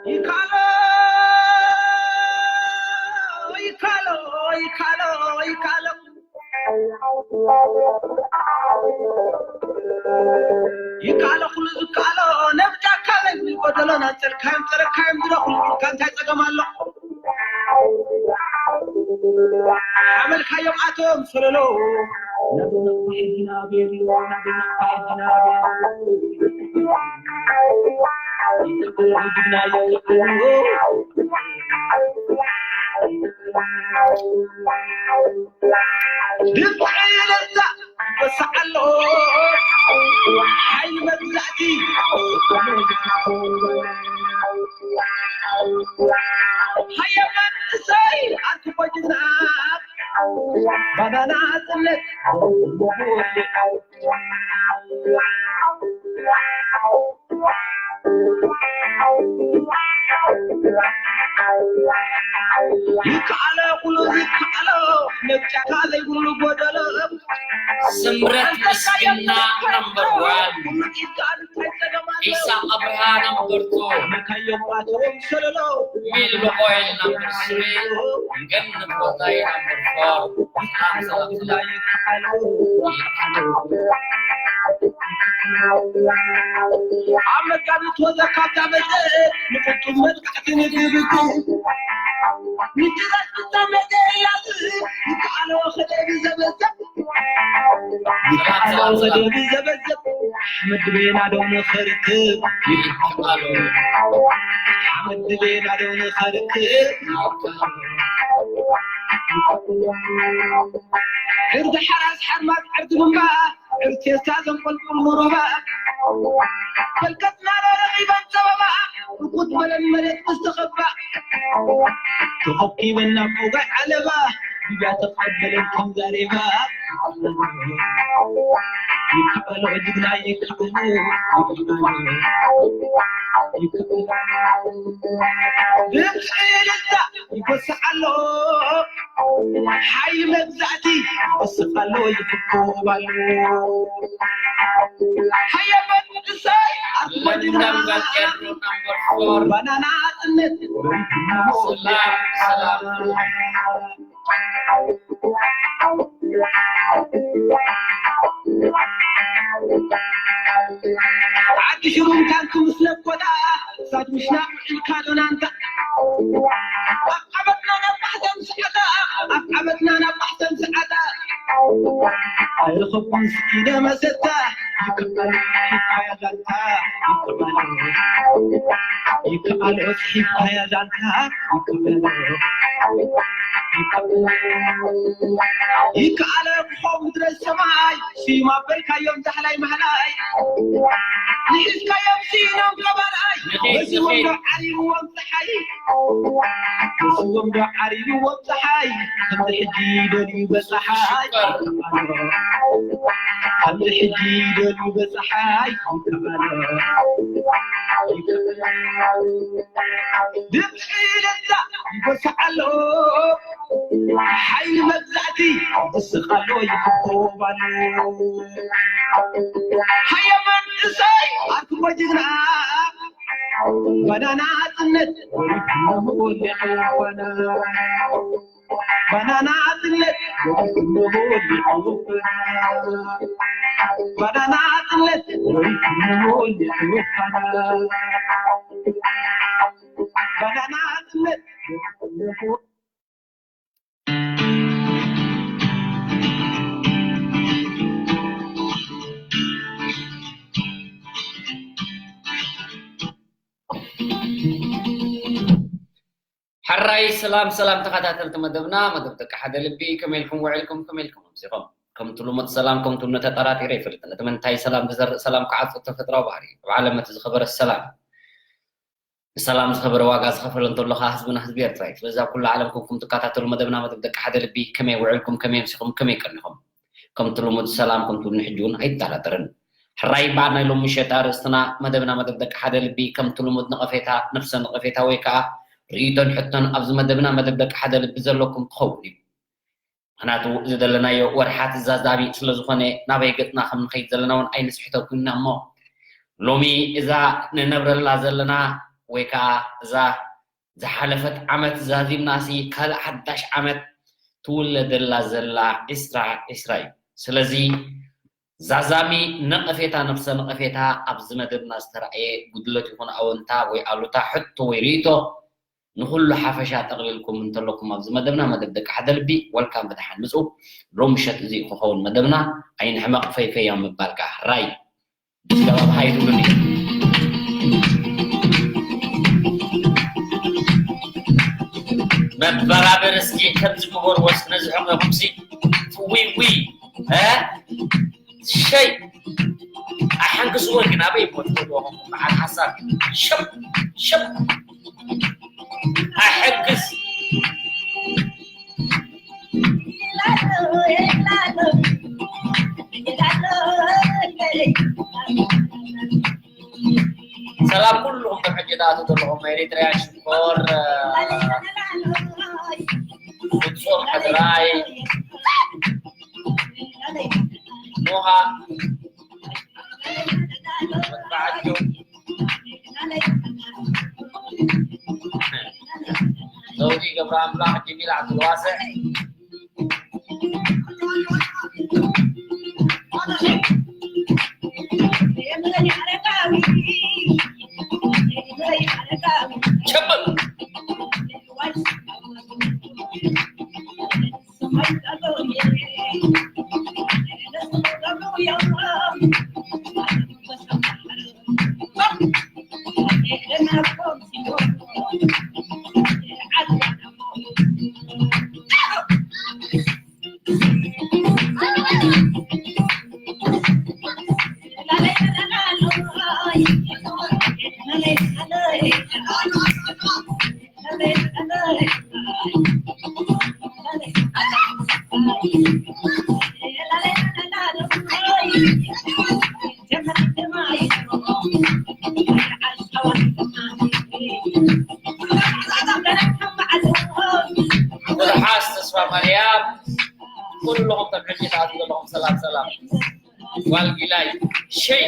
ይካሎ ይካሎ ይካሎ ይካሎ ይካሎ ኩሉ ዝካሎ ነብጃካ ለዚ ጎደሎ ናንጸርካዮም ጸረካዮም ድሮ ኩሉ እንታይ ጸገም ኣሎ? ሓመልካዮም ኣቶም ሰለሎ ድምዒ ለዛ ወሳዓሎ ሓይሊ መግዛእቲ ሃየ መንእሰይ ኣንቲ ቆጅና ባናና ጽነት ይከኣሎ ኩሉ ይከኣሎ መብጫካ ዘይብሉ ጎደሎ ስምረት ምስግና ነምበር ዋን ኢሳቅ ኣብርሃ ነምበር ቱ ሚል ኦይል ነምበር ስሪ ገነት ወልዳይ ነምበር ፎር ኣብ መጋቢት ወዘካ ካብ መጸ ንፍጹም መጥቃዕቲ ንግብቲ ምጅራት ክታመደ ያዝ ይከኣሎ ከደቢ ዘበዘብ ይከኣሎ ከደቢ ዘበዘብ ኣሕመድ ቤና ዶ ንኸርክብ ይከኣሎ ኣሕመድ ቤና ዶ ንኸርክብ ዕርዲ ሓራስ ሓርማዝ ዕርዲ ብምባ ዕርቴስታ ዘንቆልቁል ሙሩባ ፈልቀትና ዶ ረኺበን ጸበባ ርኩት በለን መሬት ምስ ተኸባ ተኸኪበን ናብ ሞጋይ ዓለባ ድያ ተቐበለን ከም ዛሬባ ይከኣሎ ጅግና ይከኣሎ ይከኣሎ ድምፂ ልዛ ይጎስዕ ኣሎ ሓይሊ መግዛእቲ ይወስኽ ኣሎ ይፍኮብ ኣሎ ሃየ መንእሰይ ኣርትሞ ጅግና ባናና ጽነት ዓዲ ሽሩም ታንክ ምስ ለኮታ ሳድ ምሽና ኢልካ ዶናንታ ኣብ ዓመትና ናብ ማሕዘን ስዓታ ኣብ ዓመትና ናብ ማሕዘን ስዓታ ኣይረኸብኩን ስኢነ መሰታ ይከኣል ሒብካያ ዛንታ ይከኣል ይከኣል ሒብካያ ዛንታ ይከኣል ይከኣል ክኸው ምድረ ሰማይ ስዩም ኣበልካዮም ዛሕላይ ማሕላይ ንሒዝካዮም ስኢኖም ከባርኣይ በዚዎም ዶ ዓሪብዎም ፀሓይ በዚዎም ዶ ዓሪብዎም ፀሓይ ከምዚ ሕጂ ይደልዩ በፀሓይ ከምዚ ሕጂ ይደልዩ በፀሓይ ድምፂ ለዛ ይጎስዕ ኣሎ ሓይሊ መግዛእቲ ይስቕ ኣሎ ይፍኮብ ኣሎ ሃየ መንእሰይ ኣርትሞ ጅግና ባናና ጽነት ባናና ጽነት ባናና ጽነት ባናና ጽነት ሕራይ ሰላም ሰላም ተኸታተልቲ መደብና መደብ ደቂ ሓደ ልቢ ከመይ ኢልኩም ውዒልኩም ከመይ ኢልኩም ኣምሲኹም ከምቲ ልሙድ ሰላም ከምቲ እምነ ተጠራጢረ ይፈልጥ ነቲ መንታይ ሰላም ዝዘርእ ሰላም ክዓጹ ተፈጥራዊ ባህሪ ኣብ ዓለም እቲ ዝኸበረ ሰላም ንሰላም ዝኸበረ ዋጋ ዝኸፈለ እንተሎ ከዓ ህዝብና ህዝቢ ኤርትራ እዩ። ስለዚ ኣብ ኩሉ ዓለም ኮንኩም ትከታተሉ መደብና መደብ ደቂ ሓደ ልቢ ከመይ ውዕልኩም ከመይ ኣምሲኹም ከመይ ቀኒኹም? ከምቲ ልሙድ ሰላም ከምቲ ንሕጂ እውን ኣይጠራጠርን። ሕራይ በዓል ናይ ሎሚ ምሸት ኣርእስትና መደብና መደብ ደቂ ሓደ ልቢ ከምቲ ልሙድ ነቐፌታ፣ ነፍሰ ነቐፌታ ወይ ከዓ ርእይቶን ሕቶን ኣብዚ መደብና መደብ ደቂ ሓደ ልቢ ዘለኩም ክኸውን እዩ። ምኽንያቱ እዚ ዘለናዮ ወርሓት ዛዛቢ ስለዝኾነ ናበይ ገፅና ከም ንኸይድ ዘለና እውን ኣይንስሕተኩን ኢና እሞ ሎሚ እዛ ንነብረላ ዘለና ወይ ከዓ እዛ ዝሓለፈት ዓመት ዛዚምናሲ ካልእ ሓዳሽ ዓመት ትውለደላ ዘላ ዒስራ ዒስራ እዩ። ስለዚ ዛዛሚ ነቐፌታ፣ ነፍሰ ነቐፌታ ኣብዚ መደብና ዝተራእየ ጉድለት ይኹን ኣወንታ ወይ ኣሉታ፣ ሕቶ ወይ ርእይቶ ንኹሉ ሓፈሻ ጠቕሊልኩም እንተለኩም ኣብዚ መደብና፣ መደብ ደቂ ሓደ ልቢ፣ ወልካም ብደሓን ምጹ። ሎም ምሸት እዚ ክኸውን መደብና ኣይንሕመቕ ፈይፈያ ምባል ከኣ ራይ ገባብሃ ይብሉኒ። መበራበር እስኪ ከምዚ ግበርዎ እስኪ ነዚ ሕመኹምሲ። ዊ ዊ፣ እ? ሸይ። ኣሐንግስዎ ግን ኣበይ እሞ ትፈትዎ ኹም በዓል ሓሳብ። ሸብ፣ ሸብ። ኣሐግስ። ሰላም ኩልኹም ከም ሕጂ ትኣትዉ ዘለኹም ኤሪትርያ ሽኮር፣ ፍጹም ሕድራይ፣ ኖሃ፣ መጥባዕቱ፣ ዘውዲ ገብረኣምላኽ፣ ጀሚል ዓብዱልዋስዕ፣ ሸበል። ብርሓስ ተስፋ ማርያም፣ ኩልኹም ተከፊታት ዘለኹም ሰላም ሰላም። ጓል ጊላይ ሸይ።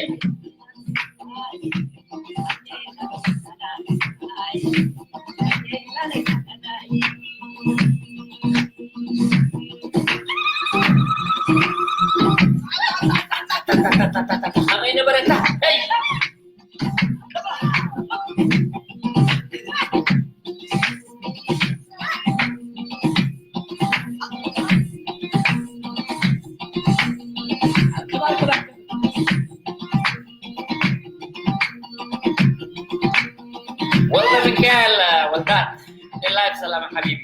ኣበይ ነበረታ? ሄይ! ወልደ ሚካኤል ወልዳት ላይፍ ሰላም ሓቢቢ።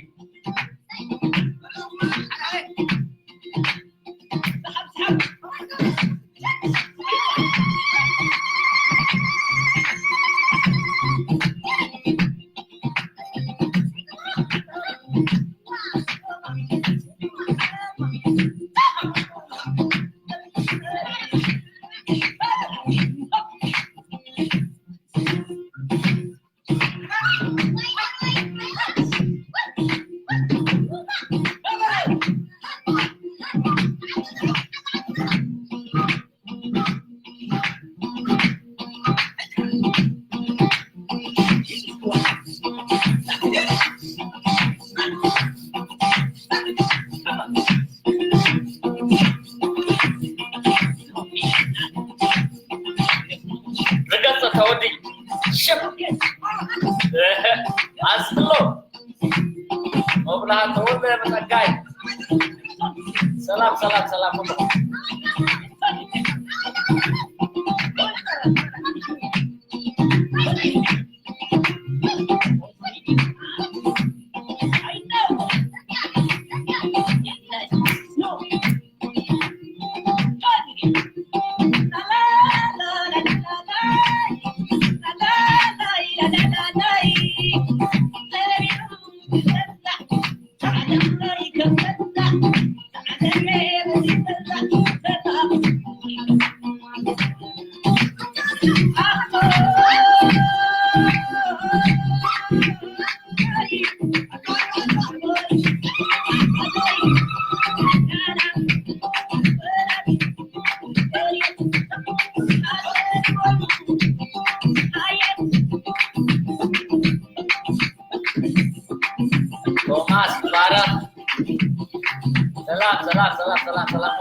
ርገጽ ተወዲ ሽም ኣስሎ መብርሃ ተወልደ መጸጋይ። ሰላም፣ ሰላም፣ ሰላም ኩሉ። ሰላም፣ ሰላም፣ ሰላም፣ ሰላም።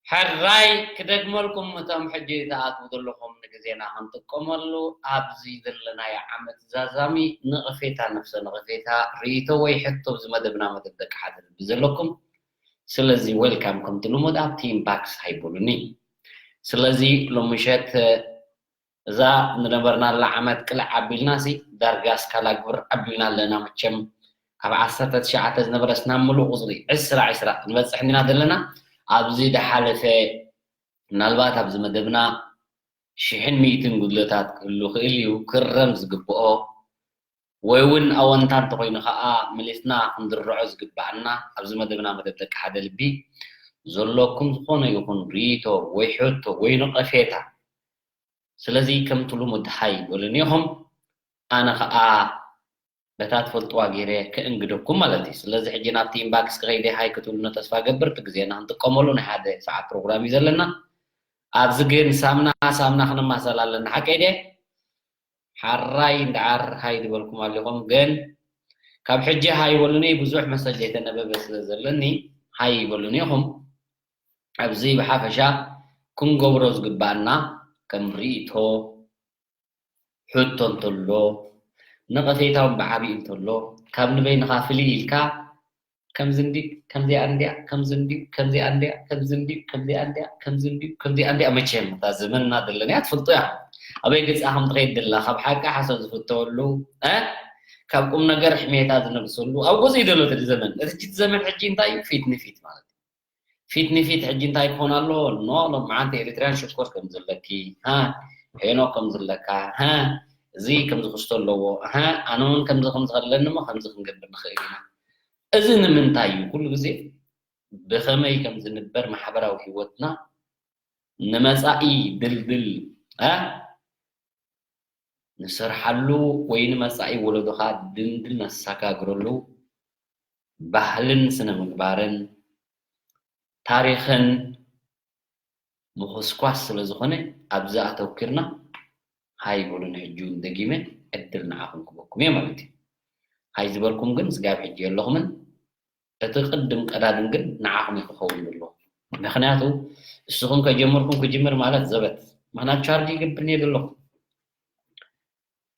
ሕራይ ክደግመልኩም፣ እቶም ሕጂ ትኣትዉ ዘለኹም ንግዜና ክንጥቀመሉ ኣብዚ ዘለናዮ ዓመት ዛዛሚ ነቐፌታ፣ ነፍሰ ነቐፌታ፣ ርእይቶ ወይ ሕቶ ኣብዚ መደብና መደብ ደቂ ሓደ ልቢ ዘለኩም። ስለዚ ዌልካም ከምቲ ልሙድ ኣብቲ ኢንባክስ ሃይበሉኒ። ስለዚ ሎሚ ምሸት እዛ ዝነበርናላ ዓመት ቅልዕ ኣቢልናሲ ዳርጋ ስካላ ግብር ኣቢልና ኣለና። መቸም ካብ ዓሰርተ ትሽዓተ ዝነበረስ ናብ ምሉእ ቁፅሪ ዕስራ ዕስራ ክንበፅሕ እንዲና ዘለና። ኣብዚ ዝሓለፈ ምናልባት ኣብዚ መደብና ሽሕን ሚእትን ጉድለታት ክህሉ ክእል እዩ። ክረም ዝግብኦ ወይ እውን ኣወንታ እንተኮይኑ ከዓ መሊስና ክንድርዖ ዝግባኣና ኣብዚ መደብና መደብ ደቂ ሓደ ልቢ ዘለኩም ዝኾነ ይኹን ርእይቶ ወይ ሕቶ ወይ ነቐፌታ ስለዚ ከምቲ ልሙድ ሃይ በሉኒ ኢኹም፣ ኣነ ኸኣ በታ ትፈልጥዋ ገይረ ከእንግደኩም ማለት እዩ። ስለዚ ሕጂ ናብቲ ኢንባክስ ክኸይደ ሃይ ክትብሉኒ ተስፋ ገብር፣ እቲ ግዜና ክንጥቀመሉ ናይ ሓደ ሰዓት ፕሮግራም እዩ ዘለና። ኣብዚ ግን ሳምና ሳምና ክንማሰል ኣለና። ሓቀይ ድየ? ሓራይ እንድዓር ሃይ ዝበልኩም ኣሊኹም፣ ግን ካብ ሕጂ ሃይ በሉኒ፣ ብዙሕ መሰጅ ዘይተነበበ ስለ ዘለኒ ሃይ በሉኒ ኢኹም። ኣብዚ ብሓፈሻ ክንገብሮ ዝግባኣና ከም ርእይቶ፣ ሕቶ እንተሎ፣ ነቐፌታ እውን ብዓብዪ እንተሎ፣ ካብ ንበይንኻ ፍልይ ኢልካ ከምዚ እንድዩ፣ ከምዚኣ እንድያ፣ ከምዚ እንድዩ፣ ከምዚኣ እንድያ፣ ከምዚ እንድዩ፣ ከምዚኣ እንድያ፣ ከምዚ እንድዩ፣ ከምዚኣ እንድያ። መቸም እታ ዘመንና ዘለናያ ትፈልጦ እያ። ኣበይ ገጻ ከም ትኸይድ ደላ፣ ካብ ሓቂ ሓሶት ዝፍተወሉ፣ እ? ካብ ቁም ነገር ሕሜታ ዝነግሰሉ፣ ኣብ ገዝኡ እዩ ዘሎ እቲ ዘመን። እቲ ዘመን ሕጂ እንታይ እዩ? ፊት ንፊት ማለት እዩ። ፊት ንፊት ሕጂ እንታይ ክኾን ኣለዎ? ኖ፣ ሎማዓንቲ ኤሪትርያን ሽኮር ከም ዘለኪ፣ ሃ፣ ሄኖክ ከም ዘለካ፣ ሃ፣ እዚ ከምዚ ክስቶ ኣለዎ፣ ሃ፣ ኣነ እውን ከምዚ ከምዚ ከለኒ እሞ ከምዚ ክንገብር ንኽእል ኢና። እዚ ንምንታይ እዩ? ኩሉ ግዜ ብኸመይ ከም ዝንበር ማሕበራዊ ህይወትና ንመጻኢ ድልድል፣ ሃ፣ ንሰርሓሉ ወይ ንመጻኢ ወለዶኻ ድንድል ነሳጋግረሉ ባህልን ስነ ምግባርን ታሪኽን ምኹስኳስ ስለ ዝኾነ፣ ኣብዚ ኣተኲርና ሃይ በሉኒ። ሕጂ እውን ደጊመ ዕድል ንዓኹም ክበኩም እየ ማለት እዩ። ሃይ ዝበልኩም ግን ስጋብ ሕጂ የለኹምን። እቲ ቅድም ቀዳድም ግን ንዓኹም እዩ ክኸውን ዘለዎ። ምኽንያቱ እስኹም ከጀመርኩም ክጅምር ማለት ዘበት። ምኽንያቱ ቻርጅ ይገብር እየ ዘለኹ።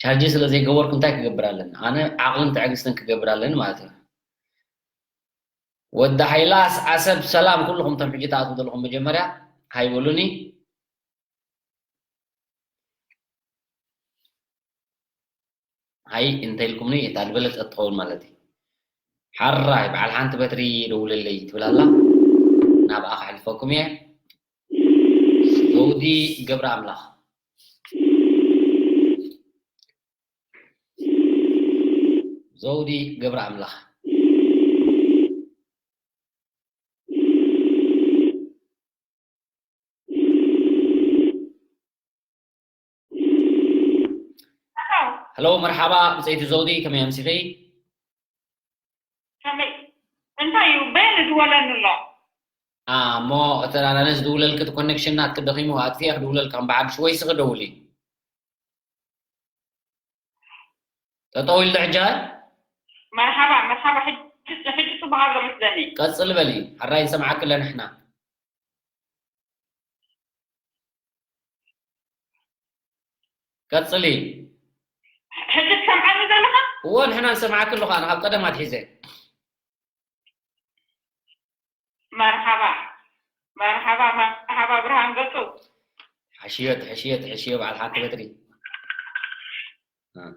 ቻርጅ ስለ ዘይገበርኩ እንታይ ክገብር ኣለኒ? ኣነ ዓቕልን ትዕግስትን ክገብር ኣለኒ ማለት እዩ። ወዲ ሓይላስ ዓሰብ ሰላም፣ ኩልኹም እቶም ሕጂ ትኣትዉ ዘለኹም መጀመርያ ሃይ በሉኒ። ሃይ እንተኢልኩምኒ እታ ዝበለጸት ትኸውን ማለት እዩ። ሓራይ በዓል ሓንቲ በትሪ ደውለለይ ትብል ኣላ። ናብኣ ከሕልፈኩም እየ። ዘውዲ ገብረ ኣምላኽ። ዘውዲ ገብረ ኣምላኽ። ሄሎ፣ መርሓባ ብፀይቲ ዘውዲ፣ ከመይ ኣምሲኺ? ከመይ፣ እንታይ እዩ? በየን ዝወለኒ ኣሎ? አ፣ እሞ እተን ኣነ ዝድውለልኪ እቲ ኮኔክሽን ናትኪ ደኺሙ፣ ኣጥፊኤ ክድውለልኪ ከም ብዓድሽ ወይ ስኺ ደውሊ። ጠጠው ኢሉ ሕጂ? መርሓባ፣ መርሓባ፣ ሕጂ፣ ሕጂ ጽቡቕ ኣሎ መስለኒ። ቀጽሊ በሊ፣ ሕራይ ንሰምዓኪ ኣለና ንሕና። ቀጽሊ። ሕጂ ትሰምዓኒ ዘለኻ? እወ፣ ንሕና ንሰምዓኪ ኣለኹ፣ ኣነ ካብ ቀደም ኣትሒዘ። መርሓባ፣ መርሓባ፣ መርሓባ ብርሃን ገጹ። ሕሽዮ፣ ትሕሽዮ፣ ትሕሽዮ፣ በዓል ሓንቲ በትሪ። እ።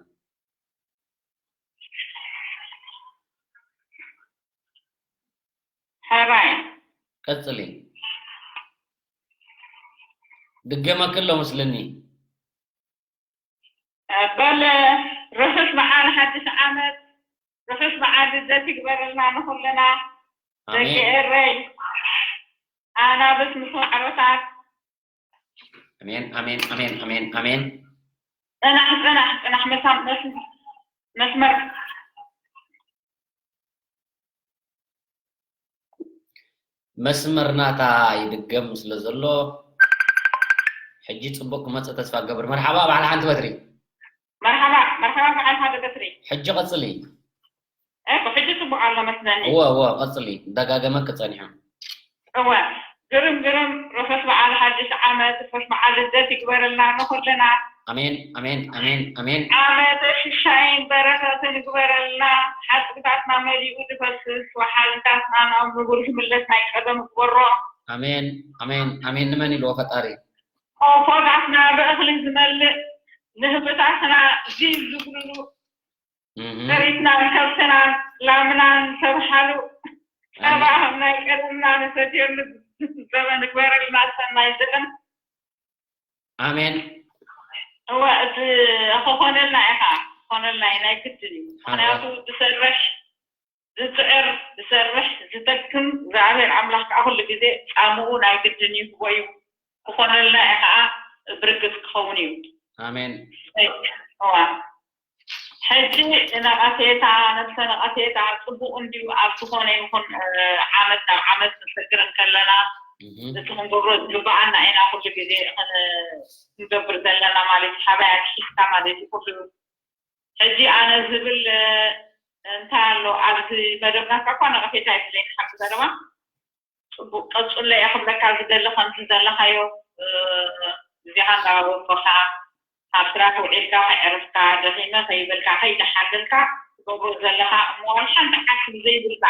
ሕራይ። ቀጽሊ። ድገመኪ ኣሎ መስለኒ። በል፣ ርሑስ በዓል ሓድሽ ዓመት፣ ርሑስ በዓል ልደት ይግበረልና ንኹልና። ኣሜን። ደቂ ኤረይ፣ ኣናብስ ምስ ማዕሮታት። ኣሜን፣ ኣሜን፣ ኣሜን፣ ኣሜን፣ ኣሜን። ጽናሕ፣ ጽናሕ፣ ጽናሕ፣ መሳም-፣ መስ-፣ መስመር። መስመር ናታ ይድገም ስለ ዘሎ፣ ሕጂ ጽቡቕ ክመጽእ ተስፋ እገብር። መርሓባ በዓል ሓንቲ በትሪ። መርሓባ መርሓባ በዓል ሓደ በትሪ። ሕጂ ቀጽሊ። እኮ ሕጂ ጽቡቕ ኣሎ መስለኒ። እወ እወ ቀጽሊ፣ ደጋገመ ክጸኒሑ። እወ ግርም ግርም፣ ርሑስ በዓል ሓድሽ ዓመት፣ ርሑስ በዓል ልደት ይግበረልና ንኹልና። ኣሜን ኣሜን ኣሜን ኣሜን። ዓመተ ሽሻይን በረኸትን ይግበረልና። ሓጽብታትና መሊኡ ዝፈስስ፣ ወሓልታትና ናብ ንቡር ዝምለስ፣ ናይ ቀደም ይግበሮ። ኣሜን ኣሜን ኣሜን። ንመን ኢልዎ ፈጣሪ? ቆፎታትና ብእኽሊ ዝመልእ፣ ንህብታትና ዚብ ዝብልሉ፣ ጥሪትናን ከብትናን ላምናን ተብሓሉ፣ ጸባ ከም ናይ ቀደምና ንሰትየሉ ዘበን ይግበረልና። ሰናይ ዘበን። ኣሜን። እወ እቲ ክኾነልና ኢኻ፣ ክኾነልና እዩ፣ ናይ ግድን እዩ። ምክንያቱ ዝሰርሕ ዝፅዕር፣ ዝሰርሕ ዝጠቅም እግዚኣብሔር ኣምላኽ ከዓ ኩሉ ግዜ ፃምኡ ናይ ግድን ይህቦ እዩ። ክኾነልና እዩ ከዓ ብርግፅ ክኸውን እዩ። ኣሜን። እዋ ሕጂ ነቐፌታ፣ ነብሰ ነቐፌታ ፅቡቕ እንድዩ። ኣብ ዝኾነ ይኹን ዓመት ናብ ዓመት ንሰግር እንከለና እቲ ክንገብሮ ዝግበኣና ኢና ኩሉ ግዜ ክንገብር ዘለና ማለት እዩ። ሓባይ ኣትሒዝካ ማለት እዩ ኩሉ ሕጂ ኣነ ዝብል እንታይ ኣሎ ኣብዚ መደብና እኳ ነቐፌታ የብለይን። ሓቂ ዘረባ ፅቡቅ ቀፅሎ እየ ክብለካ ዝደሊ ከምዚ ዘለካዮ እዚኻ እንዳወፈኻ ካብ ስራሕ ውዒልካ ከዕርፍካ ደኺመ ከይበልካ ከይተሓለልካ ትገብሮ ዘለኻ እሞ ዋላ ሓንቲ ዓስቢ ዘይብልካ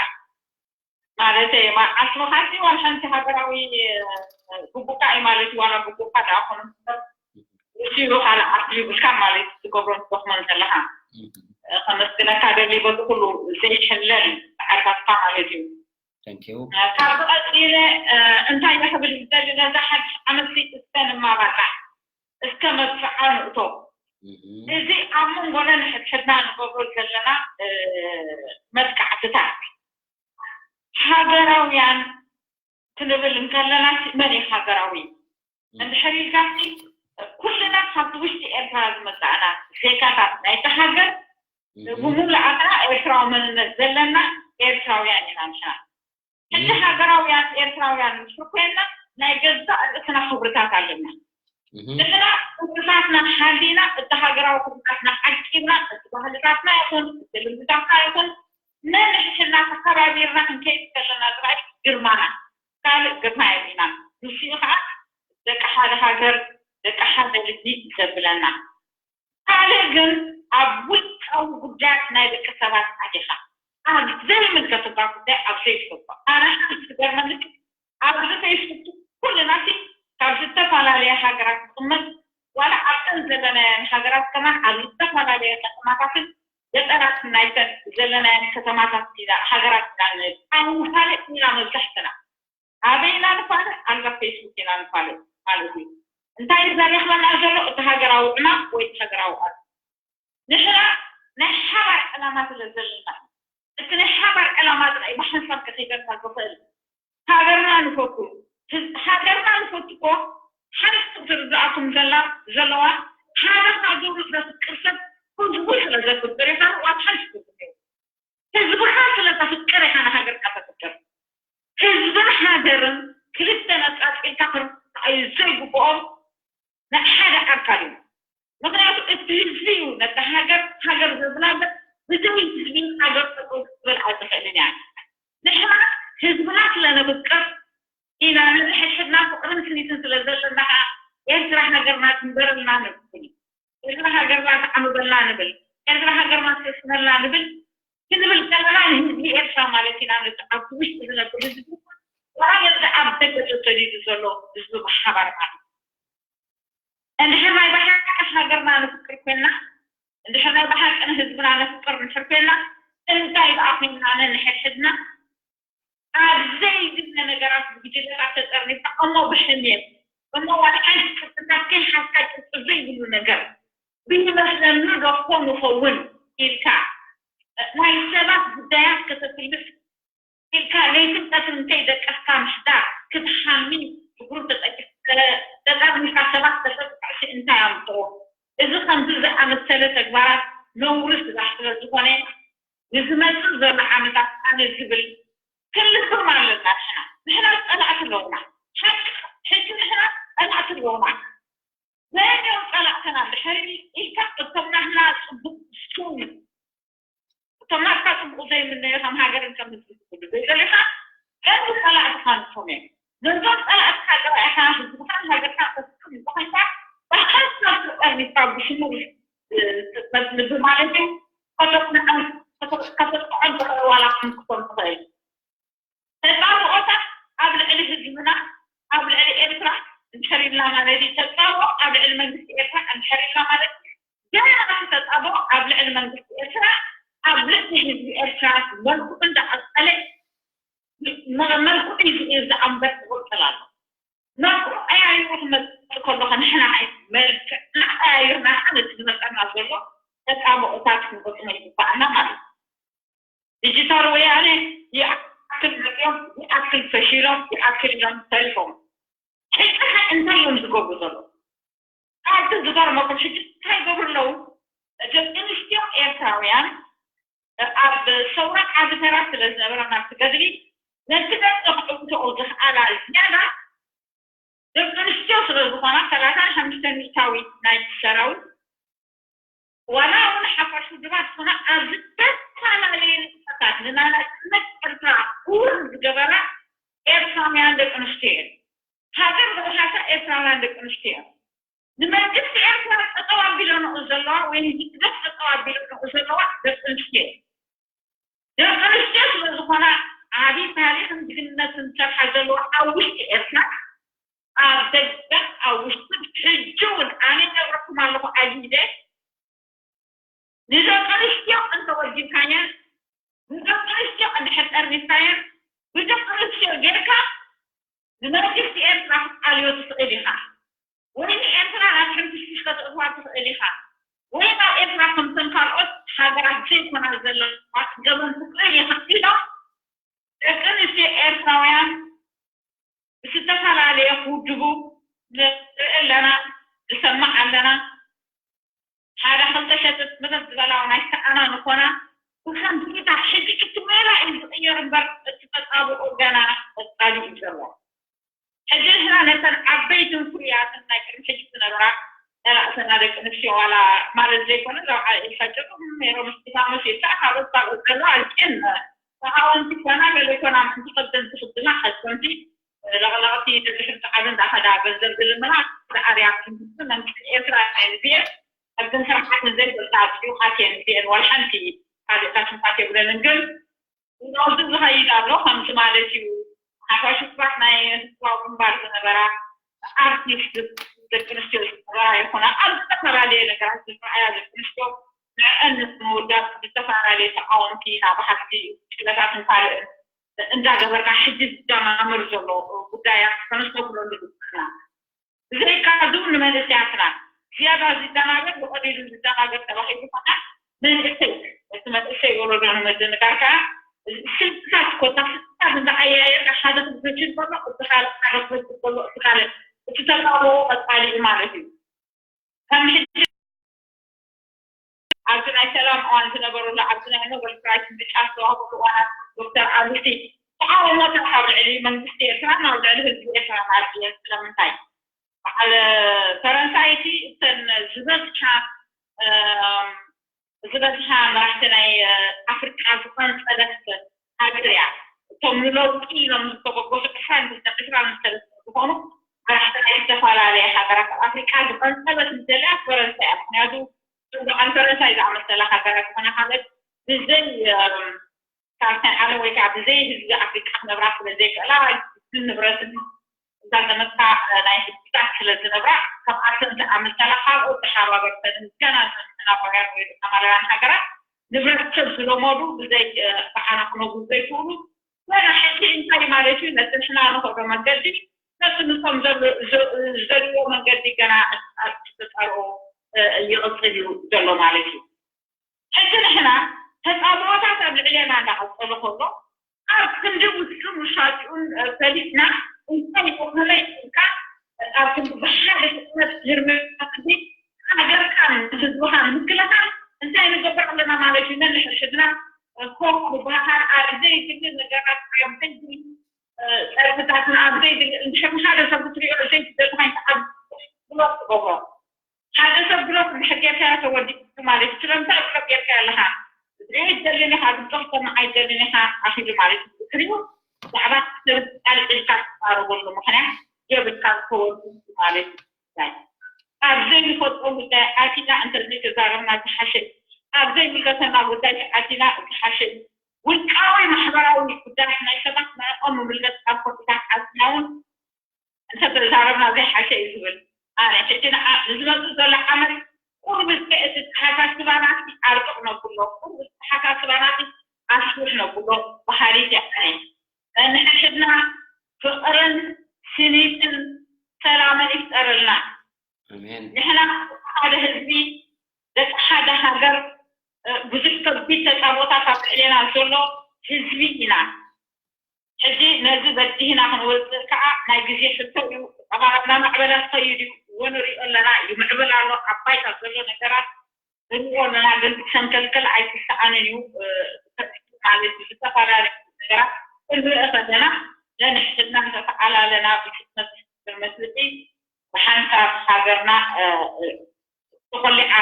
ማለተይ ዓስብኻሲ ዋላ ሓንቲ ሃገራዊ ግቡእካ እዩ ማለት እዩ ዋላ ግቡእካ ደኣ ኮነ ንሱ እዩ ካልእ ዓስቢ ይብልካ ማለት እዩ ትገብሮን ትደኽሞን ዘለኻ ከመስግነካ ደሊ በዚ ኩሉ ዘይሕለል ፃዕርታትካ ማለት እዩ። ካብዚ ቀፂለ እንታይ ክብል ዝደሊ ነዛ ሓድሽ ዓመት እስከ ንማባጣዕ እስከ መብፅዓ ንእቶ። እዚ ኣብ መንጎና ንሕድሕድና ንገብሮ ዘለና መጥቃዕትታት ሃገራውያን ክንብል እንከለና መን እዩ ሃገራዊ? እንድሕር ኢልካ ኩልና ካብቲ ውሽጢ ኤርትራ ዝመፃእና ዜጋታት ናይቲ ሃገር ብሙሉእ ኣትና ኤርትራዊ መንነት ዘለና ኤርትራውያን ኢና ንሕና። ሕጂ ሃገራውያን ኤርትራውያን እንድሕር ኮይንና ናይ ገዛእ ርእስና ክብርታት ኣለና። ንሕና ክብርታትና ሓሊና እቲ ሃገራዊ ክብርታትና ዓቂብና እቲ ባህልታትና ይኹን እቲ ልምድታትና ይኹን ነንሕድሕድና ተኸባቢርና ክንከይድ ከለና ጥራይ ግርማና ካልእ ግርማ የብልናን። ንሱ እዩ ከዓ ደቂ ሓደ ሃገር ደቂ ሓደ ልቢ ዘብለና። ካልእ ግን ኣብ ውልቃዊ ጉዳያት ናይ ደቂ ሰባት ኣቲኻ ኣብ ዘይምልከተካ ጉዳይ ኣብ ዘይትገብሮ ኣነ ሓንቲ ትገርመኒ ኣብዚ ፌስቡክ ኩልና ሲ ካብ ዝተፈላለያ ሃገራት ንቕመጥ ዋላ ኣብተን ዘለናየን ሃገራት ከማን ኣብ ዝተፈላለየ ከተማታትን ገጠራት ናይተን ዘለናየን ከተማታት ኢና ሃገራት ኢና ንብል ኣይንፋለጥ ኢና መብዛሕትና ኣበይ ኢና ንፋለጥ ኣላ ፌስቡክ ኢና ንፋለጥ ማለት እዩ እንታይ ዘረኽበና ዘሎ እቲ ሃገራዊ ዕማም ወይ እቲ ሃገራዊ ቃል ንሕና ናይ ሓባር ዕላማ ስለ ዘለና እቲ ናይ ሓባር ዕላማ ጥራይ ብሓንሳብ ከኺደና ዝኽእል ሃገርና ንፈቱ ሃገርና ንፈቱ እኮ ሓንቲ ትርዳእኩም ዘላ ዘለዋ ሓደ ሃገሩ ዘፍቅር ሰብ ህዝቡ ስለ ዘፍቅር እዩ ካልእ ዋት ሓንቲ ትርጉም የብሉን ህዝብኻ ስለ ተፍቅር ኢኻ ንሃገርካ ተፍቅር ህዝብን ሃገርን ክልተ ነፃፂልካ ክርኣዩ ዘይግብኦም ናይ ሓደ ኣካል እዩ ምኽንያቱ እቲ ህዝቢ እዩ ነቲ ሃገር ሃገር ዘብላ እምበር ብዘይ ህዝቢ ሃገር ጠጠው ክትብል ኣይትኽእልን እያ ንሕና ህዝብና ስለ ነፍቅር ኢና ነንሕድሕድና ፍቕርን ስኒትን ስለ ዘለና ከዓ ኤርትራ ሃገርና ትንበረልና ንብል ኤርትራ ሃገርና ትዓምበልና ንብል ኤርትራ ሃገርና ትሰስነልና ንብል ክንብል ከለና ንህዝቢ ኤርትራ ማለት ኢና ነቲ ኣብቲ ውሽጢ ዝነብር ህዝቢ ዋላ ነቲ ኣብ ደገ ተሰዲዱ ዘሎ ህዝቢ ብሓባር ማለት እንድሕር ናይ ብሓቂ ሃገርና ነፍቅር ኮይንና እንድሕር ናይ ብሓቂ ንህዝብና ነፍቅር እንድሕር ኮይንና እንታይ ደኣ ኮይንና ነንሕድሕድና ኣብ ዘይድለ ነገራት ብጉጅለታት ተጠርኒፍካ እሞ ብሕልሜት እሞ ዋላ ሓንቲ ቅርጽታት ከይሓዝካ ቅርጺ ዘይብሉ ነገር ብይመስለኒ ዶ እኮ ንኸውን ኢልካ ናይ ሰባት ጉዳያት ከተፍልስ ኢልካ ለይትን ቀትርን ከይደቀስካ ምሕዳር ክትሓሚ ሽግሩ ተጠቂስካ ተጠርኒፍካ ሰባት ከተጥቅዕሲ እንታይ ኣምፅኦ እዚ ከምዚ ዝኣመሰለ ተግባራት ነውሪ ስራሕ ስለዝኾነ ንዝመፅእ ዘሎ ዓመታት ኣነ ዝብል ክንልብም ኣለና ንሕና ንሕና ዞና ዘየው ጸላእተና ድሕሪ ኢልካ እቶም ናህና ጽቡቅ ስም እቶም ናትካ ጽቡቅ ዘይምነዩ ከም ሃገርን ከም ህዝቢ ትብሉ ዘይደሊኻ ከም ጸላእትኻ ንሶም እዮም። ነዞም ጸላእትኻ ጥራይ ኢኻ ህዝብኻን ሃገርካ ተስቅም ዝኾንካ ብሓሳብ ተጠርኒፍካ ብሽሙር መጽልቢ ማለት እዩ። ከተጥንዖም ከተጥቅዖም ትኽእል ዋላ ክንክቶም ትኽእል ተጻብኦታት ኣብ ልዕሊ ህዝብና ኣብ ልዕሊ ኤርትራ እንድሕር ኢልና ማለት እዩ። ተጻብኦ ኣብ ልዕሊ መንግስቲ ኤርትራ እንድሕር ኢልና ማለት እዩ። ገና እቲ ተጻብኦ ኣብ ልዕሊ መንግስቲ ኤርትራ ኣብ ልዕሊ ህዝቢ ኤርትራ መልክዑ እንዳቐጸለ መ- መልክዑ እዩ ዝእዛ እምበር ዝቕጽል ኣሎ። መልክዑ ቀያይሩ ክመጽእ ከሎ ንሕና ኣይ- መልክዕና ቀያይርና ከዓ ነቲ ዝመጸና ዘሎ ተጻብኦታት ክንገጥሞ ይግባኣና ማለት እዩ። ዲጂታል ወያነ ይኣክል መፅዮም ይኣክል ፈሺሎም ይኣክል ኢሎም ተሪፎም። ሕጂ ከ እንታይ እዮም ዝገብሩ ዘለዉ? ካብቲ ዝገርመኩም ሕጂ እንታይ ይገብሩ ኣለዉ? ደቂ ኣንስትዮ ኤርትራውያን ኣብ ሰውራ ዓቢ ተራ ስለ ዝነበረ ናብቲ ገድሊ ነቲ ገጽ ክዕውተኦ ዝኽኣላ ዝያዳ ደቂ ኣንስትዮ ስለ ዝኾና ሰላሳን ሓሙሽተ ሚእታዊት ናይቲ ሰራዊት ዋላ እውን ሓፋሽ ውድባት ዝኾና ኣብ ዝተፈላለየ ንጥፈታት ንናጽነት ኤርትራ ክውር ዝገበራ ኤርትራውያን ደቂ ኣንስትዮ እየን። ሃገር ዝወሓሳ ኤርትራውያን ደቂ ኣንስትዮ እየን። ንመንግስቲ ኤርትራ ጠጠው ኣቢለንኦ ዘለዋ ወይ ንህግደፍ ጠጠው ኣቢለንኦ ዘለዋ ደቂ ኣንስትዮ እየን። ደቂ ኣንስትዮ ስለ ዝኾና ዓብዪ ታሪኽን ጅግንነትን ዝሰርሓ ዘለዋ ኣብ ውሽጢ ኤርትራ ኣብ ደገ ኣብ ውሽጢ ሕጂ እውን ኣነ ይነግረኩም ኣለኹ ኣጊደ ንደቂ ኣንስትዮ እንተወዲብካየን ንደቂ ኣንስትዮ እንድሕር ጠርኒፍካየን ብደቂ ኣንስትዮ ጌርካ ንመንግስቲ ኤርትራ ክትኣልዮ ትኽእል ኢኻ ወይ ንኤርትራ ናብ ሕንፍሽፍሽ ከተእትዋ ትኽእል ኢኻ ወይ ናብ ኤርትራ ከምተን ካልኦት ሃገራት ዘይኮና ዘለዋ ክትገብረን ትኽእል ኢኻ ኢሎም ደቂ ኣንስትዮ ኤርትራውያን ብዝተፈላለየ ክውድቡ ንርኢ ኣለና ንሰማዕ ኣለና ሓደ ክልተ ሸተት መተት ዝበላ ናይ ሰኣና ንኾና ብከምዚታት ሕጂ እቲ ሜላ እዩ ዝቕየር እምበር እቲ ተጣብኦ ገና ቀጻሊ እዩ ዘሎ ሕጂ ንሕና ነተን ዓበይትን ፍሉያትን ናይ ቅድሚ ሕጂ ዝነበራ ተላእሰና ደቂ ኣንስትዮ ዋላ ማለት ዘይኮነ ዛብዓ ኢልካ ጭርም ነይሮም እስጢፋኖስ ኢልካ ካልኦት ካልኦት ዘሎ ኣልቄን ተቃወምቲ ኮና ገለ ኮና ምንቲ ከብደን ዝኽብና ቀደምቲ ለቕለቕቲ ድሕሪ ዓቢ እንዳኸዳ ገንዘብ ዝልምና ዝኣርያ መንግስቲ መንግስቲ ኤርትራ እየን እዚኤን ሕግን ስርዓትን ዘይፈልጣ ጽዩቓት እየን እዚኤን ዋላ ሓንቲ ካልእ ታሽንታት የብለንን ግን ንነውዚ ዝኸይድ ኣሎ ከምዚ ማለት እዩ ሓፋሽ ስራሕ ናይ ህዝባዊ ግንባር ዝነበራ ኣርቲስት ደቂ ኣንስትዮ ዝነበራ ይኹና ኣብ ዝተፈላለየ ነገራት ዝረኣያ ደቂ ኣንስትዮ ንዕአን ንምውዳብ ዝተፈላለየ ተቃወምቲ ኢና ብሓፍቲ ክለታትን ካልእን እንዳገበርና ሕጂ ዝደማምር ዘሎ ጉዳያት ከነስተብህለሉ ዝግባና ብዘይካ እዚ እውን ንመንእሰያትና ዝያዳ ዝደናገር ብቐሊሉ ዝደናገር ተባሂሉ ከዓ መንእሰይ እቲ መንእሰይ ወለዶ ንምድንጋር ከዓ ስልትታት ኮታ ስልትታት እንዳቀያየርካ ሓደ ክዝጅል ከሎ እቲ ካልእ ሓደ ክዝጅል ከሎ እቲ ካልእ እቲ ተቃውሞ ቀፃሊ እዩ ማለት እዩ ከም ሕጂ ኣብዚ ናይ ሰላም እዋን ዝነበሩሉ ኣብዚ ናይ ኖበል ፕራይስ ምርጫ ዝተዋህበሉ እዋናት ዶክተር ኣብይቲ ተቃውሞታት ኣብ ልዕሊ መንግስቲ ኤርትራ ናብ ልዕሊ ህዝቢ ኤርትራ ማርድየን ስለምንታይ በዓል ፈረንሳይ እቲ እተን ዝበዝሓ ዝበዝሓ መራሕቲ ናይ ኣፍሪቃ ዝቐንፀለት ሃገር እያ እቶም ንለውጢ ኢሎም ዝተበገሱ ዕስራን ክልተ ዕስራን ሰለስተ ዝኾኑ መራሕቲ ናይ ዝተፈላለየ ሃገራት ኣብ ኣፍሪቃ ዝቐንፀለት ዝደልያ ፈረንሳ እያ ምክንያቱ እዞም ፈረንሳይ ዝኣመሰላ ሃገራት ዝኾነ ሃገር ብዘይ ካብተን ዓለም ወይ ከዓ ብዘይ ህዝቢ ኣፍሪቃ ክነብራ ስለ ዘይክእላ ግን ንብረትን እዛ ዘመትካ ናይ ህዝብታት ስለ ዝነብራ ካብኣተን ዝኣመሰላ ካልኦት ተሓባበርተንን ገና ዘመናውያን ወይ ተማራውያን ሃገራት ንብረት ሰብ ዝለመዱ ብዘይ ብዓና ክነግሩ ዘይክእሉ ገና ሕጂ እንታይ ማለት እዩ ነቲ ንሕና ንኸዶ መንገዲ ነቲ ንሶም ዝደልዎ መንገዲ ገና ዝተፀርኦ ይቕፅል እዩ ዘሎ ማለት እዩ ሕጂ ንሕና ተፃብኦታት ኣብ ልዕሌና እንዳቐፀሉ ከሎ ኣብ ክንዲ ውስጡን ውሻጢኡን ፈሊጥና እንታይ ከመይ ኢልካ ኣብ ክንዲ ብሓደ ስነት ዝርምቲ ሃገርካን ህዝብኻን ምክልኻል እንታይ ንገብር ኣለና ማለት እዩ ነንሕድሕድና ኮፍ ምባሃል ኣብ ዘይድሊ ነገራት ኣብ ዘይድሊ ጸርፍታትና ኣብ ዘይድሊ እንድሕር ንሓደ ሰብ ክትሪኦ ዘይትደሊ ኮይንካ ኣብ ተወዲኡ ማለት እዩ። ስለምንታይ ብሎ ጌርካ ኣለኻ? ክትሪኦ ኣይትደልን ኢኻ፣ ክትሰምዖ ኣይትደልን ኢኻ፣ ኣኺሉ ማለት እዩ። ክትሪኦ ብዛዕባ ሰብ ኣልዒልካ ትዛረበሉ ምኽንያት የብልካ፣ ተወዲኡ ማለት እዩ። ኣብ ዘይንፈልጦ ጉዳይ ኣቲና እንተዘይተዛረብና ዝሓሸ እዩ። ኣብ ዘይምልከተና ጉዳይ ኣቲና ዝሓሸ እዩ። ውልቃዊ ማሕበራዊ ጉዳያት ናይ ሰባት ንዕኦም ምምልከት ኣብ ኮሚታት ኣቲና እውን እንተተዛረብና ዘይሓሸ እዩ ዝብል። ኣነ ሕጂ ንዓ-፣ ንዝመጽእ ዘሎ ዓመት ቁሩብ እስከ እቲ ተሓሳስባናሲ ኣርቅቕ ነብሎ፣ ቁሩብ እቲ ተሓሳስባናሲ ኣስፍሕ ነብሎ በሃሊት እየ ኣነ። ነንሕድሕድና ፍቕርን ስኒትን ሰላምን ይፍጠረልና። ኣሜን። ንሕና ሓደ ህዝቢ፣ ደቂ ሓደ ሃገር፣ እ፣ ብዙሕ ከቢድ ተጻብኦታት ኣብ ልዕሌና ዘሎ ህዝቢ ኢና። ሕጂ ነዚ በዲህና ክንወጽእ ከኣ ናይ ግዜ ሕቶ እዩ። ተቐራርብና ማዕበላት ከይዱ እዩ፣ እዎ ንሪኦ ኣለና፣ ይምዕብል ኣሎ። ኣብ ባይታ ዘሎ ነገራት ንሪኦ ኣለና፣ ግን ክሰንከልከል ኣይክሰኣንን እዩ። እ፣ ማለት እዩ፣ ዝተፈላለዩ ነገራት ክንርኢ ከለና ነንሕድና እንተተዓላለና ብፍጥነት መስልጢ ብሓንሳብ ሃገርና፣ እ፣ እ፣ ተኾሊዓ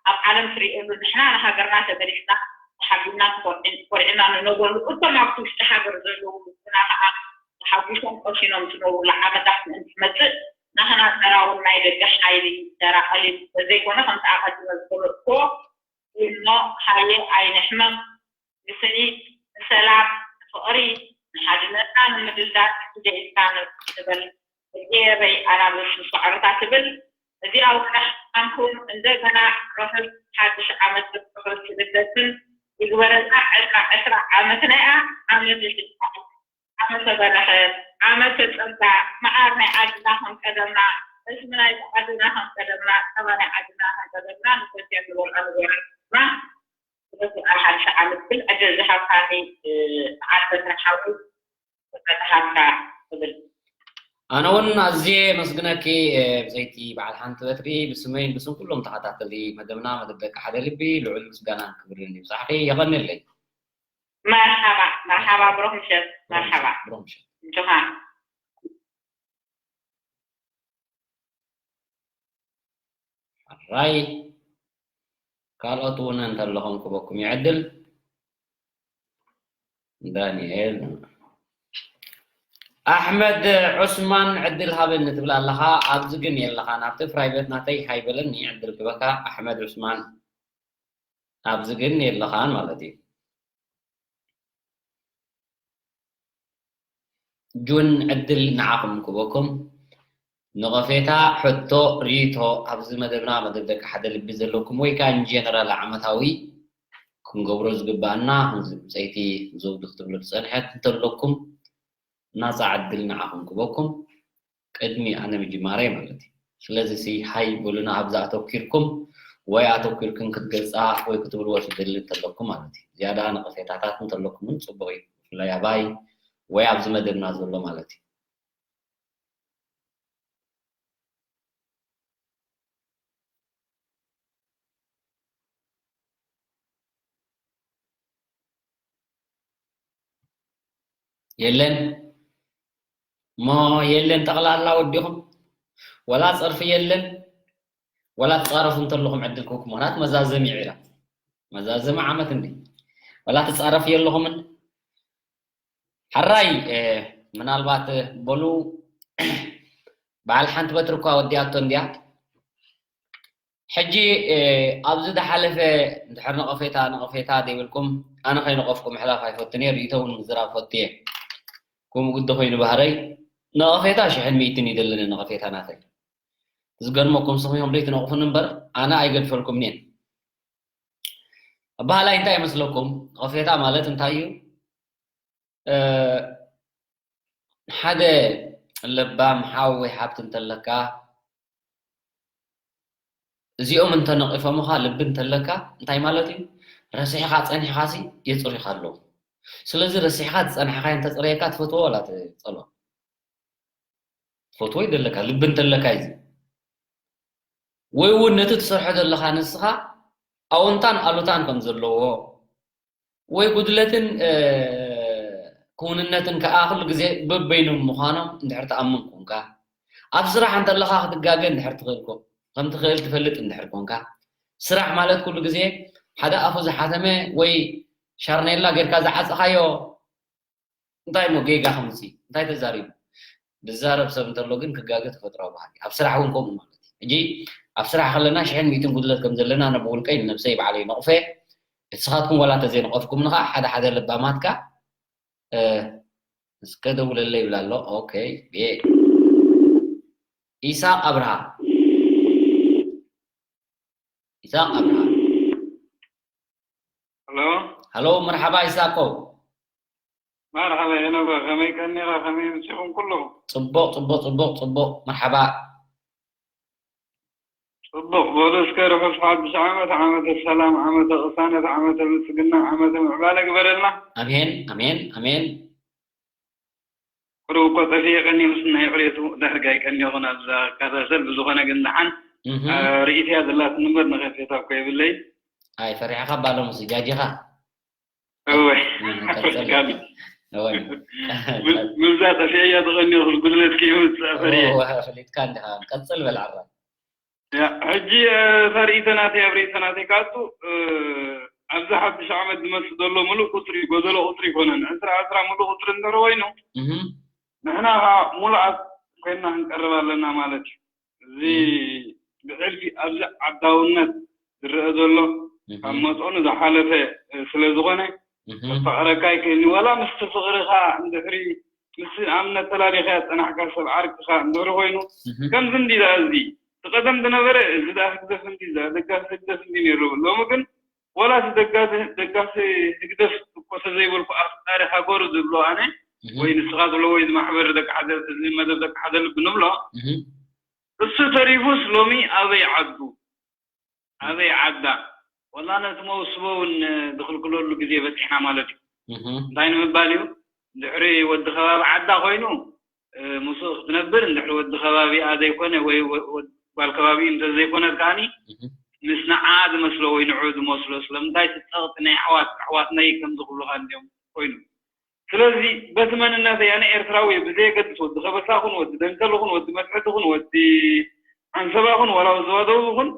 ኣብ ዓለም ትሪእሉ፣ ንሕና ንሃገርና ተመሊስና ተሓቢና ተኾርዒን-፣ ተኾሪዕና ንነብረሉ፣ እቶም ኣብቲ ውሽጢ ሃገር ዘለዉ ህዝብና ከዓ ተሓጒሶም ቀሲኖም ዝነብሩሉ ዓመታት ምእንቲ ትመፅእ፣ ናህና ተራ እውን ናይ ደገ ሓይሊ ተራ ቀሊል ስለዘይኮነ፣ ከምቲ ኣቐዲመ ዝገለፅክዎ፣ እሞ ሃየ ኣይንሕመቕ፣ ንስኒ፣ ንሰላም፣ ንፍቕሪ፣ ንሓድነትና ንምድልዳል ግደ ኢልካ ንበል። እዚኤበይ ኣናብስ ሳዕርታ ትብል። እዚኣ ወርሒ ኣንኩም እንደገና ርሑስ ሓድሽ ዓመት ርሑስ ልደትን ይግበረልና። ዕስራ ዕስራ ዓመትና እያ። ዓመት ይሕልፋ። ዓመተ በረኸት፣ ዓመተ ጸጋ፣ መዓር ናይ ዓድና ከም ቀደምና፣ ጠስሚ ናይ ዓድና ከም ቀደምና፣ ጸባ ናይ ዓድና ከም ቀደምና፣ ንሰትዮ ንበልዖ ንጎርዕና። ስለዚ ኣብ ሓድሽ ዓመት ግን ዕድል ዝሃብካኒ፣ እ፣ በዓል በትሪ ሓወይ፣ በትሪ ሃብካ እብል። ኣነ እውን ኣዝየ የመስግነኪ፣ እ፣ ብዘይቲ በዓል ሓንቲ በትሪ፣ ብስመይን ብስም ኩሎም ተኸታተሊ መደብና መደብ ደቂ ሓደ ልቢ ልዑል ምስጋናን ክብርን ይብጻሕኪ። የቐንየለይ። መርሓባ፣ መርሓባ፣ ብሩኽ ምሸት፣ መርሓባ። ብሩኽ ምሸት። እንጆኻ። ሕራይ፣ ካልኦት እውን እንተለኹም ክበኩም ይዕድል። ዳንኤል ኣሕመድ ዑስማን፣ ዕድል ሃበኒ ትብል ኣለኻ። ኣብዚ ግን የለኻን። ኣብቲ ፕራይቬት ናተይ ሃይ በለኒ፣ ዕድል ክበካ። ኣሕመድ ዑስማን፣ ኣብዚ ግን የለኻን ማለት እዩ። ጁን፣ ዕድል ንዓኹም ክበኩም። ነቐፌታ፣ ሕቶ፣ ርኢቶ ኣብዚ መደብና፣ መደብ ደቂ ሓደ ልቢ ዘለኩም ወይ ከኣ ኢንጀነራል ዓመታዊ ክንገብሮ ዝግባኣና፣ ከምዚ ብጸይቲ ዘውዲ ክትብሎ ዝጸንሐት እንተለኩም፣ ናጻ ዕድል ንዓኹም ክበኩም። ቅድሚ ኣነ ምጅማረይ ማለት እዩ። ስለዚ ሲ ሃይ በሉና ኣብዛ ኣተኪርኩም ወይ ኣተኪርክን ክትገልጻ ወይ ክትብልዎ ትደሊ እንተለኩም ማለት እዩ። ዝያዳ ነቐፌታታት እንተለኩም እውን ጽቡቕ እዩ። ብፍላይ ኣባይ ወይ ኣብዚ መደብና ዘሎ ማለት እዩ። የለን። እሞ የለን፣ ጠቕላላ ወዲኹም። ወላ ጸርፊ የለን። ወላ ትጻረፉ እንተለኹም ዕድል ክህብኩም፣ ምኽንያት መዛዘሚ እዩ ኢላ። መዛዘሚ ዓመት እንዲ። ወላ ትጻረፉ የለኹምን። ሕራይ፣ እ፣ ምናልባት፣ እ፣ በሉ በዓል ሓንቲ በትሪ እኳ ወዲኣቶ እንድያ። ሕጂ፣ እ፣ ኣብዚ ዝሓለፈ እንድሕር ነቐፌታ፣ ነቐፌታ ዘይብልኩም፣ ኣነ ከይነቐፍኩ ምሕላፍ ኣይፈቱን እየ፣ ርእይቶ እውን ምዝራብ ፈቱ እየ። ከምኡ ግዲ ኮይኑ ባህረይ፣ ነቐፌታ ሽሕን ሚእትን እዩ ዘለኒ፣ ነቐፌታ ናተይ። ዝገርመኩም፣ ንስኹም ኢኹም ዘይትነቕፉኒ እምበር፣ ኣነ ኣይገድፈልኩምን እየ። ኣበሃላይ እንታይ ይመስለኩም? ነቐፌታ ማለት እንታይ እዩ? እ፣ ሓደ ለባም ሓው ወይ ሓብቲ እንተለካ፣ እዚኦም እንተነቒፎምኻ ልቢ እንተለካ፣ እንታይ ማለት እዩ? ረሲሕኻ ጸኒሕኻሲ የጽርዩኻ ኣለዉ። ስለዚ ረሲሕኻ ዝጸናሕካዮ እንተጽረየካ ትፈትዎ ዋላ ትጸልኦ? ትፈትዎ ይደለካ፣ ልቢ እንተለካ እዩ። ወይ እውን ነቲ ትሰርሖ ዘለኻ ንስኻ ኣወንታን ኣሉታን ከም ዘለዎ፣ ወይ ጉድለትን፣ እ፣ ክውንነትን ከኣ ኩሉ ግዜ በበይኖም ምዃኖም እንድሕር ትኣምን ኮንካ፣ ኣብ ስራሕ እንተለኻ ክትጋገ እንድሕር ትኽእል ኮ-፣ ከም ትኽእል ትፈልጥ እንድሕር ኮንካ፣ ስራሕ ማለት ኩሉ ግዜ ሓደ ኣፉ ዝሓተመ ወይ ሻርኔላ ጌርካ ዝዓፀኻዮ እንታይ እሞ ጌጋ ከምዚ እንታይ ተዛሪቡ ዝዛረብ ሰብ እንተሎ ግን ክጋገ ተፈጥራዊ ባህሪ ኣብ ስራሕ እውን ከምኡ ማለት እዩ። ሕጂ ኣብ ስራሕ ከለና ሽሕን ሚእትን ጉድለት ከም ዘለና ነብውልቀይ ንነብሰይ ባዕለይ ነቕፈ። ንስኻትኩም ዋላ እንተዘይነቐፍኩምኒ ከዓ ሓደ ሓደ ለባማት ከዓ እስከ ደውለለይ ይብል ኣሎ። ኦኬ። ኢሳቅ ኣብርሃ ኢሳቅ ኣብርሃ። ሄሎ። ሃሎ፣ መርሓባ ኢሳቆ። መርሓባ ሄኖክ፣ ከመይ ቀኒኻ? ከመይ ምሲኹም ኩሉ? ጽቡቕ ጽቡቕ ጽቡቕ ጽቡቕ። መርሓባ። ጽቡቕ በሉ። እስከ ርሑስ ሓድሽ ዓመት፣ ዓመተ ሰላም፣ ዓመተ ቅሳነት፣ ዓመተ ብልጽግና፣ ዓመተ ምዕባለ ግበረልና። ኣሜን ኣሜን ኣሜን። ሕሩብ እኮ ጠፊኤ ቀኒኹ፣ ምስ ናይ ዕሬቱ ዳርጋ ኣይቀኒኹን ኣብዛ ክከታተል። ብዝኾነ ግን ደሓን ርእይቶያ ዘላትኒ እምበር ነቐፌታ እኮ የብለይ። ኣይ ፈሪሕኻ ባሎም ሲ ጃጂኻ። እወ። ቀጽል። እወ። ምብዛ ጠፊኤያ ተቐኒኹ፣ ጉድለት ከይምጽእ ፈሪሐ። እወ፣ ፈሊጥካ እንዲኻ። ቀጽል በል ዓራ። ያ፣ ሕጂ፣ እ፣ እታ ርእይቶ ናተይ፣ ኣብ ርእይቶ ናተይ ካቱ፣ እ፣ ኣብዚ ሓድሽ ዓመት ዝመጽእ ዘሎ ምሉእ ቁጽሪ፣ ጎደሎ ቁጽሪ ኣይኮነን። ዕስራ ዕስራ ምሉእ ቁጽሪ እንድሕር ኮይኑ፣ እህ። ንሕና ኸዓ ምሉኣት ኮይንና ክንቀርብ ኣለና ማለት እዩ። እዚ እህ። ብሕልፊ ኣብዚ ዓዳውነት ዝረአ ዘሎ፣ እህ። ካብ መጠኑ ዝሓለፈ፣ እ፣ ስለ ዝኾነ፣ እህ። ከፋቕረካ ኣይክእልን እዩ። ዋላ ምስቲ ፍቕርኻ እንድሕሪ፣ ምስ ኣብነት ተላሊኻ ዝጸናሕካ ሰብ ዓርክኻ እንድሕሪ ኮይኑ፣ እህ። ከምዚ እንዲ ደኣ እዚ፣ እቲ ቀደም ዝነበረ፣ እዚ ደኣ ህግደፍ እንዲ፣ እዚ ደኣ ደጋፊ ህግደፍ እንዲ ነይሩ። ሎሚ ግን፣ ዋላ እቲ ደጋፊ፣ ደጋፊ ህግደፍ እኮ ተዘይበልኩ፣ ኣፍቃሪ ሃገሩ ዝብሎ ኣነ፣ እህ። ወይ ንስኻ ትብሎ፣ ወይ እዚ ማሕበር ደቂ ሓደ፣ እዚ መደብ ደቂ ሓደ ልቢ ንብሎ፣ እህ። እሱ ተሪፉስ ሎሚ ኣበይ ዓዱ? ኣበይ ዓዳ? ወላ ነቲ መውስቦ እውን ዝኽልክለሉ ግዜ በጺሕና ማለት እዩ። እህ። እንታይ ንምባል እዩ? እንድሕሪ ወዲ ከባቢ ዓዳ ኮይኑ፣ እ፣ ምስኡ ክትነብር፣ እንድሕሪ ወዲ ከባቢኣ ዘይኮነ ወይ ወ-፣ ወ-፣ ጓል ከባቢኡ እንተዘይኮነት ከኣኒ፣ እህ። ምስ ንዓ ዝመስሎ ወይ ንዑ ዝመስሎ፣ ስለምንታይ እቲ ጸቕጢ ናይ ኣሕዋት፣ ኣሕዋትነይ ከም ዝኽብሉኻ እንድዮም ኮይኑ። ስለዚ በቲ መንነተይ ኣነ ኤርትራዊ እየ ብዘየገድስ፣ ወዲ ከበሳ ኹን፣ ወዲ ደንከል ኹን፣ ወዲ መትሕቲ ኹን፣ ወዲ ዓንሰባ ኹን፣ ዋላ ወዲ ዞባ ደቡብ ኹን፣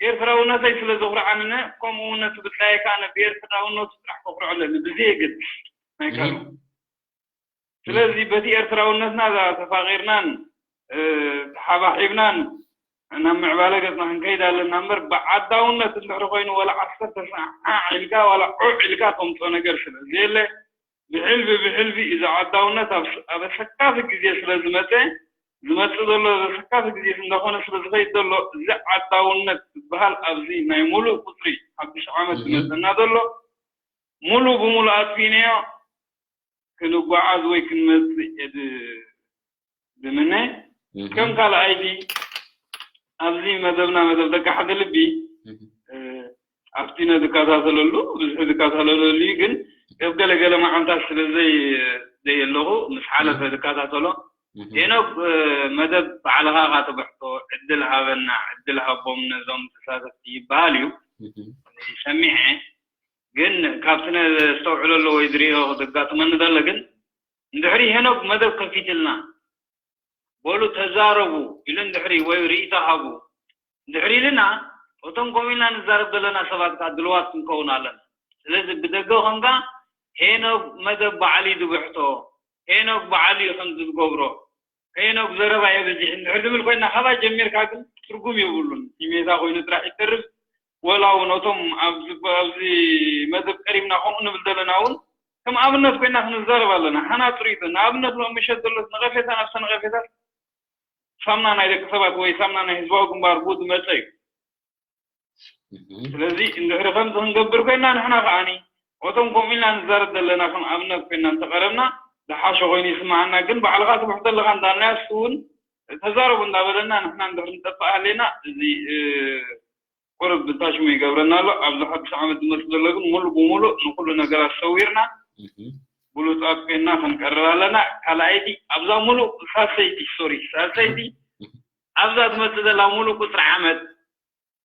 ኤርትራውነተይ ስለ ዘኹርዓኒ፣ ከምኡ እውን ነቲ ብጻየይ ከኣ ብኤርትራውነቱ ጥራሕ ከኹርዖ ኣለኒ፣ ብዘየገድስ ናይ ካልእ። እህ። ስለዚ በቲ ኤርትራውነትና እዛ ተፋቒርናን፣ እ፣ ተሓባሒብናን ናብ ምዕባለ ገጽና ክንከይድ ኣለና እምበር፣ ብዓዳውነት እንድሕሪ ኮይኑ፣ ዋላ ዓሰርተ ሰዓዕ ኢልካ፣ ዋላ ዑዕ ኢልካ ተምጽኦ ነገር ስለ ዘየለ፣ ብሕልፊ፣ ብሕልፊ እዚ ዓዳውነት ኣብ ስ-፣ ኣብ ኣሰካፊ ግዜ ስለ ዝመጸ፣ ዝመጽእ ዘሎ ኣብ ኣሰካፊ ግዜ እንዳኾነ ስለ ዝኸይድ ዘሎ፣ እዚ ዓዳውነት ዝበሃል ኣብዚ ናይ ሙሉእ ቁጽሪ ሓድሽ ዓመት እህ። ዝመጸና ዘሎ፣ ሙሉእ ብሙሉእ ኣጥፊእናዮ፣ ክንጓዓዝ ወይ ክንመጽእ እየ ድ-፣ ድምነ። እህ። ከም ካልኣይቲ፣ ኣብዚ መደብና፣ መደብ ደቂ ሓደ ልቢ፣ እህ። እ፣ ኣብቲ ነዝከታተለሉ፣ ብዙሕ ዝከታተለሉ እዩ፣ ግን ኣብ ገለ ገለ መዓልታት ስለ ዘይ-፣ ዘየለኹ፣ ምስ ሓለፈ እህ። ዝከታተሎ። እህ። ሄኖክ፣ እ፣ መደብ ባዕልኻ ኢኻ ትብሕቶ፣ ዕድል ሃበና፣ ዕድል ሃቦም ነዞም ተሳተፍቲ ይበሃል እዩ። እህ። ሰሚዐ፣ ግን ካብቲ ነስተውዕለሉ ወይ ዝሪኦ ዘጋጥመኒ ዘሎ ግን፣ እንድሕሪ ሄኖክ መደብ ከፊትልና፣ በሉ ተዛረቡ ኢሉ እንድሕሪ ወይ ርእይቶ ሃቡ እንድሕሪ ኢልና፣ እቶም ከምኡ ኢልና ንዛረብ ዘለና ሰባት ከዓ ድልዋት ክንከውን ኣለና። ስለዚ ብደገ ኮንካ ሄኖክ መደብ በዓል እዩ ዝብሕቶ፣ ሄኖክ በዓል እዩ ከምዚ ዝገብሮ፣ ሄኖክ ዘረባ የብዝሕ እንድሕር ዝብል ኮይና፣ ካባይ ጀሚርካ ግን ትርጉም የብሉን። ሜታ ኮይኑ ጥራሕ ይተርፍ። ወላ እውን እቶም ኣብዚ፣ ኣብዚ መደብ ቀሪብና ከምኡ ንብል ዘለና እውን ከም ኣብነት ኮይና ክንዛረብ ኣለና። ሓና ጥሪት ንኣብነት ሎም ምሸት ዘሎ ነቐፌታ፣ ናብቲ ነቐፌታ ሳምና ናይ ደቂ ሰባት ወይ ሳምና ናይ ህዝባዊ ግንባር ብኡ ዝመጸ እዩ። እህ። ስለዚ እንድሕሪ ከምዚ ክንገብር ኮይና፣ ንሕና ከዓኒ እቶም ከምኡ ኢልና ንዛረብ ዘለና ከም ኣብነት ኮይና እንተቐረብና ዝሓሸ ኮይኑ ይስምዓና። ግን ባዕልኻ ትብሕቶ ኣለኻ እንዳልናዮ፣ እሱ እውን ተዛረቡ እንዳበለና፣ ንሕና እንድሕሪ ንጠፍእ ሃለና፣ እዚ፣ እ፣ ቁሩብ እንታይ ሽሙ ይገብረና ኣሎ። ኣብዚ ሓድሽ ዓመት ዝመጽእ ዘሎ ግን ሙሉእ ብሙሉእ ንኹሉ ነገራት ሰዊርና፣ እህ። ብሉጻት ኮይና ክንቀርብ ኣለና። ካልኣይቲ፣ ኣብዛ ሙሉእ ሳልሰይቲ፣ ሶሪ፣ ሳልሰይቲ፣ ኣብዛ ትመጽእ ዘላ ሙሉእ ቁጽሪ ዓመት፣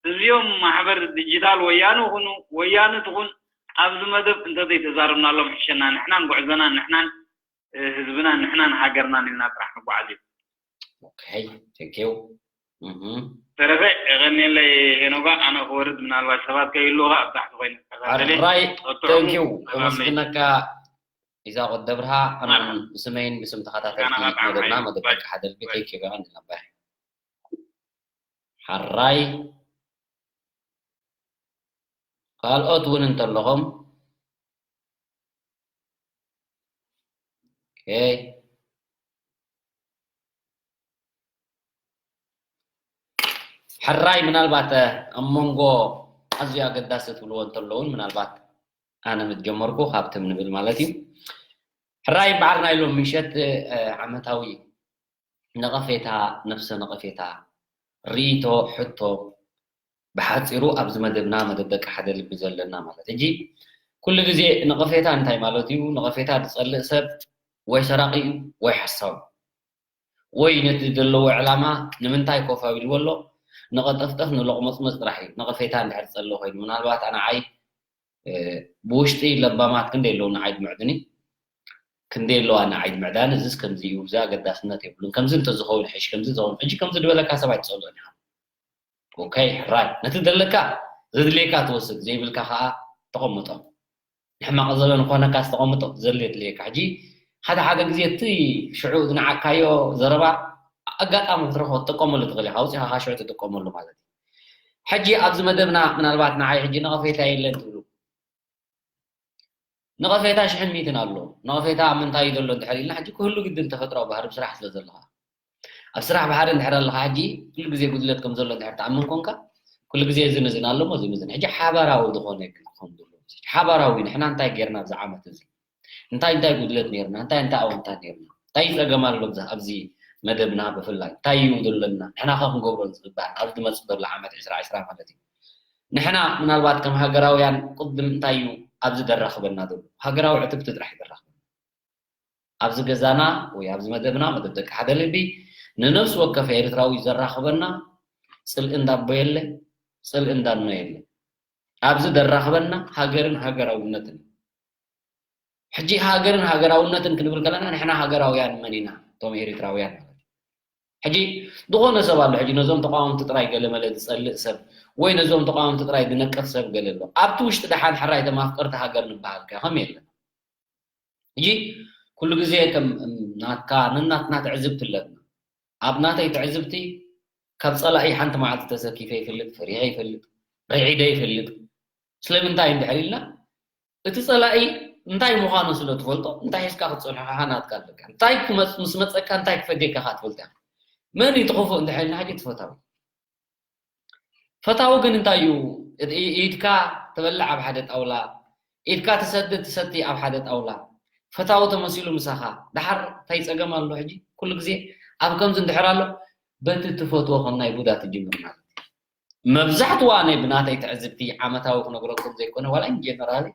እዚኦም ማሕበር ዲጂታል ወያነ ይኹኑ፣ ወያነ ትኹን፣ ኣብዚ መደብ እንተዘይተዛረብናሎም ሕሸና፣ ንሕናን ጉዕዞናን፣ ንሕናን፣ እ፣ ህዝብናን፣ ንሕናን ሃገርናን ኢልና ጥራሕ ንጓዓዝ እዩ። ኦኬ፣ thank you። ተረፈ የቐንየለይ ሄኖጋ። ኣነ ክወርድ፣ ምናልባት ሰባት ከይህልዉ ኣብ ታሕቲ ኮይነ ክከታተል እየ። ራይ። ተንኪው። ከመስግነካ። ኢዛቆ ደብርሃ፣ ኣነ ብስመይን ብስም ተኸታተልቲ መደብና መደብ ደቂ ሓደ ልቢ። ተንኪው። የቐንየልና ኣባይ። ሓራይ። ካልኦት እውን እንተለኹም። ኦኬ። ሕራይ፣ ምናልባት ኣብ መንጎ ኣዝዩ ኣገዳሲ ትብልዎ እንተለውን፣ ምናልባት ኣነ ምስ ጀመርኩ ካብትም ንብል ማለት እዩ። ሕራይ፣ በዓል ናይ ሎም ምሸት ዓመታዊ ነቐፌታ፣ ነፍሰ ነቐፌታ፣ ርእይቶ፣ ሕቶ፣ ብሓጺሩ ኣብዚ መደብና፣ መደብ ደቂ ሓደ ልቢ ዘለና ማለት። ሕጂ ኩሉ ግዜ ነቐፌታ እንታይ ማለት እዩ? ነቐፌታ ዝጸልእ ሰብ ወይ ሰራቒ እዩ ወይ ሓሳዊ። ወይ ነቲ ዘለዎ ዕላማ ንምንታይ ኮፍ ኣቢልዎ ኣሎ? ንቐጠፍጠፍ ንሎቕመጽመጽ ጥራሕ እዩ። ነቐፌታ እንድሕር ዝጸልእ ኮይኑ፣ ምናልባት ኣነ ዓይ ብውሽጢ ለባማት ክንደይ ኣለዉ ንዓይ ድምዕድኒ፣ ክንደይ ኣለዋ ንዓይ ድምዕዳኒ። እዚስ ከምዚ እዩ፣ እዚ ኣገዳስነት የብሉን፣ ከምዚ እንተዝኸውን ሕሽ፣ ከምዚ ዝኸውን ሕጂ ከምዚ ዝበለካ ሰብ ኣይትጸልኦን ኢኻ። ኦኬ፣ ሕራይ። ነቲ ዘለካ ዘድልየካ ትወስድ፣ ዘይብልካ ከዓ ተቐምጦ። ንሕማቕ ዘበን ኮነካ ዝተቐምጦ ዘድልየ የድልየካ። ሕጂ ሓደ ሓደ ግዜ እቲ ሽዑ ዝነዓቅካዮ ዘረባ ኣጋጣሚ ክትረኽቦ ትጥቀመሉ ትኽእል ኢኻ፣ ኣውፂኻ ካብ ሽዑ ትጥቀመሉ ማለት እዩ። ሕጂ ኣብዚ መደብና ምናልባት ንዓይ ሕጂ ነቐፌታ የለን ትብሉ። ነቐፌታ ሽሕን ሚእትን ኣሎ። ነቐፌታ ኣብ ምንታይ እዩ ዘሎ እንድሕር ኢልና፣ ሕጂ ክህሉ ግድን ተፈጥራዊ ባህሪ ብስራሕ ስለ ዘለኻ። ኣብ ስራሕ ብሓደ እንድሕር ኣለኻ፣ ሕጂ ኩሉ ግዜ ጉድለት ከም ዘሎ እንድሕር ትኣምን ኮንካ፣ ኩሉ ግዜ እዚ ንዝን ኣሎ እሞ እዚ ምዝን። ሕጂ ሓባራዊ ዝኾነ ግን ክኸውን ዘለዎ፣ ሓባራዊ ንሕና እንታይ ጌርና ኣብዚ ዓመት እዚ? እንታይ እንታይ ጉድለት ኔርና? እንታይ እንታይ ኣወንታ ኔርና? እንታይ ጸገም ኣሎ ኣብዚ፣ ኣብዚ መደብና ብፍላይ? እንታይ እዩ ዘለና? ንሕና ከ ክንገብሮ ዝግባእ ኣብዚ ዝመጽእ ዘሎ ዓመት ዕስራ ዕስራ ማለት እዩ። ንሕና ምናልባት ከም ሃገራውያን ቅድም እንታይ እዩ ኣብዚ ደራኽበና ዘሎ? ሃገራዊ ዕትብቲ ጥራሕ እዩ ደራኽበና። ኣብዚ ገዛና ወይ ኣብዚ መደብና፣ መደብ ደቂ ሓደ ልቢ፣ ንነፍሲ ወከፍ ኤርትራዊ ዘራኽበና ጽልኢ እንዳ ኣቦ የለ፣ ጽልኢ እንዳ እኖ የለ። ኣብዚ ደራኽበና ሃገርን ሃገራውነትን። ሕጂ ሃገርን ሃገራውነትን ክንብል ከለና ንሕና ሃገራውያን መን ኢና? እቶም ኤርትራውያን ማለት እዩ። ሕጂ ዝኾነ ሰብ ኣሎ፣ ሕጂ ነዞም ተቃወምቲ ጥራይ ገለመለ ዝጸልእ ሰብ ወይ ነዞም ተቃወምቲ ጥራይ ዝነቅፍ ሰብ ገለ ኣሎ። ኣብቲ ውሽጢ ደሓን ሕራይ እቶም ኣፍቀርቲ ሃገር ንበሃል ከ ከም የለን። ሕጂ ኩሉ ግዜ ከም ናትካ፣ ነናትና ትዕዝብቲ ኣለና። ኣብ ናተይ ትዕዝብቲ ካብ ጸላኢ ሓንቲ መዓልቲ ተሰኪፈ ይፈልጥ፣ ፈሪሐ ይፈልጥ፣ ርዒደ ይፈልጥ። ስለምንታይ እንድሕር ኢልና፣ እቲ ጸላኢ እንታይ ምዃኑ ስለ ትፈልጦ፣ እንታይ ሒዝካ ክትጸንሖ ኢኻ ናትካ ኣለካ። እንታይ ክመጽ-፣ ምስ መጸካ እንታይ ክፈድየካ ኢኻ ትፈልጥ ኢኻ። መን እዩ እቲ ክፉእ እንድሕር ኢልና፣ ሕጂ እቲ ፈታዊ። ፈታዊ ግን እንታይ እዩ? ኢድካ ትበልዕ ኣብ ሓደ ጣውላ፣ ኢድካ ትሰድድ ትሰቲ ኣብ ሓደ ጣውላ። ፈታዊ ተመሲሉ ምሳኻ። ደሓር እንታይ ጸገም ኣሎ ሕጂ? ኩሉ ግዜ ኣብ ከምዚ እንድሕር ኣሎ፣ በቲ ትፈትዎ ከም ናይ ቡዳ ትጅምር ማለት እዩ። መብዛሕትኡ ኣነ ብናተይ ትዕዝብቲ ዓመታዊ ክነግረኩም ዘይኮነ፣ ዋላ ኢን ጀነራሊ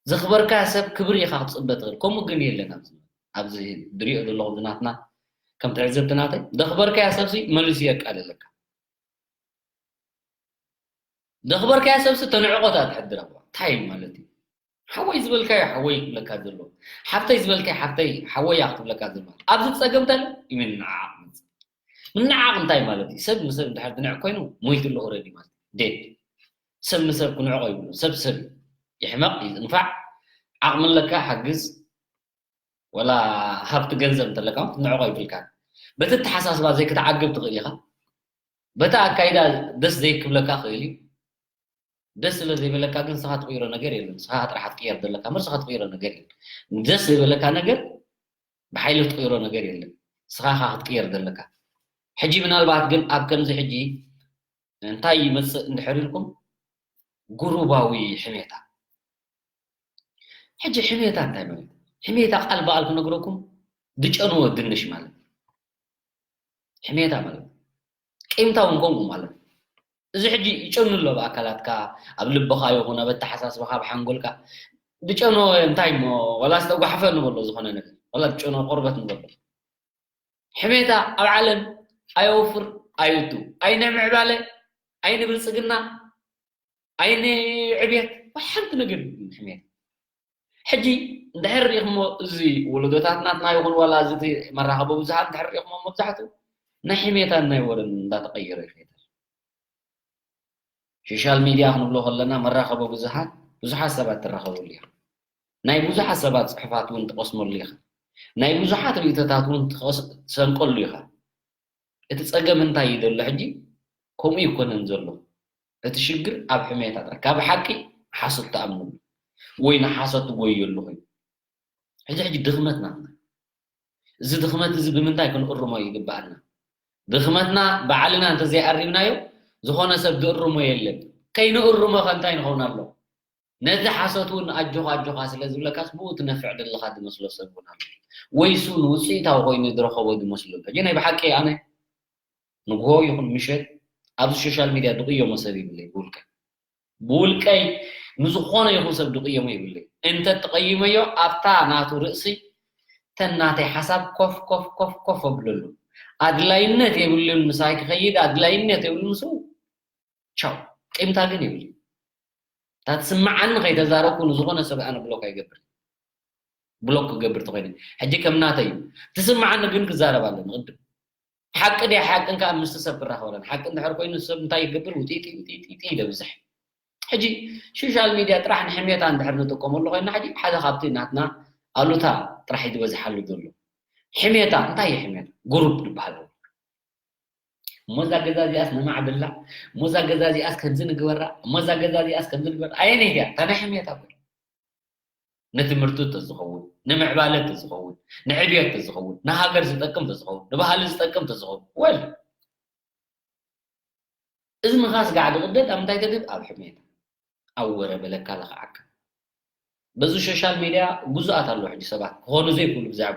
ዘኽበርካዮ ሰብ ክብሪ ኢኻ ክትጽበ ትኽእል። ከምኡ ግን የለን ኣብዚ፣ ኣብዚ ድሪኦ ዘለኹ ናትና ከም ትዕዝብቲ ናተይ። ዘኽበርካዮ ሰብሲ መሊሱ የቃልለካ። ዘኽበርካዮ ሰብሲ ተንዕቆታ ትሕድር ኣዋ። እንታይ ማለት እዩ? ሓወይ ዝበልካዮ ሓወይ ክብለካ ዘሎ። ሓፍተይ ዝበልካዮ ሓፍተይ ሓወይ እያ ክትብለካ ዘሎ። ኣብዚ ጸገም እንታይ ኣሎ? ይምንዓቕ መጽእ። ምንዓቕ እንታይ ማለት እዩ? ሰብ ንሰብ እንድሕር ዝንዕቕ ኮይኑ ሞይቱ ኣሎ ኦረዲ ማለት እዩ። ዴድ። ሰብ ንሰብ ክንዕቆ ይብሉ። ሰብ ሰብ እዩ። ይሕመቕ፣ ይንፋዕ፣ ዓቕሚ ኣለካ፣ ሓግዝ፣ ወላ ሃብቲ ገንዘብ እንተለካ እውን ክትንዕቆ ይብልካ። በቲ ኣተሓሳስባ ዘይክትዓግብ ትኽእል ኢኻ። በቲ ኣካይዳ ደስ ዘይክብለካ ክእል እዩ። ደስ ስለ ዘይበለካ ግን ንስኻ ትቕይሮ ነገር የለን። ንስኻ ጥራሕ ትቅየር ዘለካ እምበር ንስኻ ትቕይሮ ነገር የለን። ደስ ዘይበለካ ነገር ብሓይሊ ትቕይሮ ነገር የለን። ንስኻ ኢኻ ክትቅየር ዘለካ። ሕጂ ምናልባት ግን ኣብ ከምዚ ሕጂ እንታይ ይመጽእ እንድሕር ኢልኩም፣ ጉሩባዊ ሕሜታ። ሕጂ ሕሜታ እንታይ ማለት እዩ? ሕሜታ ቃል ብቓል ክነግረኩም፣ ዝጨንወ ድንሽ ማለት እዩ። ሕሜታ ማለት ቂምታ እውን ከምኡ ማለት እዩ። እዚ ሕጂ ይጨኑ ኣሎ ኣብ ኣካላትካ፣ ኣብ ልብኻ ይኹን ኣብ ኣተሓሳስባኻ፣ ኣብ ሓንጎልካ ዝጨኑ። እንታይ እሞ፣ ዋላ ዝተጓሕፈ ንበሎ ዝኾነ ነገር፣ ዋላ ዝጨኑ ቆርበት ንበሎ። ሕሜታ ኣብ ዓለም ኣየውፍር ኣየእቱ፣ ኣይነ ምዕባለ፣ ኣይነ ብልጽግና፣ ኣይነ ዕብየት፣ ሓንቲ ነገር የብሉን ሕሜታ። ሕጂ እንድሕር ርኢኹሞ፣ እዚ ወለዶታት ናትና ይኹን ዋላ እዚ እቲ መራኸቢ ብዙሃን እንድሕር ርኢኹሞ፣ መብዛሕትኡ ናይ ሕሜታን ናይ ወረን እንዳተቐየረ ይኸይድ። ሶሻል ሚድያ ክንብሎ ከለና መራኸቢ ብዙሃን ብዙሓት ሰባት ትራኸበሉ እያ። ናይ ብዙሓት ሰባት ጽሑፋት እውን ትቐስመሉ ኢኻ። ናይ ብዙሓት ርእይቶታት እውን ትሰንቀሉ ኢኻ። እቲ ጸገም እንታይ እዩ ዘሎ ሕጂ? ከምኡ ይኮነን ዘሎ። እቲ ሽግር ኣብ ሕሜታ ጥራሕ። ካብ ሓቂ ሓሶት ትኣምንሉ ወይ ንሓሶት ትጎየሉ ኮይኑ። ሕጂ ሕጂ ድኽመትና እዚ ድኽመት እዚ ብምንታይ ክንእርሞ ይግብኣና? ድኽመትና ባዕልና እንተዘይኣሪምናዮ ዝኾነ ሰብ ዝእርሞ የለን። ከይንእርሞ ከ እንታይ ንኸውን ኣሎ? ነቲ ሓሶት እውን ኣጆኻ ኣጆኻ ስለ ዝብለካስ ብኡ ትነፍዕ ዘለኻ ዝመስሎ ሰብ እውን ኣሎ። ወይ እሱ ንውፅኢታዊ ኮይኑ ዝረኸቦ ዝመስሎ ኣሎ። ሕጂ ናይ ብሓቂ ኣነ ንግሆ ይኹን ምሸት ኣብዚ ሶሻል ሚድያ ድቕየሞ ሰብ ይብለይ ብውልቀ። ብውልቀይ ንዝኾነ ይኹን ሰብ ድቕየሞ ይብለይ። እንተ ተቐይመዮ ኣብታ ናቱ ርእሲ ተን ናተይ ሓሳብ ኮፍ ኮፍ ኮፍ ኮፍ ኣብለሉ። ኣድላይነት የብሉን ምሳይ ክኸይድ ኣድላይነት የብሉን ምስ ቻው ቂምታ ግን ይብል። እታ ትስምዓኒ ከይተዛረብኩ ንዝኾነ ሰብ ኣነ ብሎክ ኣይገብር። ብሎክ ክገብር ተኾይነ ሕጂ ከም ናተይ እዩ። ትስምዓኒ ግን ክዛረብ ኣለኒ ቅድም። ሓቂ ድያ ሓቅን ከዓ ምስቲ ሰብ ክራኸብ ኣለኒ። ሓቂ እንድሕር ኮይኑ ሰብ እንታይ ይገብር? ውጢጢ ውጢጢ ይደብዝሕ። ሕጂ ሶሻል ሚድያ ጥራሕ ንሕሜታ እንድሕር ንጥቀመሉ ኮይና ሕጂ ሓደ ካብቲ ናትና ኣሉታ ጥራሕ እዩ ዝበዝሓሉ ዘሎ። ሕሜታ እንታይ እዩ? ሕሜታ ጉሩፕ ዝበሃል እሞ እዛ ገዛ እዚኣስ ነማዕብላ፣ እሞ እዛ ገዛ እዚኣስ ከምዚ ንግበራ፣ እሞ እዛ ገዛ እዚኣስ ከምዚ ንግበራ። ኣየነይቲ እያ? እታ ናይ ሕሜታ እኮ። ንትምህርቲ ተዝኸውን፣ ንምዕባለ ተዝኸውን፣ ንዕብየት ተዝኸውን፣ ንሃገር ዝጠቅም ተዝኸውን፣ ንባህሊ ዝጠቅም ተዝኸውን። ወል እዚ ምኻስ ጋዕ ድቕደድ ኣብ ምንታይ ተድብ? ኣብ ሕሜታ። ኣብ ወረ በለካ ለኽዓካ። በዚ ሶሻል ሚድያ ግዙኣት ኣለዉ ሕጂ ሰባት ክኾኑ ዘይክእሉ ብዛዕባ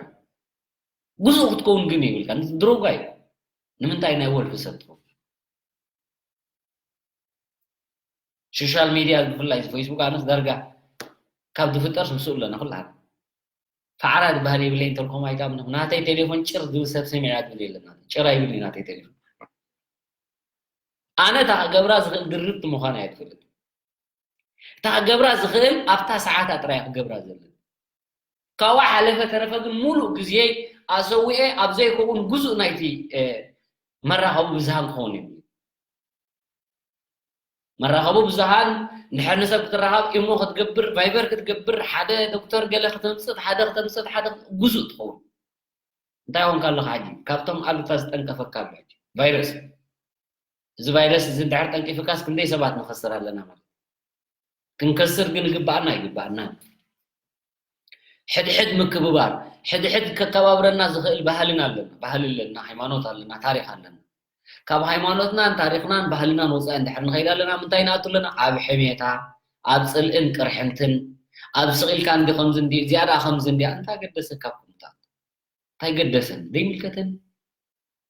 ግዙእ ክትከውን ግን ይብልካ። ድሮጋ እዩ። ንምንታይ ናይ ወልፊ ሰብ ትኸውን? ሶሻል ሚድያ ብፍላይ እዚ ፌስቡክ ኣነስ ዳርጋ ካብ ዝፍጠር ስምስኡ ኣለና ኩላና። ፋዕራ ዝበሃል የብለይ እንተልኩም ኣይታምኑ። ናተይ ቴሌፎን ጭር ዝብል ሰብ ሰሚዐ እያ ትብል የለን። ናተይ ጭር ኣይብል እዩ ናተይ ቴሌፎን። ኣነ እታ ክገብራ ዝኽእል ድርብቲ ምዃን እያ ትፈልጥ። እታ ክገብራ ዝኽእል ኣብታ ሰዓታ ጥራይ ክገብራ ዘለን። ካብኣ ሓለፈ ተረፈ ግን ሙሉእ ግዜይ ኣሰዊኤ ኣብ ዘይከውን ግዙእ ናይቲ መራኸቢ ብዝሃን ክኸውን እዩ። መራኸቢ ብዙሃን እንድሕር ንሰብ ክትራኸብ ኢሞ ክትገብር ቫይበር ክትገብር ሓደ ዶክተር ገለ ክተምፅእ ሓደ ክተምፅእ ሓደ ግዙእ ትኸውን። እንታይ ኾንካ ኣለኻ ሕጂ? ካብቶም ኣሉታ ዝጠንቀፈካ ኣሎ ሕጂ ቫይረስ። እዚ ቫይረስ እዚ እንድሕር ጠንቂፍካስ ክንደይ ሰባት ንኸስር ኣለና ማለት? ክንከስር ግን ይግብኣና ይግብኣና። ሕድሕድ ምክብባር፣ ሕድሕድ ከከባብረና ዝኽእል ባህልና ኣለና፣ ባህሊ ኣለና፣ ሃይማኖት ኣለና፣ ታሪኽ ኣለና። ካብ ሃይማኖትናን ታሪኽናን ባህልናን ወፃኢ እንድሕር ንኸይድ ኣለና ምንታይ ንኣቱ ኣለና? ኣብ ሕሜታ፣ ኣብ ፅልእን ቅርሕንትን፣ ኣብ ስቕ ኢልካ እንዲ ከምዚ እንዲ እዚኣ ደኣ ከምዚ እንዲያ እንታይ ገደሰካ? ኣብ ከምታት እንታይ ገደሰን? ዘይምልከተን።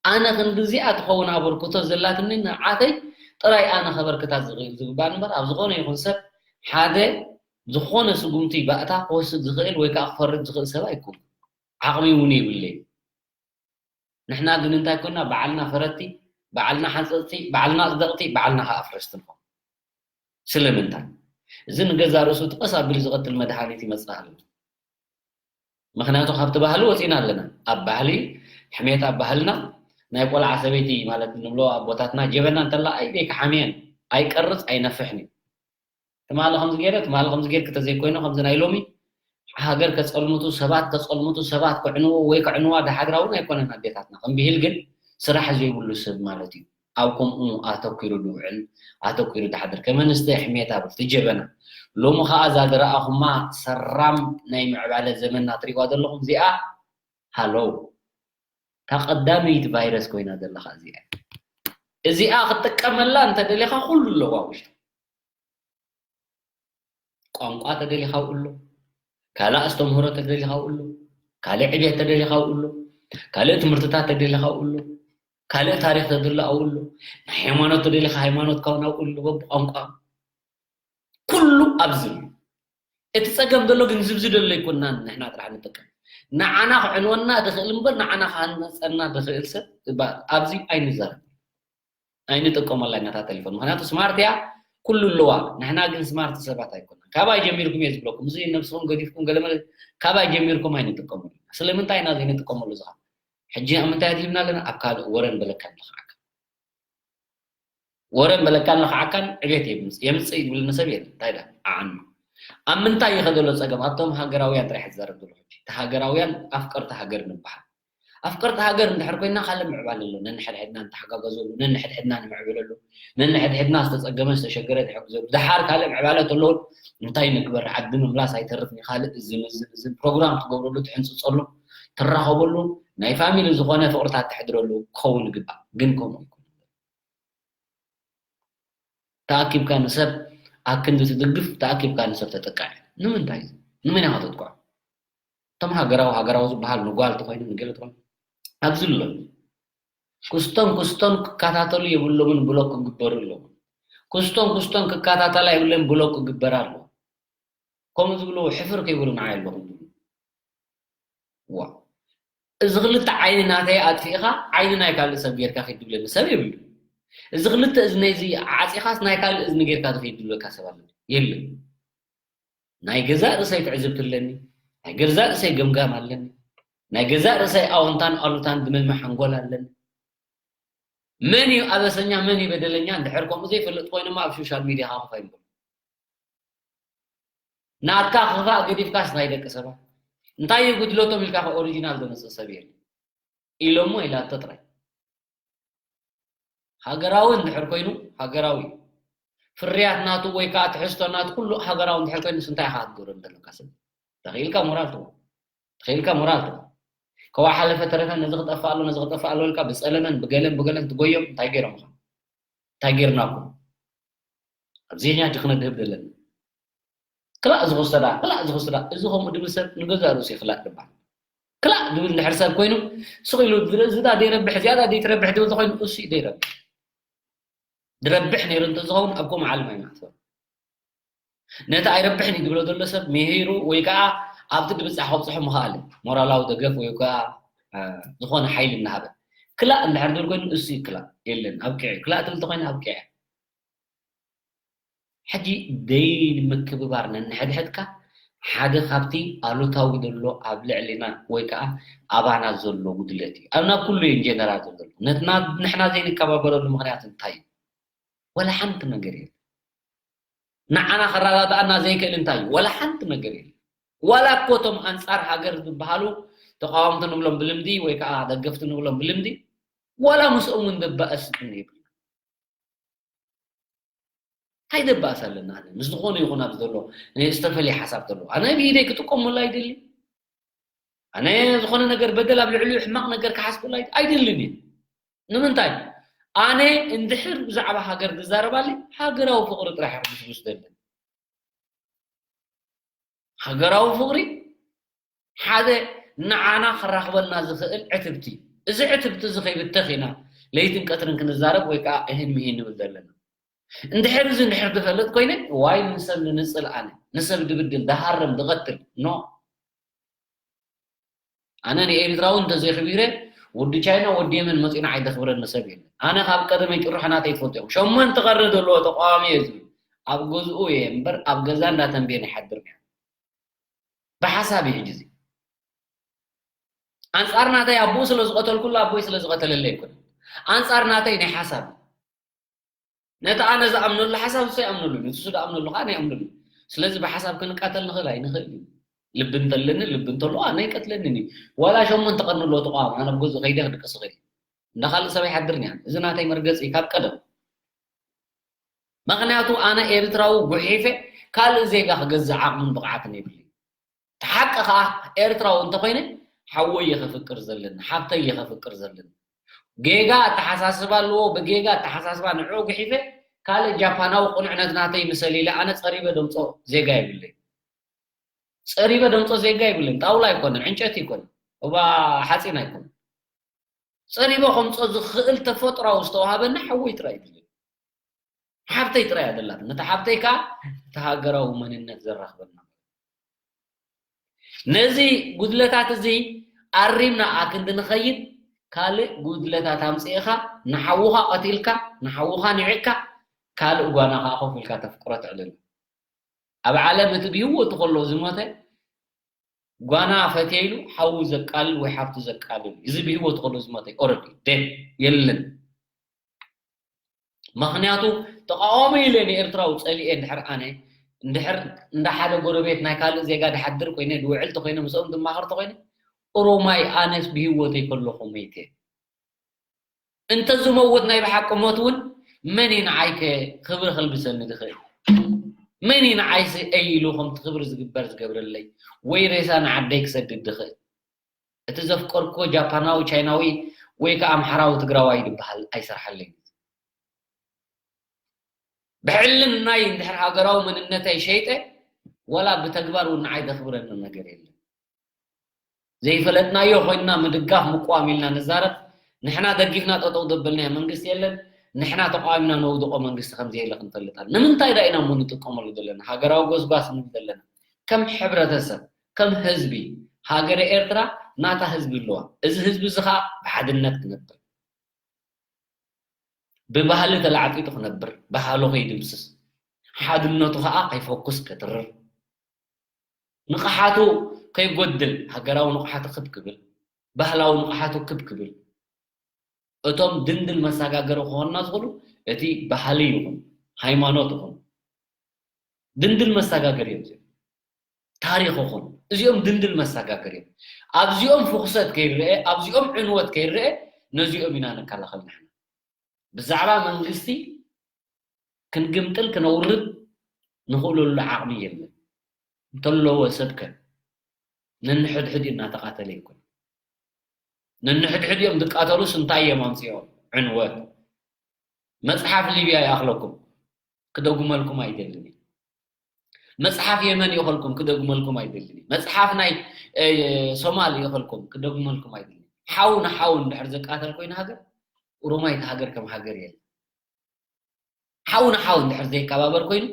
ኣነ ክንዲ እዚኣ ትኸውን ኣበርክቶ ዘላትኒ ንዓተይ ጥራይ ኣነ ከበርክታ ዝኽእል ዝግባእ እምበር ኣብ ዝኾነ ይኹን ሰብ ሓደ ዝኾነ ስጉምቲ ባእታ ክወስድ ዝኽእል ወይ ከዓ ክፈርድ ዝኽእል ሰብ ኣይኮንኩ። ዓቕሚ እውን የብለይ። ንሕና ግን እንታይ ኮና ባዕልና ፈረድቲ፣ ባዕልና ሓንፀፅቲ፣ ባዕልና ኣፅደቕቲ፣ ባዕልና ከዓ ኣፍረስቲ ንኾን። ስለምንታይ? እዚ ንገዛ ርእሱ ትቐስ ኣቢሉ ዝቐትል መድሃኒት ይመፅእ ኣሎ። ምኽንያቱ ካብቲ ባህሊ ወፂና ኣለና። ኣብ ባህሊ ሕሜት ኣብ ባህልና ናይ ቆልዓ ሰበይቲ ማለት ንብሎ ኣቦታትና ጀበና እንተላ ኣይደይ ክሓምየን ኣይቀርፅ ኣይነፍሕን እዩ። ትማሊ ከምዚ ገይረ ትማሊ ከምዚ ገይርኪ ተዘይኮይኑ ከምዚ ናይ ሎሚ ሃገር ከፀልምቱ ሰባት ከፀልምቱ ሰባት ክዕንዎ ወይ ክዕንዋ ዳሓድራ እውን ኣይኮነን ኣዴታትና ከም ብሂል ግን ስራሕ ዘይብሉ ሰብ ማለት እዩ። ኣብ ከምኡ ኣተኲሩ ዝውዕል ኣተኲሩ ዝሓድር ከም ኣንስተ ሕሜታ ብልቲ ጀበና ሎሚ ኸዓ እዛ ዝረኣኹማ ሰራም ናይ ምዕባለ ዘመንና ትሪእዋ ዘለኹም እዚኣ ሃሎ እታ ቀዳመይቲ ቫይረስ ኮይና ዘለኻ እዚኣ እዚኣ ክትጥቀመላ እንተደሊኻ ኩሉ ኣለዋ ውሽጢ ቋንቋ ተደሊኻ ውዕሎ ካልእ ኣስተምህሮ ተደሊኻ ውዕሎ ካልእ ዕቤት ተደሊኻ ውዕሎ ካልእ ትምህርትታት ተደሊኻ ውዕሎ ካልእ ታሪኽ ተድሊ ኣውሉ ናይ ሃይማኖት ተደሊኻ ሃይማኖት ካውን ኣውሉ በብቋንቋ ኩሉ ኣብዚ እዩ እቲ ፀገም ዘሎ ግን ዝብዚ ደሎ ኣይኮንናን ንሕና ጥራሕ ንጥቀም ንዓና ክዕንወና ዝኽእል እምበር ንዓና ክሃንፀና ዝኽእል ሰብ ኣብዚ ኣይንዛረብ ኣይንጥቀመላ ኢና እታ ቴሌፎን ምክንያቱ ስማርት እያ ኩሉ ኣለዋ ንሕና ግን ስማርት ሰባት ኣይኮና ካባይ ጀሚርኩም እየ ዝብለኩም እዚ ነብስኹም ገዲፍኩም ገለመለ ካባይ ጀሚርኩም ኣይንጥቀመሉ ስለምንታይ ኢና ዘይንጥቀመሉ ዝኻ ሕጂ ኣብ ምንታይ ኣድሂብና ኣለና? ኣብ ካልእ ወረን በለካን ንኽዓካ። ወረን በለካን ንኽዓካን ዕቤት የምጽ-፣ የምጽእ ይብልኒ ሰብ የለን። እንታይ ዳ? ኣዓኑ። ኣብ ምንታይ እዩ ከደሎ ጸገም? ኣብቶም ሃገራውያን ጥራሕ ዝዛረብ ዘሎ ሕጂ። እቲ ሃገራውያን ኣፍቀርቲ ሃገር ንበሃል። ኣፍቀርቲ ሃገር እንድሕር ኮይና ካልእ ምዕባለ ኣሎ። ነንሕድሕድና ንተሓጋገዘሉ፣ ነንሕድሕድና ንምዕብለሉ፣ ነንሕድሕድና ዝተጸገመ ዝተሸገረ ንሕግዘሉ። ደሓር ካልእ ምዕባለ ተሎ እንታይ ንግበር? ዓዲ ምምላስ ኣይተርፍን እዩ። ካልእ እዝን እዝን እዝን ፕሮግራም ትገብረሉ፣ ትሕንጽጸሉ፣ ትራኸበሉ፣ ናይ ፋሚሊ ዝኾነ ፍቕርታት ተሕድረሉ ክኸውን ይግባእ። ግን ከምኡ ኣይኮነን። ተኣኪብካ ንሰብ ኣክንዲ ትድግፍ፣ ተኣኪብካ ንሰብ ተጠቃዕ። ንምንታይ? ንመን ኢኻ ተጥቅዖ? እቶም ሃገራዊ፣ ሃገራዊ ዝበሃል ንጓል ተኾይኑ፣ ንገለ ተኾይኑ፣ ኣብዚ ኣሎ። ክስቶን ክስቶን ክከታተሉ የብሎምን፣ ብሎክ ክግበሩ ኣለዎም። ክስቶን ክስቶን ክከታተላ የብለን፣ ብሎክ ክግበራ ኣለዎ። ከምኡ ዝብሉ ሕፍር ከይብሉ ንዓይ ኣለኹም ዝብሉ። ዋ። እዚ ክልተ ዓይኒ ናተይ ኣጥፊእኻ ዓይኒ ናይ ካልእ ሰብ ጌርካ ኪድ ትብለኒ ሰብ የብሉ። እዚ ክልተ እዝነይ እዚ ዓጺኻስ ናይ ካልእ እዝኒ ጌርካ ትኸይድ ዝብለካ ሰብ ኣሎ? የለን። ናይ ገዛእ ርእሰይ ትዕዝብቲ ኣለኒ። ናይ ገዛእ ርእሰይ ገምጋም ኣለኒ። ናይ ገዛእ ርእሰይ ኣወንታን ኣሉታን ዝምምሕ ሓንጎል ኣለኒ። መን እዩ ኣበሰኛ፣ መን እዩ በደለኛ? እንድሕር ከምኡ ዘይፈልጥ ኮይኑማ ኣብ ሶሻል ሚድያ ከኣ ክፋ ይንበሩ። ናትካ ክፋእ ገዲፍካስ ናይ ደቂ ሰባት እንታይ እዩ ጉድለቶም ኢልካ ከ ኦሪጂናል ዘመጽእ ሰብ የለን። ኢሎሞ ኢላቶ ጥራይ። ሃገራዊ እንድሕር ኮይኑ፣ ሃገራዊ ፍርያት ናቱ ወይ ከኣ ትሕዝቶ ናቱ ኩሉ ሃገራዊ እንድሕር ኮይኑ፣ እንታይ ኢኻ ክትገብሮ እንደለካ ሰብ? ተኽኢልካ ሞራል ትህቦ። ተኽኢልካ ሞራል ትህቦ። ከዋ ሓለፈ ተረፈ ነዚ ክጠፍእ ኣሎ፣ ነዚ ክጠፍእ ኣሎ ኢልካ ብጸለመን ብገለን ብገለን ትጎዮም፣ እንታይ ገይሮምኻ? እንታይ ገይርናኩም? ኣብዚ እኛ ሕጂ ክነድህብ ዘለና። ክላእ እዚ ክስቶ ደኣ፣ ክላእ እዚ ክስቶ ደኣ። እዚ ከምኡ ድብል ሰብ ንገዛእ ርእሱ እዩ ክላእ ድባል። ክላእ ድብል እንድሕር ሰብ ኮይኑ፣ ስቕ ኢሉ እዚ ደኣ ዘይረብሕ፣ እዚኣ ደኣ ዘይትረብሕ ድብል ተኾይኑ፣ እሱ እዩ ዘይረብሕ። ድረብሕ ነይሩ እንተዝኸውን፣ ኣብ ከምኡ ዓለም ኣይምኣተወን። ነቲ ኣይረብሕን እዩ ድብሎ ዘሎ ሰብ ምሂሩ ወይ ከኣ ኣብቲ ድብጻሕ ከብጽሖ ምኽኣል እዩ። ሞራላዊ ደገፍ ወይ ከኣ፣ እ፣ ዝኾነ ሓይሊ እናሃበ። ክላእ እንድሕር ድብል ኮይኑ፣ እሱ እዩ ክላእ። የለን፣ ኣብቂዑ እዩ። ክላእ ትብል ተኾይኑ፣ ኣብቂዑ እያ። ሕጂ ደይ ንምክብባር ነንሕድሕድካ ሓደ ካብቲ ኣሉታዊ ዘሎ ኣብ ልዕሊና ወይ ከኣ ኣባና ዘሎ ጉድለት እዩ። ኣብ ናብ ኩሉ እዩ ኢንጀነራል ዘሎ። ነትና ንሕና ዘይንከባበረሉ ምኽንያት እንታይ እዩ? ወላ ሓንቲ ነገር የለን። ንዓና ከረዳድኣና ዘይክእል እንታይ እዩ? ወላ ሓንቲ ነገር የለን። ዋላ እኮ እቶም ኣንጻር ሃገር ዝበሃሉ ተቃወምቲ ንብሎም ብልምዲ ወይ ከኣ ደገፍቲ ንብሎም ብልምዲ፣ ዋላ ምስኦም እውን ዘባእስ እውን የብልና። እንታይ ዘባእስ ኣለና? ኣነ ምስ ዝኾነ ይኹን ኣብዚ ዘሎ ዝተፈልየ ሓሳብ ዘለዎ፣ ኣነ ብኢደይ ክጥቀመሉ ኣይደሊ። ኣነ ዝኾነ ነገር በደል ኣብ ልዕሊኡ ሕማቕ ነገር ክሓስበሉ ኣይ-፣ ኣይደልን እየ። ንምንታይ? ኣነ እንድሕር ብዛዕባ ሃገር ዝዛረብ ኣለ፣ ሃገራዊ ፍቕሪ ጥራሕ እዩ ክብስብስ ደሊ። ሃገራዊ ፍቕሪ ሓደ ንዓና ከራኽበና ዝኽእል ዕትብቲ። እዚ ዕትብቲ እዚ ከይብተኽ ኢና ለይትን ቀትርን ክንዛረብ ወይ ከኣ እህን ምሂን ንብል ዘለና። እንድሕር እዚ እንድሕር ዝፈልጥ ኮይነ፣ ዋይ ንሰብ ንንጽል ኣነ፣ ንሰብ ድብድል፣ ድሃርም፣ ድቐትል፣ ኖ። ኣነ ንኤርትራዊ እንተዘይኽቢረ፣ ወዲ ቻይና፣ ወዲ የመን መጺኡ ንዓይ ዘኽብረኒ ሰብ የለን። ኣነ ካብ ቀደመይ ጭርሖ ናተይ ትፈልጡ እዮም። ሸሞንተ ቀርኒ ዘለዎ ተቃዋሚ እየ ዝብል። ኣብ ገዝኡ እየ እምበር፣ ኣብ ገዛ እንዳተንበየን ይሓድር ነይሩ። ብሓሳብ እዩ ሕጂ እዚ። ኣንጻር ናተይ ኣቦኡ ስለ ዝቐተልኩሉ፣ ኣቦይ ስለ ዝቐተለለይ ኣይኮነን። ኣንጻር ናተይ ናይ ሓሳብ እዩ። ነቲ ኣነ ዝኣምነሉ ሓሳብ ንሱ ኣይኣምነሉን እዩ። ንሱ ዝኣምነሉ ከኣ ኣነ ኣይኣምነሉን። ስለዚ ብሓሳብ ክንቃተል ንኽእል ኣይንኽእል እዩ። ልቢ እንተለኒ፣ ልቢ እንተሎ ኣነ ኣይቀትለንን እዩ። ዋላ ሸሞንተ ቀርኒ ኣለዎ ተቃዋሚ፣ ኣነ ኣብ ገዝኡ ከይደ ክድቅስ እኽእል እየ። እንዳ ካልእ ሰብ ኣይሓድርን እያ። እዚ ናተይ መርገጺ እዩ ካብ ቀደም። ምኽንያቱ ኣነ ኤርትራዊ ጉሒፈ ካልእ ዜጋ ክገዝእ ዓቕምን ብቕዓትን የብለይን። እቲ ሓቂ ከኣ ኤርትራዊ እንተኾይነ ሓወይ እየ ከፍቅር ዘለኒ፣ ሓብተይ እየ ከፍቅር ዘለኒ። ጌጋ ኣተሓሳስባ ኣለዎ፣ ብጌጋ ኣተሓሳስባ ንዕኡ ጉሒፈ ካልእ ጃፓናዊ ቅኑዕነት ናተይ ምሰል ኢለ ኣነ ጸሪበ ደምጾ ዜጋ የብለይን። ጸሪበ ደምጾ ዜጋ የብለይን። ጣውላ ኣይኮነን፣ ዕንጨቲ ኣይኮነን፣ እባ ሓጺን ኣይኮነን። ጸሪበ ከምጾ ዝኽእል ተፈጥሮኣዊ ዝተዋሃበኒ ሓወይ ጥራይ እዩ። ሓብተይ ጥራይ እያ ዘላትኒ። ነታ ሓብተይ ከኣ እቲ ሃገራዊ መንነት ዘራኽበና። ነዚ ጉድለታት እዚ ኣሪምና ኣክንዲ ንኸይድ፣ ካልእ ጉድለታት ኣምጺእኻ ንሓውኻ ቀቲልካ፣ ንሓውኻ ንዒቕካ፣ ካልእ ጓና ከኣ ኮፍ ኢልካ ተፍቅሮ ትዕልል። ኣብ ዓለም እቲ ብህይወቱ ከሎ ዝሞተ ጓና ፈትየ ኢሉ ሓዉ ዘቃልል ወይ ሓፍቱ ዘቃልል እዩ። እዚ ብህይወት ከሎ ዝሞተ ኦረዲ ደድ የለን። ምኽንያቱ ተቃዋሚ ኢለ ንኤርትራዊ ጸሊኤ እንድሕር ኣነ እንድሕር እንዳ ሓደ ጎረቤት ናይ ካልእ ዜጋ ድሓድር ኮይነ ድውዕል ተኮይነ ምስኦም ድማኸር ተኮይነ ኦሮማይ ኣነስ ብህይወተይ ከለኹ መይተ እንተ ዝመውት ናይ ብሓቂ ሞት እውን መን እዩ ንዓይ ክብሪ ከልብሰኒ ዝኽእል? መን እዩ ንዓይሲ እይ ኢሉ ከምቲ ክብሪ ዝግበር ዝገብረለይ ወይ ሬሳ ንዓደይ ክሰድድ ዝኽእል? እቲ ዘፍቀርኩዎ ጃፓናዊ ቻይናዊ ወይ ከዓ ኣምሓራዊ ትግራዋይ ዝበሃል ኣይሰርሓለይን። ብሕልናይ እንድሕር ሃገራዊ መንነተይ ሸይጠ ዋላ ብተግባር እውን ንዓይ ዘኽብረኒ ነገር የለን። ዘይፈለጥናዮ ኮይንና ምድጋፍ ምቋም ኢልና ንዛረብ። ንሕና ደጊፍና ጠጠው ዘበልናዮ መንግስቲ የለን። ንሕና ተቃዊምና ነውድቆ መንግስቲ ከም ዘየለ ክንፈልጥ ኣለና። ንምንታይ ዳ ኢና እሞ ንጥቀመሉ ዘለና? ሃገራዊ ጎስጓስ ንብል ዘለና ከም ሕብረተሰብ ከም ህዝቢ ሃገረ ኤርትራ ናታ ህዝቢ ኣለዋ። እዚ ህዝቢ እዚ ከዓ ብሓድነት ክነብር ብባህሊ ተላዕጢጡ ክነብር ባህሉ ከይድምስስ ሓድነቱ ከዓ ከይፈኩስ ከትርር ንቕሓቱ ከይጎድል ሃገራዊ ንቕሓቱ ክብ ክብል ባህላዊ ንቕሓቱ ክብ ክብል እቶም ድንድል መሰጋገሪ ክኾንና ዝኽእሉ እቲ ባህሊ ይኹን ሃይማኖት ይኹን ድንድል መሰጋገሪ እዮም እዚኦም። ታሪኽ ይኹን እዚኦም ድንድል መሰጋገሪ እዮም። ኣብዚኦም ፍኹሰት ከይረአ ኣብዚኦም ዕንወት ከይረአ ነዚኦም ኢና ንከላኸል ንሕና። ብዛዕባ መንግስቲ ክንግምጥል ክነውርድ ንኽእለሉ ዓቕሚ የለን። እንተለዎ ሰብከ ነንሕድሕድ እናተቓተለ ይኮን። ነንሕድሕድ እዮም ዝቃተሉስ እንታይ እዮም ኣምፅኦም? ዕንወት። መፅሓፍ ሊብያ ይኣኽለኩም ክደጉመልኩም ኣይደልን። መፅሓፍ የመን ይኸልኩም ክደጉመልኩም ኣይደልን። መፅሓፍ ናይ ሶማል ይኸልኩም ክደጉመልኩም ኣይደልን። ሓው ንሓው እንድሕር ዘቃተል ኮይኑ ሃገር ኦሮማይት ሃገር ከም ሃገር የለ። ሓው ንሓው እንድሕር ዘይከባበር ኮይኑ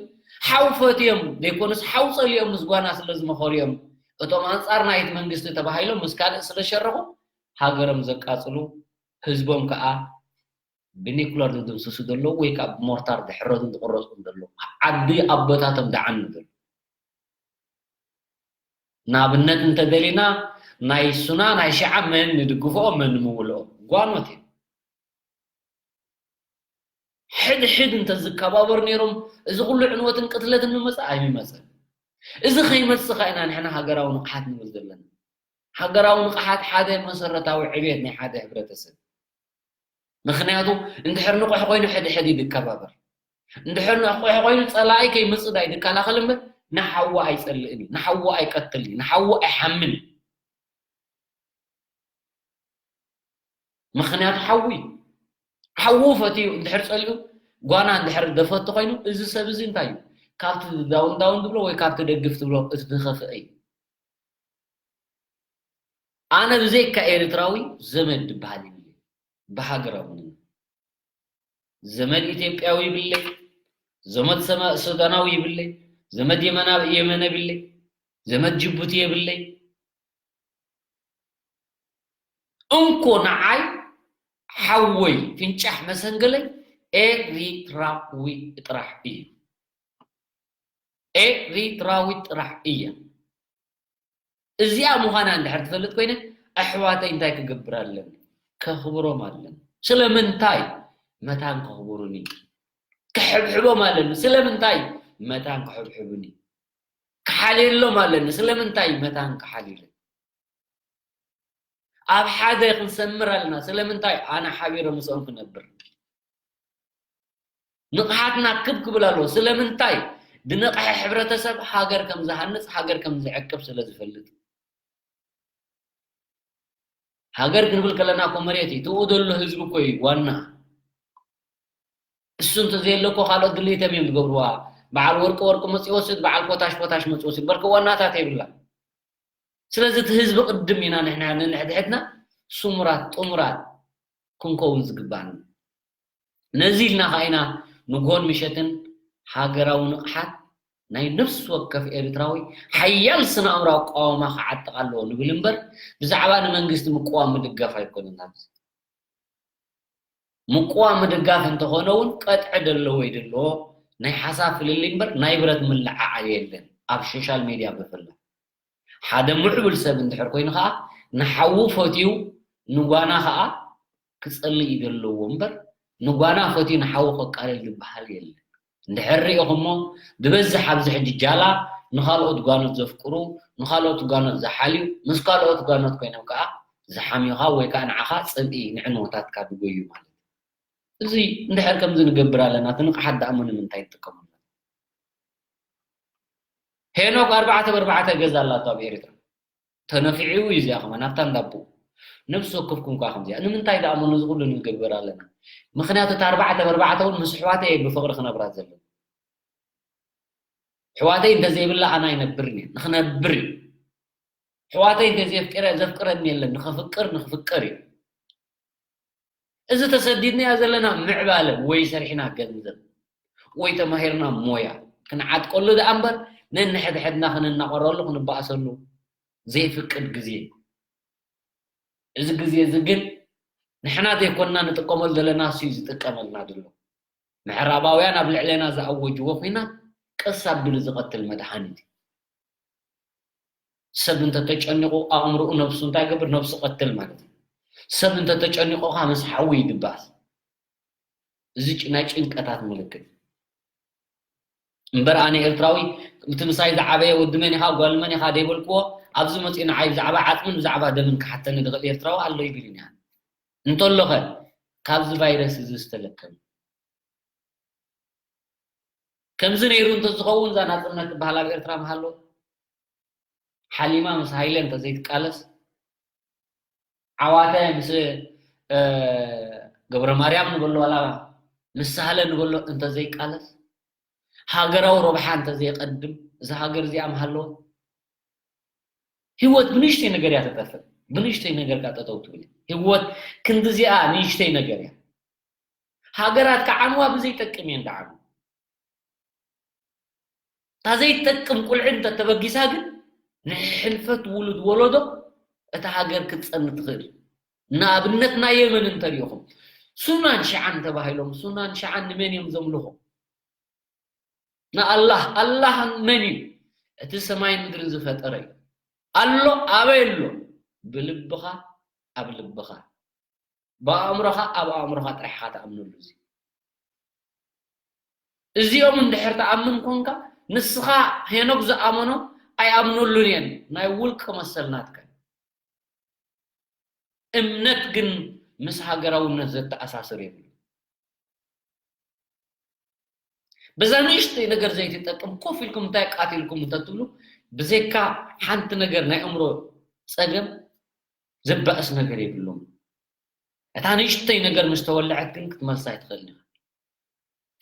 ሓው ፈትዮም ዘይኮኑስ ሓው ፀሊኦም ምስ ጓና ስለ ዝመኸሉ እዮም እቶም ኣንፃር ናይቲ መንግስቲ ተባሂሎም ምስ ካልእ ስለ ዝሸረኹ ሃገሮም ዘቃፅሉ ህዝቦም ከዓ ብኒኩለር ዝድምስሱ ዘለዉ ወይ ከዓ ብሞርታር ዝሕረዱ ዝቁረፁ ዘለዉ ዓዲ ኣቦታቶም ዝዓኑ ዘለዉ ንኣብነት እንተደሊና ናይ ሱና ናይ ሽዓ መን ንድግፍኦ መን ንምውልኦ ጓኖት እዮም። ሕድ ሕድ እንተዝከባበሩ ነይሮም እዚ ኩሉ ዕንወትን ቅትለትን ምመፀ ኣይምመፀን። እዚ ከይመፅእ ከዓ ኢና ንሕና ሃገራዊ ንቕሓት ንብል ዘለና። ሃገራዊ ንቕሓት ሓደ መሰረታዊ ዕቤት ናይ ሓደ ሕብረተሰብ። ምክንያቱ እንድሕር ንቑሕ ኮይኑ ሕድ ሕድ እዩ ዝከባበር። እንድሕር ንቑሕ ኮይኑ ፀላኢ ከይምፅእ ዳይ ዝከላኸል እምበር ንሓዉ ኣይፀልእን እዩ፣ ንሓዉ ኣይቀትልን እዩ፣ ንሓዉ ኣይሓምን እዩ። ምክንያቱ ሓዊ ሓዊ ፈትዩ እንድሕር ፀሊኡ ጓና እንድሕር ደፈቱ ኮይኑ እዚ ሰብ እዚ እንታይ እዩ ካብቲ ዳውን ዳውን ዝብሎ ወይ ካብቲ ደግፍ ትብሎ እቲ ዝኸፍአ እዩ። ኣነ ብዘይካ ኤርትራዊ ዘመድ ዝበሃል ይብለይ ብሃገራዊ መንነት ዘመድ ኢትዮጵያዊ ይብለይ፣ ዘመድ ሰማ- ሱዳናዊ ይብለይ፣ ዘመድ የመና- የመነ ይብለይ፣ ዘመድ ጅቡቲ የብለይ። እንኮ ንዓይ ሓወይ ፍንጫሕ መሰንገለይ ኤሪትራዊ ጥራሕ እዩ። ኤሪትራዊ ጥራሕ እየ። እዚኣ ምዃና እንድሕር ትፈልጥ ኮይነ ኣሕዋተይ እንታይ ክገብር ኣለኒ? ከኽብሮም ኣለኒ። ስለምንታይ? መታን ከኽብሩኒ። ክሕብሕቦም ኣለኒ። ስለምንታይ? መታን ክሕብሕቡኒ። ክሓልየሎም ኣለኒ። ስለምንታይ? መታን ክሓልዩለይ። ኣብ ሓደ ክንሰምር ኣለና። ስለምንታይ? ኣነ ሓቢረ ምስኦም ክነብር። ንቕሓትና ክብ ክብል ኣለዎ። ስለምንታይ? ዝነቕሐ ሕብረተሰብ ሃገር ከም ዝሃንፅ፣ ሃገር ከም ዝዕቅብ ስለ ዝፈልጥ። ሃገር ክንብል ከለና እኮ መሬት እዩ። ትኡ ዘሎ ህዝቢ እኮ እዩ ዋና። እሱ እንተዘየሎ እኮ ካልኦት ድሌቶም እዮም ዝገብርዋ። በዓል ወርቂ ወርቂ መፂ ወስድ፣ በዓል ፖታሽ ፖታሽ መፂ ወስድ። በርከ ዋናታት የብላ። ስለዚ እቲ ህዝቢ ቅድም ኢና ንሕና ንንሕድሕድና ስሙራት ጥሙራት ክንከውን ዝግባን ነዚ ኢልና ከዓ ኢና ንግሆን ምሸትን ሃገራዊ ንቕሓት ናይ ነፍሲ ወከፍ ኤርትራዊ ሓያል ስነ ኣእምሮ ኣቋውማ ክዓጥቕ ኣለዎ ንብል እምበር ብዛዕባ ንመንግስቲ ምቅዋም ምድጋፍ ኣይኮነን። ኣብዚ ምቅዋም ምድጋፍ እንተኾነ እውን ቀጥዒ ደለዎ ይደለዎ ናይ ሓሳብ ፍልልይ እምበር ናይ ብረት ምልዓዓል የለን ኣብ ሶሻል ሜድያ ብፍላይ። ሓደ ምዕቡል ሰብ እንድሕር ኮይኑ ከዓ ንሓዉ ፈትዩ ንጓና ከዓ ክጸልእ እዩ ዘለዎ እምበር ንጓና ፈትዩ ንሓዉ ከቃልል ዝበሃል የለን። እንድሕር ሪኢኹሞ ዝበዝሕ ኣብዚ ሕጂ ጃላ ንኻልኦት ጓኖት ዘፍቅሩ፣ ንኻልኦት ጓኖት ዝሓልዩ፣ ምስ ካልኦት ጓኖት ኮይኖም ከዓ ዝሓምዩኻ ወይ ከዓ ንዓኻ ጽብኢ ንዕንወታትካ ዝጎዩ ማለት እዩ። እዚ እንድሕር ከምዚ ንገብር ኣለና እቲ ንቕሓት ደኣ እሞ ንምንታይ ንጥቀመሉ? ሄኖክ ኣርባዕተ ብኣርባዕተ ገዛ ኣላቶ ኣብ ኤርትራ። ተነፊዑ እዩ እዚኣ ከማን ኣብታ እንዳቦ። ነብሲ ወከፍኩም ከኣ ከምዚኣ። ንምንታይ ደኣ እሞ ነዚ ኩሉ ንገብር ኣለና? ምኽንያቱ እታ ኣርባዕተ ብኣርባዕተ እውን ምስ ኣሕዋተይ እየ ብፍቕሪ ክነብራ ዘለኒ። ኣሕዋተይ እንተዘይብላ ኣነ ኣይነብርን እየ። ንኽነብር እዩ። ኣሕዋተይ እንተዘየፍቅረ ዘፍቅረኒ የለን። ንኸፍቅር ንኽፍቀር እዩ። እዚ ተሰዲድናዮ ዘለና ምዕባለ ወይ ሰሪሕና ገንዘብ ወይ ተማሂርና ሞያ ክንዓጥቀሉ ደኣ እምበር ነንሕድሕድና ክንናቆረሉ ክንበኣሰሉ ዘይፍቅድ ግዜ እዩ። እዚ ግዜ እዚ ግን ንሕና ዘይኮንና ንጥቀመሉ ዘለና እሱ እዩ ዝጥቀመልና ዘሎ። ምዕራባውያን ኣብ ልዕሌና ዝኣወጅዎ ኲናት ቀስ ኣቢሉ ዝቐትል መድሃኒት እዩ። ሰብ እንተተጨኒቑ ኣእምርኡ ነብሱ እንታይ ይገብር? ነብሱ ቀትል ማለት እዩ። ሰብ እንተተጨኒቑ ከዓ ምስ ሓዊ ይድባስ። እዚ ጭ- ናይ ጭንቀታት ምልክት እምበር ኣነ ኤርትራዊ እቲ ምሳይ ዝዓበየ ወዲ መን ኢኻ ጓል መን ኢኻ ደይበልክዎ ኣብዚ መፂኡ ንዓይ ብዛዕባ ዓፅምን ብዛዕባ ደምን ክሓተኒ ዝኽእል ኤርትራዊ ኣሎ ይብል ኢና እንተሎኸ ካብዚ ቫይረስ እዚ ዝተለከም ከምዚ ነይሩ እንተዝኸውን እዛ ናፅነት ትበሃል ኣብ ኤርትራ ምሃለወት ሓሊማ ምስ ሃይለ እንተዘይትቃለስ ዓዋተ ምስ ገብረ ማርያም ንበሎ ዋላ ምስ ሳህለ ንበሎ እንተዘይቃለስ ሃገራዊ ረብሓ እንተዘይቀድም እዛ ሃገር እዚኣ ምሃለወት ህይወት ብንእሽተይ ነገር እያ ተጠፍእ ብንእሽተይ ነገር ካ ጠጠው ትብል ህይወት ክንድዚኣ ንእሽተይ ነገር እያ ሃገራት ከዓንዋ ብዘይጠቅም እየን ደዓኑ እታ ዘይትጠቅም ቁልዒ እንተተበጊሳ ግን ንሕልፈት ውሉድ ወለዶ እታ ሃገር ክትፀኒ ትኽእል ንኣብነት ናይ የመን እንተሪኢኹም ሱናን ሽዓን ተባሂሎም ሱናን ሽዓን ንመን እዮም ዘምልኹ ንኣላህ ኣላህ መን እዩ እቲ ሰማይን ምድርን ዝፈጠረ እዩ ኣሎ ኣበይ ኣሎ ብልብኻ ኣብ ልብኻ ብኣእምሮኻ ኣብ ኣእምሮኻ ጥራሕ ኢኻ ትኣምነሉ እዚ እዚኦም እንድሕር ትኣምን ኮንካ ንስኻ ሄኖክ ዝኣመኖ ኣይኣምነሉን እየን ናይ ውልቂ መሰል ናትካ እምነት ግን ምስ ሃገራውነት ዘተኣሳስር የብሉ በዛ ንእሽተይ ነገር ዘይትጠቅም ኮፍ ኢልኩም እንታይ ቃቲልኩም እንተትብሉ ብዘይካ ሓንቲ ነገር ናይ ኣእምሮ ፀገም ዘባእስ ነገር የብሎም እታ ንእሽተይ ነገር ምስ ተወለዐት ግን ክትመልሳ ኣይትኽእልን ኢኻ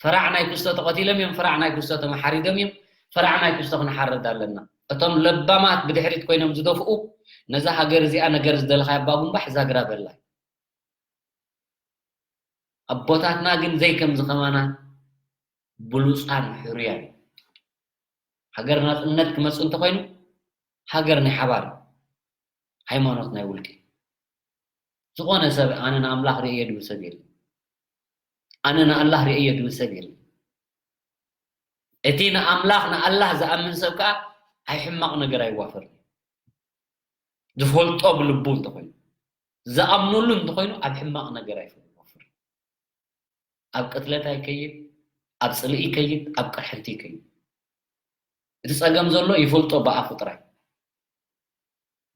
ፈራዕ ናይ ክስቶ ተቐቲሎም እዮም ፈራዕ ናይ ክስቶ ተመሓሪዶም እዮም ፈራዕ ናይ ክስቶ ክንሓርድ ኣለና እቶም ለባማት ብድሕሪት ኮይኖም ዝደፍኡ ነዛ ሃገር እዚኣ ነገር ዝደለኻያ ባጉምባሕ ዛግራ በላ ኣቦታትና ግን ዘይከምዚ ከማና ብሉፃን ሕሩያን ሃገር ናፅነት ክመፅእ እንተኮይኑ ሃገር ናይ ሓባር ሃይማኖት ናይ ውልቂ ዝኾነ ሰብ ኣነ ንኣምላኽ ርእየ ድብል ሰብ የለን ኣነ ንኣላህ ርእየ ድብል ሰብ የለን እቲ ንኣምላኽ ንኣላህ ዝኣምን ሰብ ከዓ ኣይ ሕማቕ ነገር ኣይዋፈር ዝፈልጦ ብልቡ እንተኮይኑ ዝኣምነሉ እንተኮይኑ ኣብ ሕማቕ ነገር ኣይፈልጥ ወፍር ኣብ ቅትለት ኣይከይድ ኣብ ፅልኢ ይከይድ ኣብ ቅርሕንቲ ይከይድ እቲ ፀገም ዘሎ ይፈልጦ ብኣፉ ጥራይ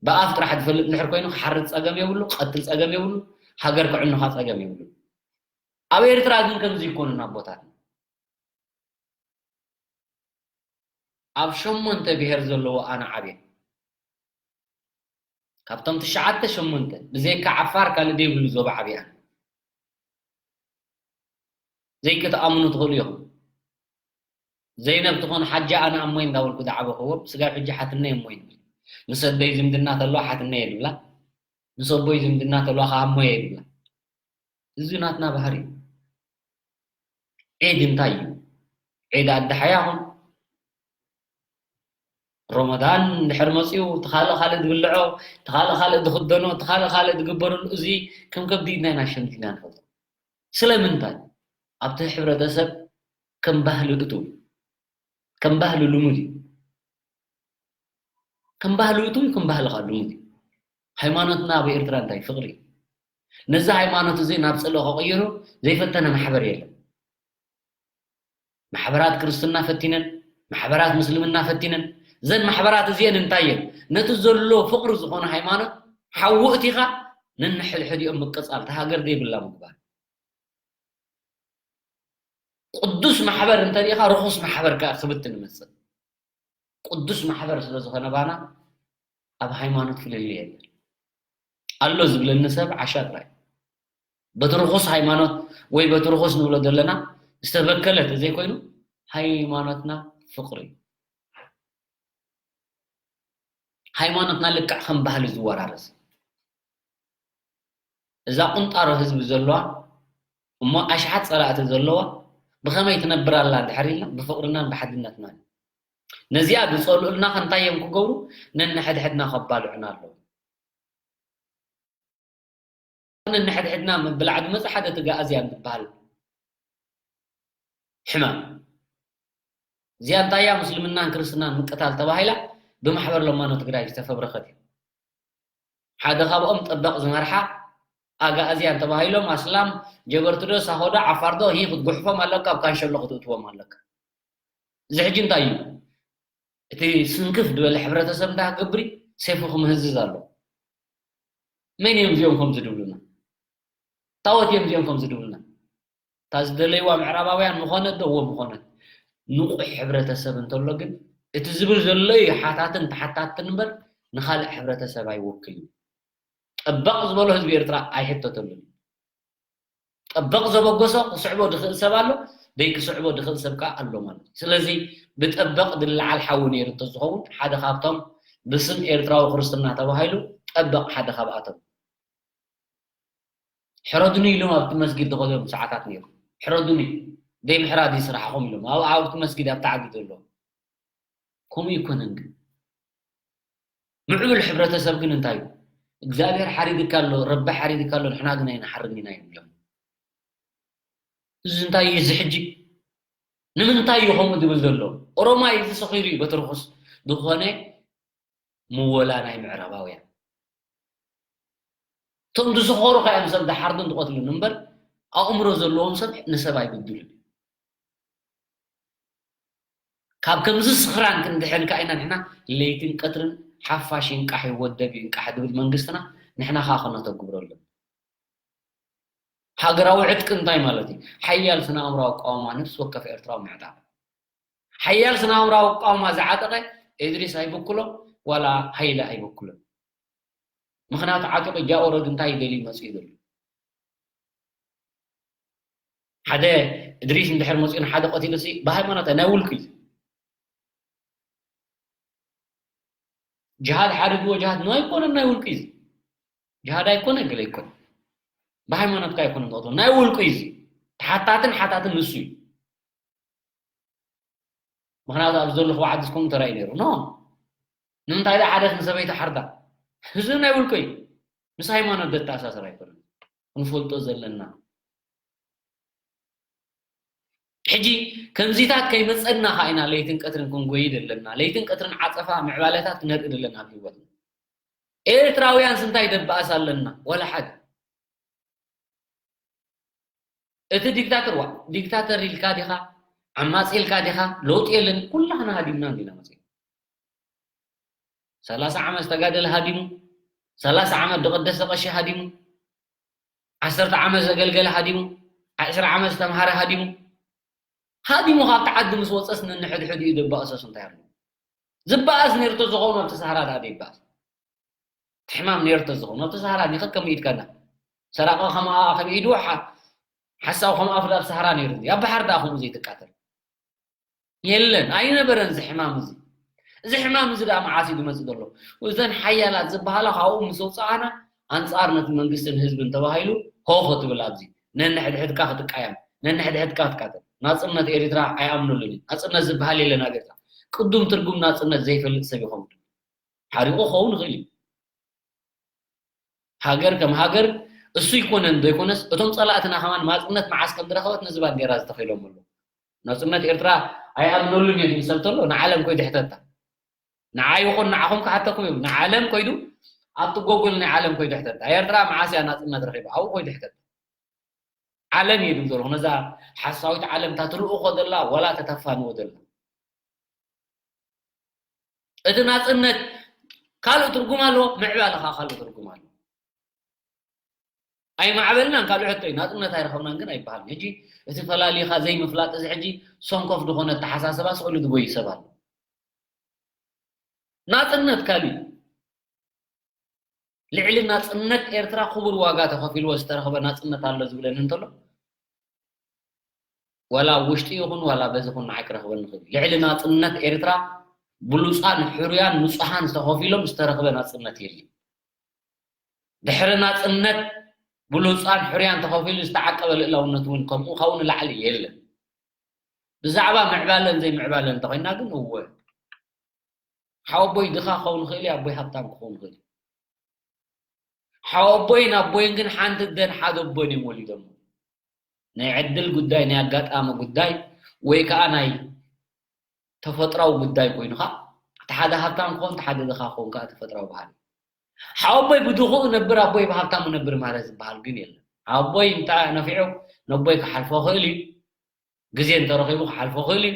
ብኣፍ ጥራሕ ዝፈልጥ እንድሕር ኮይኑ ክሓርድ ፀገም የብሉ ክቐትል ፀገም የብሉ ሃገር ክዕኑኻ ፀገም የብሉ ኣብ ኤርትራ ግን ከምዚ ይኮኑ ኣቦታትና ኣብ ሸሞንተ ብሄር ዘለዎ ኣነ ዓብየ ካብቶም ትሽዓተ ሸሞንተ ብዘይካ ዓፋር ካልእ ዘይብሉ ዞባ ዓብየ ኣነ ዘይክትኣምኑ ትኽእሉ ኢኹም ዘይነብ ትኾን ሓጂ ኣነ ኣሞይ እንዳበልኩ ዝዓበኽዎም ስጋብ ሕጂ ሓትነይ እሞይ ንብል ምስ ኣደይ ዝምድና ተለዋ ሓትነይ የድብላ ምስ ኣቦይ ዝምድና ተለዋ ከዓ ኣሞይ የድብላ እዚ ናትና ባህሪ እዩ። ዒድ እንታይ እዩ? ዒድ ኣደሓያ ኹን። ሮመዳን እንድሕር መፅዩ፣ እቲ ካልእ ካልእ ዝብልዖ፣ እቲ ካልእ ካልእ ዝኽደኖ፣ እቲ ካልእ ካልእ ዝግበረሉ፣ እዚ ከም ከብዲ ኢድና ኢና ሸምዲድና ንፈልጦ። ስለምንታይ? ኣብቲ ሕብረተሰብ ከም ባህሊ እትው እዩ። ከም ባህሊ ልሙድ እዩ። ከም ባህሊ ውትም ከም ባህሊ ካድሙ ሃይማኖትና ኣብ ኤርትራ እንታይ ፍቕሪ። ነዚ ሃይማኖት እዚ ናብ ጽልኦ ከቕይሩ ዘይፈተነ ማሕበር የለን። ማሕበራት ክርስትና ፈቲነን፣ ማሕበራት ምስልምና ፈቲነን። እዘን ማሕበራት እዚአን እንታይ እየን? ነቲ ዘሎ ፍቕሪ ዝኾነ ሃይማኖት ሓዊ እቲኻ ነንሕድሕዲኦም ምቅጻል፣ እታ ሃገር ዘይብላ ምግባር። ቅዱስ ማሕበር እንተሪኢኻ ርኹስ ማሕበር ከኣ ክብትን ይመጽእ። ቅዱስ ማሕበር ስለ ዝኾነ ባና ኣብ ሃይማኖት ፍልልይ የለን። ኣሎ ዝብለኒ ሰብ ዓሻ ጥራይ። በቲ ርኹስ ሃይማኖት ወይ በቲ ርኹስ ንብሎ ዘለና ዝተበከለ ተዘይኮይኑ ሃይማኖትና ፍቕሪ እዩ። ሃይማኖትና ልክዕ ከም ባህሊ ዝወራረስ። እዛ ቁንጣሮ ህዝቢ ዘለዋ እሞ ኣሽሓት ጸላእቲ ዘለዋ ብኸመይ ትነብር ኣላ ድሕር ኢልና ብፍቕርናን ብሓድነትናን። ነዚኣ ዝጸልኡልና ከ እንታይ እዮም ክገብሩ? ነንሕድሕድና ከባልዑና ኣለዉ። ነንሕድሕድና ምብላዕ ዝመጽእ ሓደ እቲ ኣግኣዝያን ዝበሃል ሕማም። እዚኣ እንታይ እያ? ምስልምናን ክርስትናን ምቅታል ተባሂላ ብማሕበር ለማኖ ትግራይ ዝተፈብረኸት እዩ። ሓደ ካብኦም ጠበቕ ዝመርሓ ኣግኣዝያን ተባሂሎም ኣስላም ጀበርቲ ዶ ሳሆ ዶ ዓፋር ዶ ሂ ክትጉሕፎም ኣለካ፣ ኣብ ካንሸሎ ክትእትዎም ኣለካ። እዚ ሕጂ እንታይ እዩ? እቲ ስንክፍ ዝበለ ሕብረተሰብ እንታይ ክገብር እዩ? ሴፉ ክምህዝዝ ኣሎ። መን እዮም እዚኦም ከምዚ ድብሉና? ታወት እዮም እዚኦም ከምዚ ድብሉና? እታ ዝደለይዋ ምዕራባውያን ምኾነት ዶ? እዎ ምኾነት። ንቑሕ ሕብረተሰብ እንተሎ ግን እቲ ዝብል ዘሎ እዩ ሓታትን ተሓታትን እምበር ንኻልእ ሕብረተሰብ ኣይወክልን እዩ። ጠበቕ ዝበሎ ህዝቢ ኤርትራ ኣይሕተተሉን እዩ። ጠበቕ ዘበገሶ ክስዕቦ ድኽእል ሰብ ኣሎ፣ ደይ ክስዕቦ ድኽእል ሰብ ከኣ ኣሎ ማለት እዩ። ስለዚ ብጠበቕ ድለዓል ሓዊ ነይሩ እንተዝኸውን ሓደ ካብቶም ብስም ኤርትራዊ ክርስትና ተባሂሉ ጠበቕ ሓደ ካብኣቶም። ሕረዱኒ ኢሎም ኣብቲ መስጊድ ዝኸደሎም ሰዓታት ነይሩ። ሕረዱኒ፣ ደይ ምሕራድ እዩ ስራሕኹም ኢሎም። ኣብ ኣብቲ መስጊድ ኣብቲ ዓዲ ዘሎ። ከምኡ ይኮነን ግን። ምዕቡል ሕብረተሰብ ግን እንታይ እዩ? እግዚኣብሔር ሓሪድካ ኣሎ፣ ረቢ ሓሪድካ ኣሎ፣ ንሕና ግን ኣይንሓርን ኢና ይብሎም። እዚ እንታይ እዩ እዚ ሕጂ? ንምንታይ እዩ ከምኡ ዝብል ዘሎ? ኦሮማይ እዚ ሰኺሩ እዩ በቲ ርኹስ ዝኾነ ምወላ ናይ ምዕራባውያን። እቶም ዝሰኸሩ ከ እዮም ሰብ ዝሓርዱን ዝቐትሉን እምበር ኣእምሮ ዘለዎም ሰብ ንሰብ ኣይብድሉን። ካብ ከምዚ ስኽራን ክንድሕን ከኣ ኢና ንሕና ለይትን ቀትርን ሓፋሽ ይንቃሕ ይወደብ ይንቃሕ ዝብል መንግስትና ንሕና ከኣ ከነተግብረሉ። ሃገራዊ ዕጥቂ እንታይ ማለት እዩ? ሓያል ስነ ኣእምራዊ ኣቃውማ ነፍሲ ወከፍ ኤርትራዊ ምዕጣቕ። ሓያል ስነ ኣእምራዊ ኣቃውማ ዝዓጠቐ እድሪስ ኣይብክሎ ዋላ ሃይለ ኣይብክሎ። ምኽንያቱ ዓጢቑ እጃ ኦረድ እንታይ ይደሊ መጽኡ ይደሊ። ሓደ እድሪስ እንድሕር መጽኡ ንሓደ ቀቲሉ ሲ ብሃይማኖት ናይ ውልቂ እዩ። ጅሃድ ሓሪድዎ ጅሃድ ነው ኣይኮነን ናይ ውልቂ እዩ። ጅሃድ ኣይኮነ ገለ ኣይኮነ። ብሃይማኖትካ ኣይኮነ ዝቐትሎ ናይ ውልቂ እዩ። ተሓታትን ሓታትን ንሱ እዩ። ምኽንያቱ ኣብ ዘለኹ ዓዲ እስከም ተራይ ነይሩ። ኖ። ንምንታይ ደኣ ሓደ ንሰበይቱ ሓርዳ? እዚ ናይ ውልቀይ። ምስ ሃይማኖት ዘተኣሳሰር ኣይኮነን። ክንፈልጦ ዘለና። ሕጂ ከምዚታት ከይመጸና ኸኣ ኢና ለይትን ቀትርን ክንጎይ ዘለና። ለይትን ቀትርን ዓጸፋ ምዕባለታት ክነርኢ ዘለና ኣብ ህይወትና። ኤርትራውያንስ እንታይ ደበኣስ ኣለና? ወላ ሓደ። እቲ ዲክታተር ዋ ዲክታተር ኢልካ ዲኻ? ዓማጺ ኢልካ ዲኻ? ለውጢ የለን። ኩላህና ሃዲምና እንዲና መጺና። ሰላሳ ዓመት ዝተጋደለ ሃዲሙ፣ ሰላሳ ዓመት ዝቐደሰ ቀሺ ሃዲሙ፣ ዓሰርተ ዓመት ዘገልገለ ሃዲሙ፣ ዕስራ ዓመት ዝተምሃረ ሃዲሙ። ሃዲሙ ካብቲ ዓዲ ምስ ወጸስ ነንሕድሕዲኡ ዝበኣሰስ እንታይ ኣሎ? ዝበኣስ ነይሩ ተዝኸውን ኣብቲ ሰሃራ ደኣ ዘይበኣስ። እቲ ሕማም ነይሩ ተዝኸውን ኣብቲ ሰሃራ ዲኸ ከም ኢድካ እንዳ ሰራቂ ከምኣ ከም ኢዱ ሓ- ሓሳዊ ከም ኣፍዳ ኣብ ሰሃራ ነይሩ። ኣብ ባሕሪ ደኣ ከምኡ ዘይትቃተል። የለን፣ ኣይነበረን እዚ ሕማም እዚ። እዚ ሕማም እዚ ደኣ መዓስ እዩ ዝመጽእ ዘሎ? እዘን ሓያላት ዝበሃላ ካብኡ ምስ ኣውጻኣና ኣንጻር ነቲ መንግስትን ህዝብን ተባሂሉ ሆ ክትብል ኣብዚ ነንሕድሕድካ ክትቃየም፣ ነንሕድሕድካ ክትቃተል። ናጽነት ኤሪትራ ኣይኣምነሉን እዩ። ናጽነት ዝበሃል የለን ኣብ ኤርትራ። ቅዱም ትርጉም ናጽነት ዘይፈልጥ ሰብ ይኸውን። ሓሪቑ ክኸውን ይኽእል እዩ። ሃገር ከም ሃገር እሱ ይኮነን ዘይኮነስ እቶም ጸላእትና ከማን ናጽነት መዓስ ከም ዝረኸበት ነዚ ባንዴራ ዝተኸኢሎም ኣለዉ። ናጽነት ኤርትራ ኣይኣምነሉን እየ ዝብል ሰብ ተሎ ንዓለም ኮይ ድሕተታ። ንዓ ይኹን ንዓኹም ክሓተኩም እዩ። ንዓለም ኮይዱ ኣብቲ ጎግል ናይ ዓለም ኮይዱ ሕተታ። ኤርትራ መዓስ እያ ናጽነት ረኺባ? ኣብኡ ኮይዱ ሕተታ። ዓለም እዩ ድም ዘሎ። ነዛ ሓሳዊት ዓለም እታ ትልእኾ ዘላ ዋላ ተተፋንዎ ዘላ። እቲ ናጽነት ካልእ ትርጉም ኣለዎ፣ ምዕባለ ኸኣ ካልእ ትርጉም ኣለዎ። ኣይማዕበልናን ካልእ ሕቶ እዩ። ናጽነት ኣይረኸብናን ግን ኣይበሃልን። ሕጂ እቲ ፈላሊኻ ዘይምፍላጥ እዚ ሕጂ ሰንኮፍ ዝኾነ ኣተሓሳስባ ስቕሉ ዝጎይ ሰብ ኣሎ። ናጽነት ካልእ እዩ። ልዕሊ ናጽነት ኤርትራ ክቡር ዋጋ ተኸፊልዎ ዝተረኽበ ናጽነት ኣሎ ዝብለኒ እንተሎ፣ ዋላ ኣብ ውሽጢ ይኹን ዋላ በዚ ይኹን ንዓይ ክረኽበኒ ይኽእል እዩ። ልዕሊ ናጽነት ኤርትራ ብሉጻን ሕሩያን ንጹሃን ዝተኸፊሎም ዝተረኽበ ናጽነት የለን። ድሕሪ ናጽነት ብሉጻን ሕሩያን ተኸፊሉ ዝተዓቀበ ልእላውነት እውን ከምኡ ካብኡ ንላዕሊ የለን። ብዛዕባ ምዕባለን ዘይምዕባለን እንተኾይና ግን እወ፣ ሓወቦይ ድኻ ክኸውን ይኽእል እዩ፣ ኣቦይ ሃብታም ክኸውን ይኽእል እዩ። ሓወቦይን ኣቦይን ግን ሓንቲ ኣደን ሓደ ኣቦን እዮም ወሊዶም። ናይ ዕድል ጉዳይ፣ ናይ ኣጋጣሚ ጉዳይ ወይ ከዓ ናይ ተፈጥራዊ ጉዳይ ኮይኑ ከዓ እቲ ሓደ ሃብታም ክኸውን፣ እቲ ሓደ ድኻ ክኸውን ከዓ ተፈጥራዊ ባህሪ። ሓወቦይ ብድኽኡ ነብር፣ ኣቦይ ብሃብታሙ ነብር ማለት ዝበሃል ግን የለን። ኣቦይ እንተ ነፊዑ ነቦይ ክሓልፎ ክእል እዩ። ግዜ እንተረኺቡ ክሓልፎ ክእል እዩ።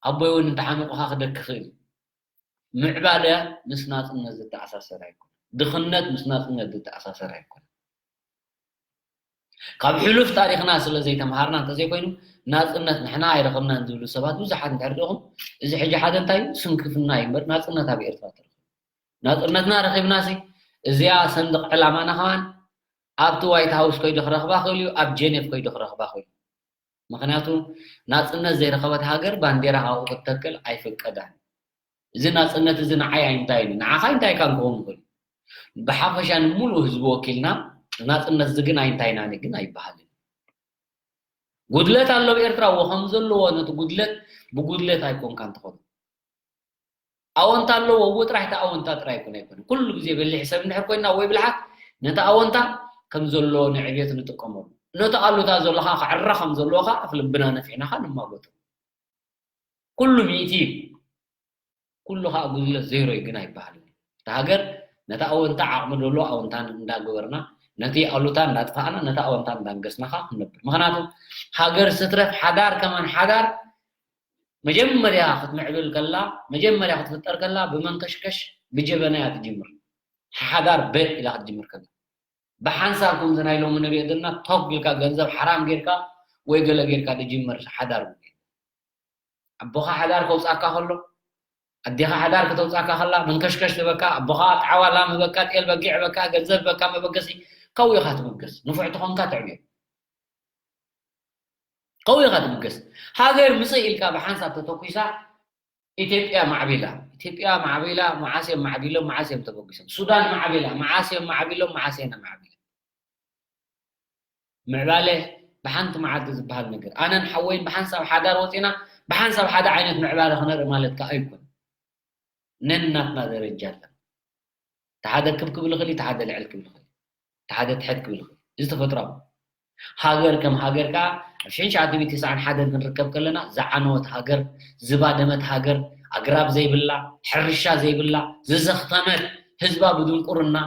ኣቦይ እውን እንተዓሚቑኻ ክደኪ ክእል እዩ። ምዕባለ ምስ ናጽነት ዝተኣሳሰር ኣይኮነን። ድኽነት ምስ ናጽነት ዝተኣሳሰር ኣይኮነን። ካብ ሕሉፍ ታሪኽና ስለ ዘይተምሃርና እንተዘይኮይኑ፣ ናጽነት ንሕና ኣይረኸብናን ዝብሉ ሰባት ብዙሓት እንድሕር ዲኹም፣ እዚ ሕጂ ሓደ እንታይ እዩ? ስንክፍና እዩ እምበር ናጽነት ኣብ ኤርትራ ተረኺቡ። ናጽነትና ረኺብናሲ፣ እዚኣ ሰንድቕ ዕላማና ከማን ኣብቲ ዋይት ሃውስ ከይዱ ክረኽባ ክእል እዩ፣ ኣብ ጀኔቭ ከይዱ ክረኽባ ክእል እዩ። ምኽንያቱ ናጽነት ዘይረኸበት ሃገር ባንዴራ ካብኡ ክትተክል ኣይፍቀዳን። እዚ ናጽነት እዚ ንዓይ ኣይንታይን እዩ፣ ንዓኻ እንታይ ካን ክኸውን ይኽእል እዩ። ብሓፈሻ ንምሉእ ህዝቢ ወኪልና ናጽነት እዚ ግን ኣይንታይናን እዩ ግን ኣይበሃልን። ጉድለት ኣሎ ኣብ ኤርትራ፣ እዎ ከም ዘለዎ ነቲ ጉድለት ብጉድለት ኣይኮንካን ትኸዶ። ኣወንታ ኣለዎ፣ እዎ ጥራሕ እቲ ኣወንታ ጥራይ ይኮን ኣይኮነ። ኩሉ ግዜ በሊሕ ሰብ እንድሕር ኮይና ወይ ብልሓት ነቲ ኣወንታ ከም ዘለዎ ንዕቤት ንጥቀመሉ። ነቲ ኣሉታ ዘሎ ከዓ ክዕረ ከም ዘለዎ ከዓ ኣፍ ልብና ነፊሕና ከዓ ንማጎቶ። ኩሉ ሚእቲ እዩ። ኩሉ ከዓ ጉድለት ዜሮ እዩ ግን ኣይበሃልን። እታ ሃገር ነቲ ኣወንታ ዓቕሚ ዘሎ ኣወንታ እንዳገበርና፣ ነቲ ኣሉታ እንዳጥፋእና፣ ነቲ ኣወንታ እንዳንገስና ከዓ ክንነብር። ምኽንያቱ ሃገር ስትረፍ ሓዳር ከማን ሓዳር መጀመርያ ክትምዕብል ከላ፣ መጀመርያ ክትፍጠር ከላ ብመንከሽከሽ ብጀበና እያ ትጅምር። ሓዳር በ ኢላ ክትጅምር ከላ። ብሓንሳብ ከምዚ ናይ ሎሚ ንሪኦ ዘለና ቶግ ኢልካ ገንዘብ ሓራም ጌርካ ወይ ገለ ጌርካ ዝጅመር ሓዳር እውን የለን። ኣቦኻ ሓዳር ከውፅኣካ ከሎ፣ ኣዴኻ ሓዳር ከተውፅኣካ ከላ፣ መንከሽከሽ ትበካ፣ ኣቦኻ ጣዕዋ ላም ህበካ፣ ጤል በጊዕ ህበካ፣ ገንዘብ ህበካ መበገሲ፣ ከው ኢኻ ትብገስ። ንፉዕ ተኾንካ ትዕብዮ። ከው ኢኻ ትብገስ። ሃገር ምፅእ ኢልካ ብሓንሳብ ተተኩሳ፣ ኢትዮጵያ ማዕቢላ። ኢትዮጵያ ማዕቢላ፣ መዓስ እዮም ማዕቢሎም፣ መዓስ እዮም ተበጊሶም? ሱዳን ማዕቢላ፣ መዓስ እዮም ማዕቢሎም፣ መዓስ እዮም ማዕቢሎም? ምዕባለ ብሓንቲ መዓልቲ ዝበሃል ነገር። ኣነን ሓወይን ብሓንሳብ ሓዳር ወፂና፣ ብሓንሳብ ሓደ ዓይነት ምዕባለ ክነርኢ ማለት ከዓ ኣይኮን። ነናትና ደረጃ ኣለና። እቲ ሓደ ክብ ክብል ይኽእል እዩ፣ እቲ ሓደ ልዕል ክብል ይኽእል እዩ፣ እቲ ሓደ ትሕት ክብል ይኽእል እዩ። እዚ ተፈጥሯዊ። ሃገር ከም ሃገር ከዓ ኣብ ሽሕን ትሽዓተ ሚእትን ተስዓን ሓደን ክንርከብ ከለና፣ ዝዓነወት ሃገር፣ ዝባደመት ሃገር፣ ኣግራብ ዘይብላ፣ ሕርሻ ዘይብላ፣ ዝዘኽተመት፣ ህዝባ ብድንቁርና፣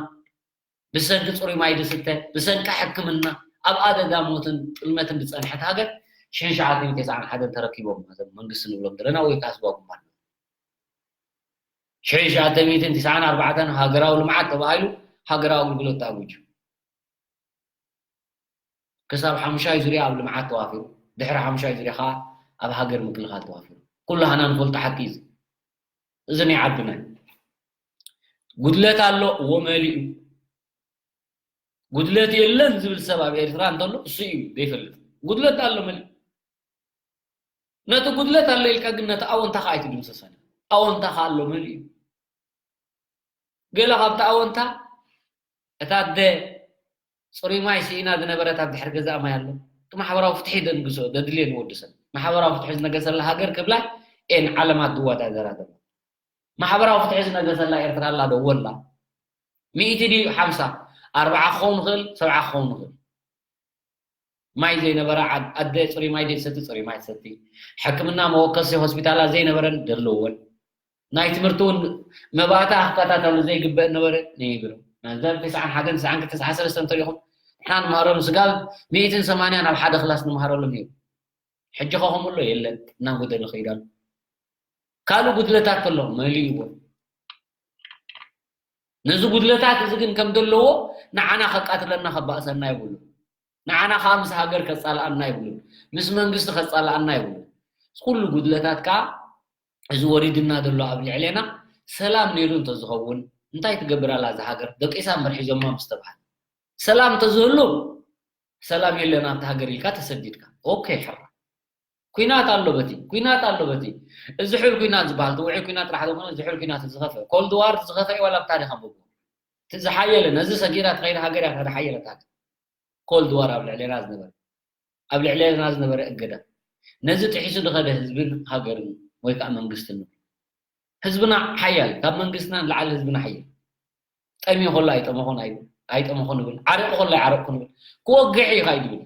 ብሰንኪ ፅሩይ ማይ ዝስተ፣ ብሰንኪ ሕክምና፣ ኣብ ኣደጋ ሞትን ጥልመትን ዝፀንሐት ሃገር፣ ሽሕን ትሽዓተ ሚእትን ተስዓን ሓደን ተረኪቦም፣ እዞም መንግስቲ ንብሎም ዘለና ወይ ከዓ ህዝባዊ ግንባር። ሽሕን ትሽዓተ ሚእትን ተስዓን ኣርባዕተን ሃገራዊ ልምዓት ተባሂሉ ሃገራዊ ኣገልግሎት ተኣዊጁ። ክሳብ ሓሙሻይ ዙርያ ኣብ ልምዓት ተዋፊሩ፣ ድሕሪ ሓሙሻይ ዙርያ ከዓ ኣብ ሃገር ምክልኻል ተዋፊሩ። ኩሉ ሃና ንፈልጦ ሓቂ እዩ። እዚ ናይ ዓድና እዩ። ጉድለት ኣሎ፣ እዎ መሊኡ። ጉድለት የለን ዝብል ሰብ ኣብ ኤርትራ እንተሎ እሱ እዩ ዘይፈልጥ። ጉድለት ኣሎ መሊኡ። ነቲ ጉድለት ኣሎ ኢልካ ግን ነቲ ኣወንታ ከዓ ኣይትድምሰሶን። ኣወንታ ከዓ ኣሎ መሊኡ። ገለ ካብቲ ኣወንታ እታ ኣደ ፅሩይ ማይ ስኢና ዝነበረት ኣብ ድሕሪ ገዛኣ ማይ ኣሎ። እቲ ማሕበራዊ ፍትሒ ደንግሶ፣ ደድልዮ ንወዲ ሰብ። ማሕበራዊ ፍትሒ ዝነገሰላ ሃገር ክብላ ኤን ዓለማት ዝወዳደራ ዘሎ። ማሕበራዊ ፍትሒ ዝነገሰላ ኤርትራ ኣላ ዶ? ወላ። ሚእቲ ድዩ ሓምሳ? ኣርብዓ ክኸውን ይኽእል፣ ሰብዓ ክኸውን ይኽእል። ማይ ዘይነበራ ዓድ-፣ ኣደ ፅሩይ ማይ ዘይትሰቲ፣ ፅሩይ ማይ ትሰቲ። ሕክምና መወከሲ ሆስፒታላት ዘይነበረን ዘለወን። ናይ ትምህርቲ እውን መባእታ ክከታተሉ ዘይግበእ ነበረ ነይብሉ። ናብዛ ተስዓን ሓደን፣ ተስዓን ክልተን፣ ተስዓን ሰለስተን እንተሪኹም፣ ንሕና ንመሃረሉ ስጋብ ሚእትን ሰማንያን ኣብ ሓደ ክላስ ንመሃረሉ ነይሩ። ሕጂ ከ ከምኡ ኣሎ የለን፣ እናጎደለ ከይዳሉ። ካልእ ጉድለታት ከሎ መሊእዎ። ነዚ ጉድለታት እዚ ግን ከም ዘለዎ ንዓና ከቃትለና ከባእሰና ይብሉ። ንዓና ከዓ ምስ ሃገር ከጻልኣና ይብሉ። ምስ መንግስቲ ከጻልኣና ይብሉ። ኩሉ ጉድለታት ከዓ እዚ ወሪድና ዘሎ ኣብ ልዕሌና ሰላም ነይሩ እንተዝኸውን እንታይ ትገብር ኣላ እዛ ሃገር? ደቂሳ እምበር ሒዞማ ምስ ተባሃለ። ሰላም እንተዝህሉ ሰላም የለን ኣብቲ ሃገር ኢልካ ተሰዲድካ። ኦኬ፣ ሕራ። ኩናት ኣሎ በቲ፣ ኩናት ኣሎ በቲ። እዚ ሕል ኩናት ዝበሃል፣ እቲ ውዑይ ኩናት ጥራሕ ዘይኮነ፣ እዚ ሕል ኩናት ዝኸፍአ፣ ኮልድ ዋር ዝኸፍአ ዋላ ኣብ ታሪኽ ኣንብቡ። እቲ ዝሓየለ፣ ነዚ ሰጊራ ትኸይድ ሃገር እያ፣ ዝሓየለት ሃገር። ኮልድ ዋር ኣብ ልዕሌና ዝነበረ፣ ኣብ ልዕሌና ዝነበረ እገዳ። ነዚ ጥሒሱ ዝኸደ ህዝብን ሃገርን ወይ ከዓ መንግስትን። ህዝብና ሓያል፣ ካብ መንግስትና ንላዕሊ ህዝብና ሓያል። ጠምዩ ከሎ ኣይጠመኹን ኣይ-፣ ኣይጠመኹን ይብል። ዓሪቑ ከሎ ኣይዓረቕኩን ይብል። ክወግሕ እዩ ካይድ ይብል።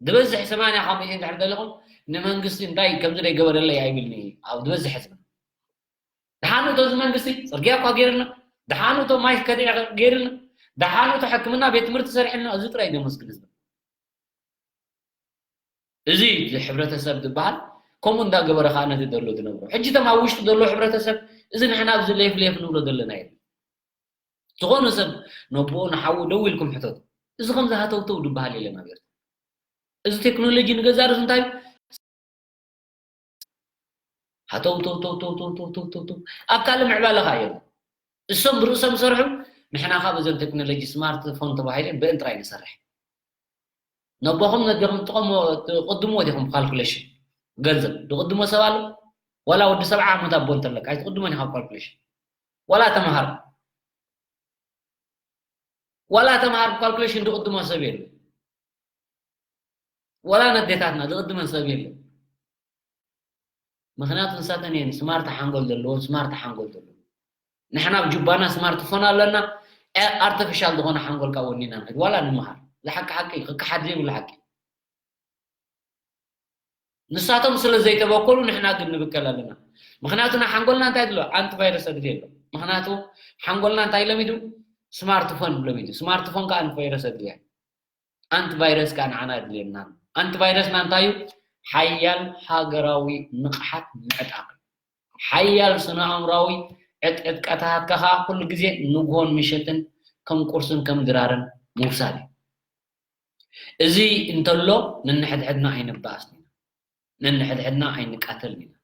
ዝበዝሕ ሰማንያ ካብ ሚእቲ እንድሕር ደሊኹም ንመንግስቲ እንታይ ከምዚ ደይገበረለይ ኣይብልኒ። ኣብ ዝበዝሕ ህዝብና። ደሓኑ እቶ እዚ መንግስቲ ጽርግያ እኳ ገይርና፣ ደሓኑ እቶ ማይ ከዲዕ ገይርና፣ ደሓኑ እቶ ሕክምና ቤት ትምህርቲ ሰሪሕልና፣ እዚ ጥራይ እዩ ዘመስግን ህዝቢ። እዚ ሕብረተሰብ ዝበሃል ከምኡ እንዳገበረ ከዓ ነቲ ዘሎ ዝነብሮ። ሕጂ እቶም ኣብ ውሽጢ ዘሎ ሕብረተሰብ፣ እዚ ንሕና ኣብዚ ሌፍ ሌፍ ንብሎ ዘለና የለን። ዝኾነ ሰብ ነቦኡ ንሓዉ ደው ኢልኩም ሕተቱ። እዚ ከምዚ ሃተውተው ዝበሃል የለን ኣብ ኤርትራ። እዚ ቴክኖሎጂ ንገዛ ርእሱ እንታይ እዩ? ሃተው ተው ተው ተው ተው ተው ተው ተው ተው። ኣብ ካልእ ምዕባለ ኸኣ የለን። እሶም ብርእሶም ዝሰርሑ፣ ንሕና ካብ እዘን ቴክኖሎጂ ስማርት ፎን ተባሂለን ብእን ጥራይ ንሰርሕ። ነቦኹም ነዴኹም ትቐሞ-፣ ትቕድምዎ ዲኹም ብካልኩሌሽን ገንዘብ? ዝቕድሞ ሰብ ኣሎ? ዋላ ወዲ ሰብዓ ዓመት ኣቦ እንተለካ ኣይትቕድሞን ኢኻ ብካልኩሌሽን። ዋላ ተምሃር፣ ዋላ ተምሃር ብካልኩሌሽን ዝቕድሞ ሰብ የለን። ዋላ ነዴታትና ዝቕድመን ሰብ የለን። ምኽንያቱ ንሳተን እየን ስማርት ሓንጎል ዘለዎን ስማርት ሓንጎል ዘለዎ። ንሕና ኣብ ጁባና ስማርትፎን ኣለና፣ አ-፣ ኣርቲፊሻል ዝኾነ ሓንጎል ካብ ወኒና ንኸይድ። ዋላ ንምሃር። እዚ ሓቂ ሓቂ እዩ፣ ክከሓድ ዘይብሉ ሓቂ። ንሳቶም ስለ ዘይተበከሉ ንሕና ግን ንብከል ኣለና። ምኽንያቱ ንሓንጎልና እንታይ ድሎ? ኣንቲቫይረስ ኣድልዮ ኣሎ። ምኽንያቱ ሓንጎልና እንታይ ለሚዱ? ስማርትፎን ለሚዱ። ስማርትፎን ከኣ ኣንቲቫይረስ ኣድልያ። ኣንቲቫይረስ ከኣ ንዓና ኣድልየና። ኣንቲቫይረስና እንታይ እዩ? ሓያል ሃገራዊ ንቕሓት ምዕጣቕ። ሓያል ስነ ኣእምራዊ ዕጥቅታትካ ከኣ ኩሉ ግዜ ንግሆን ምሸትን ከም ቁርስን ከም ድራርን ምውሳድ እዩ። እዚ እንተሎ ነንሕድሕድና ኣይንባኣስን ኢና። ነንሕድሕድና ኣይንቃተልን ኢና።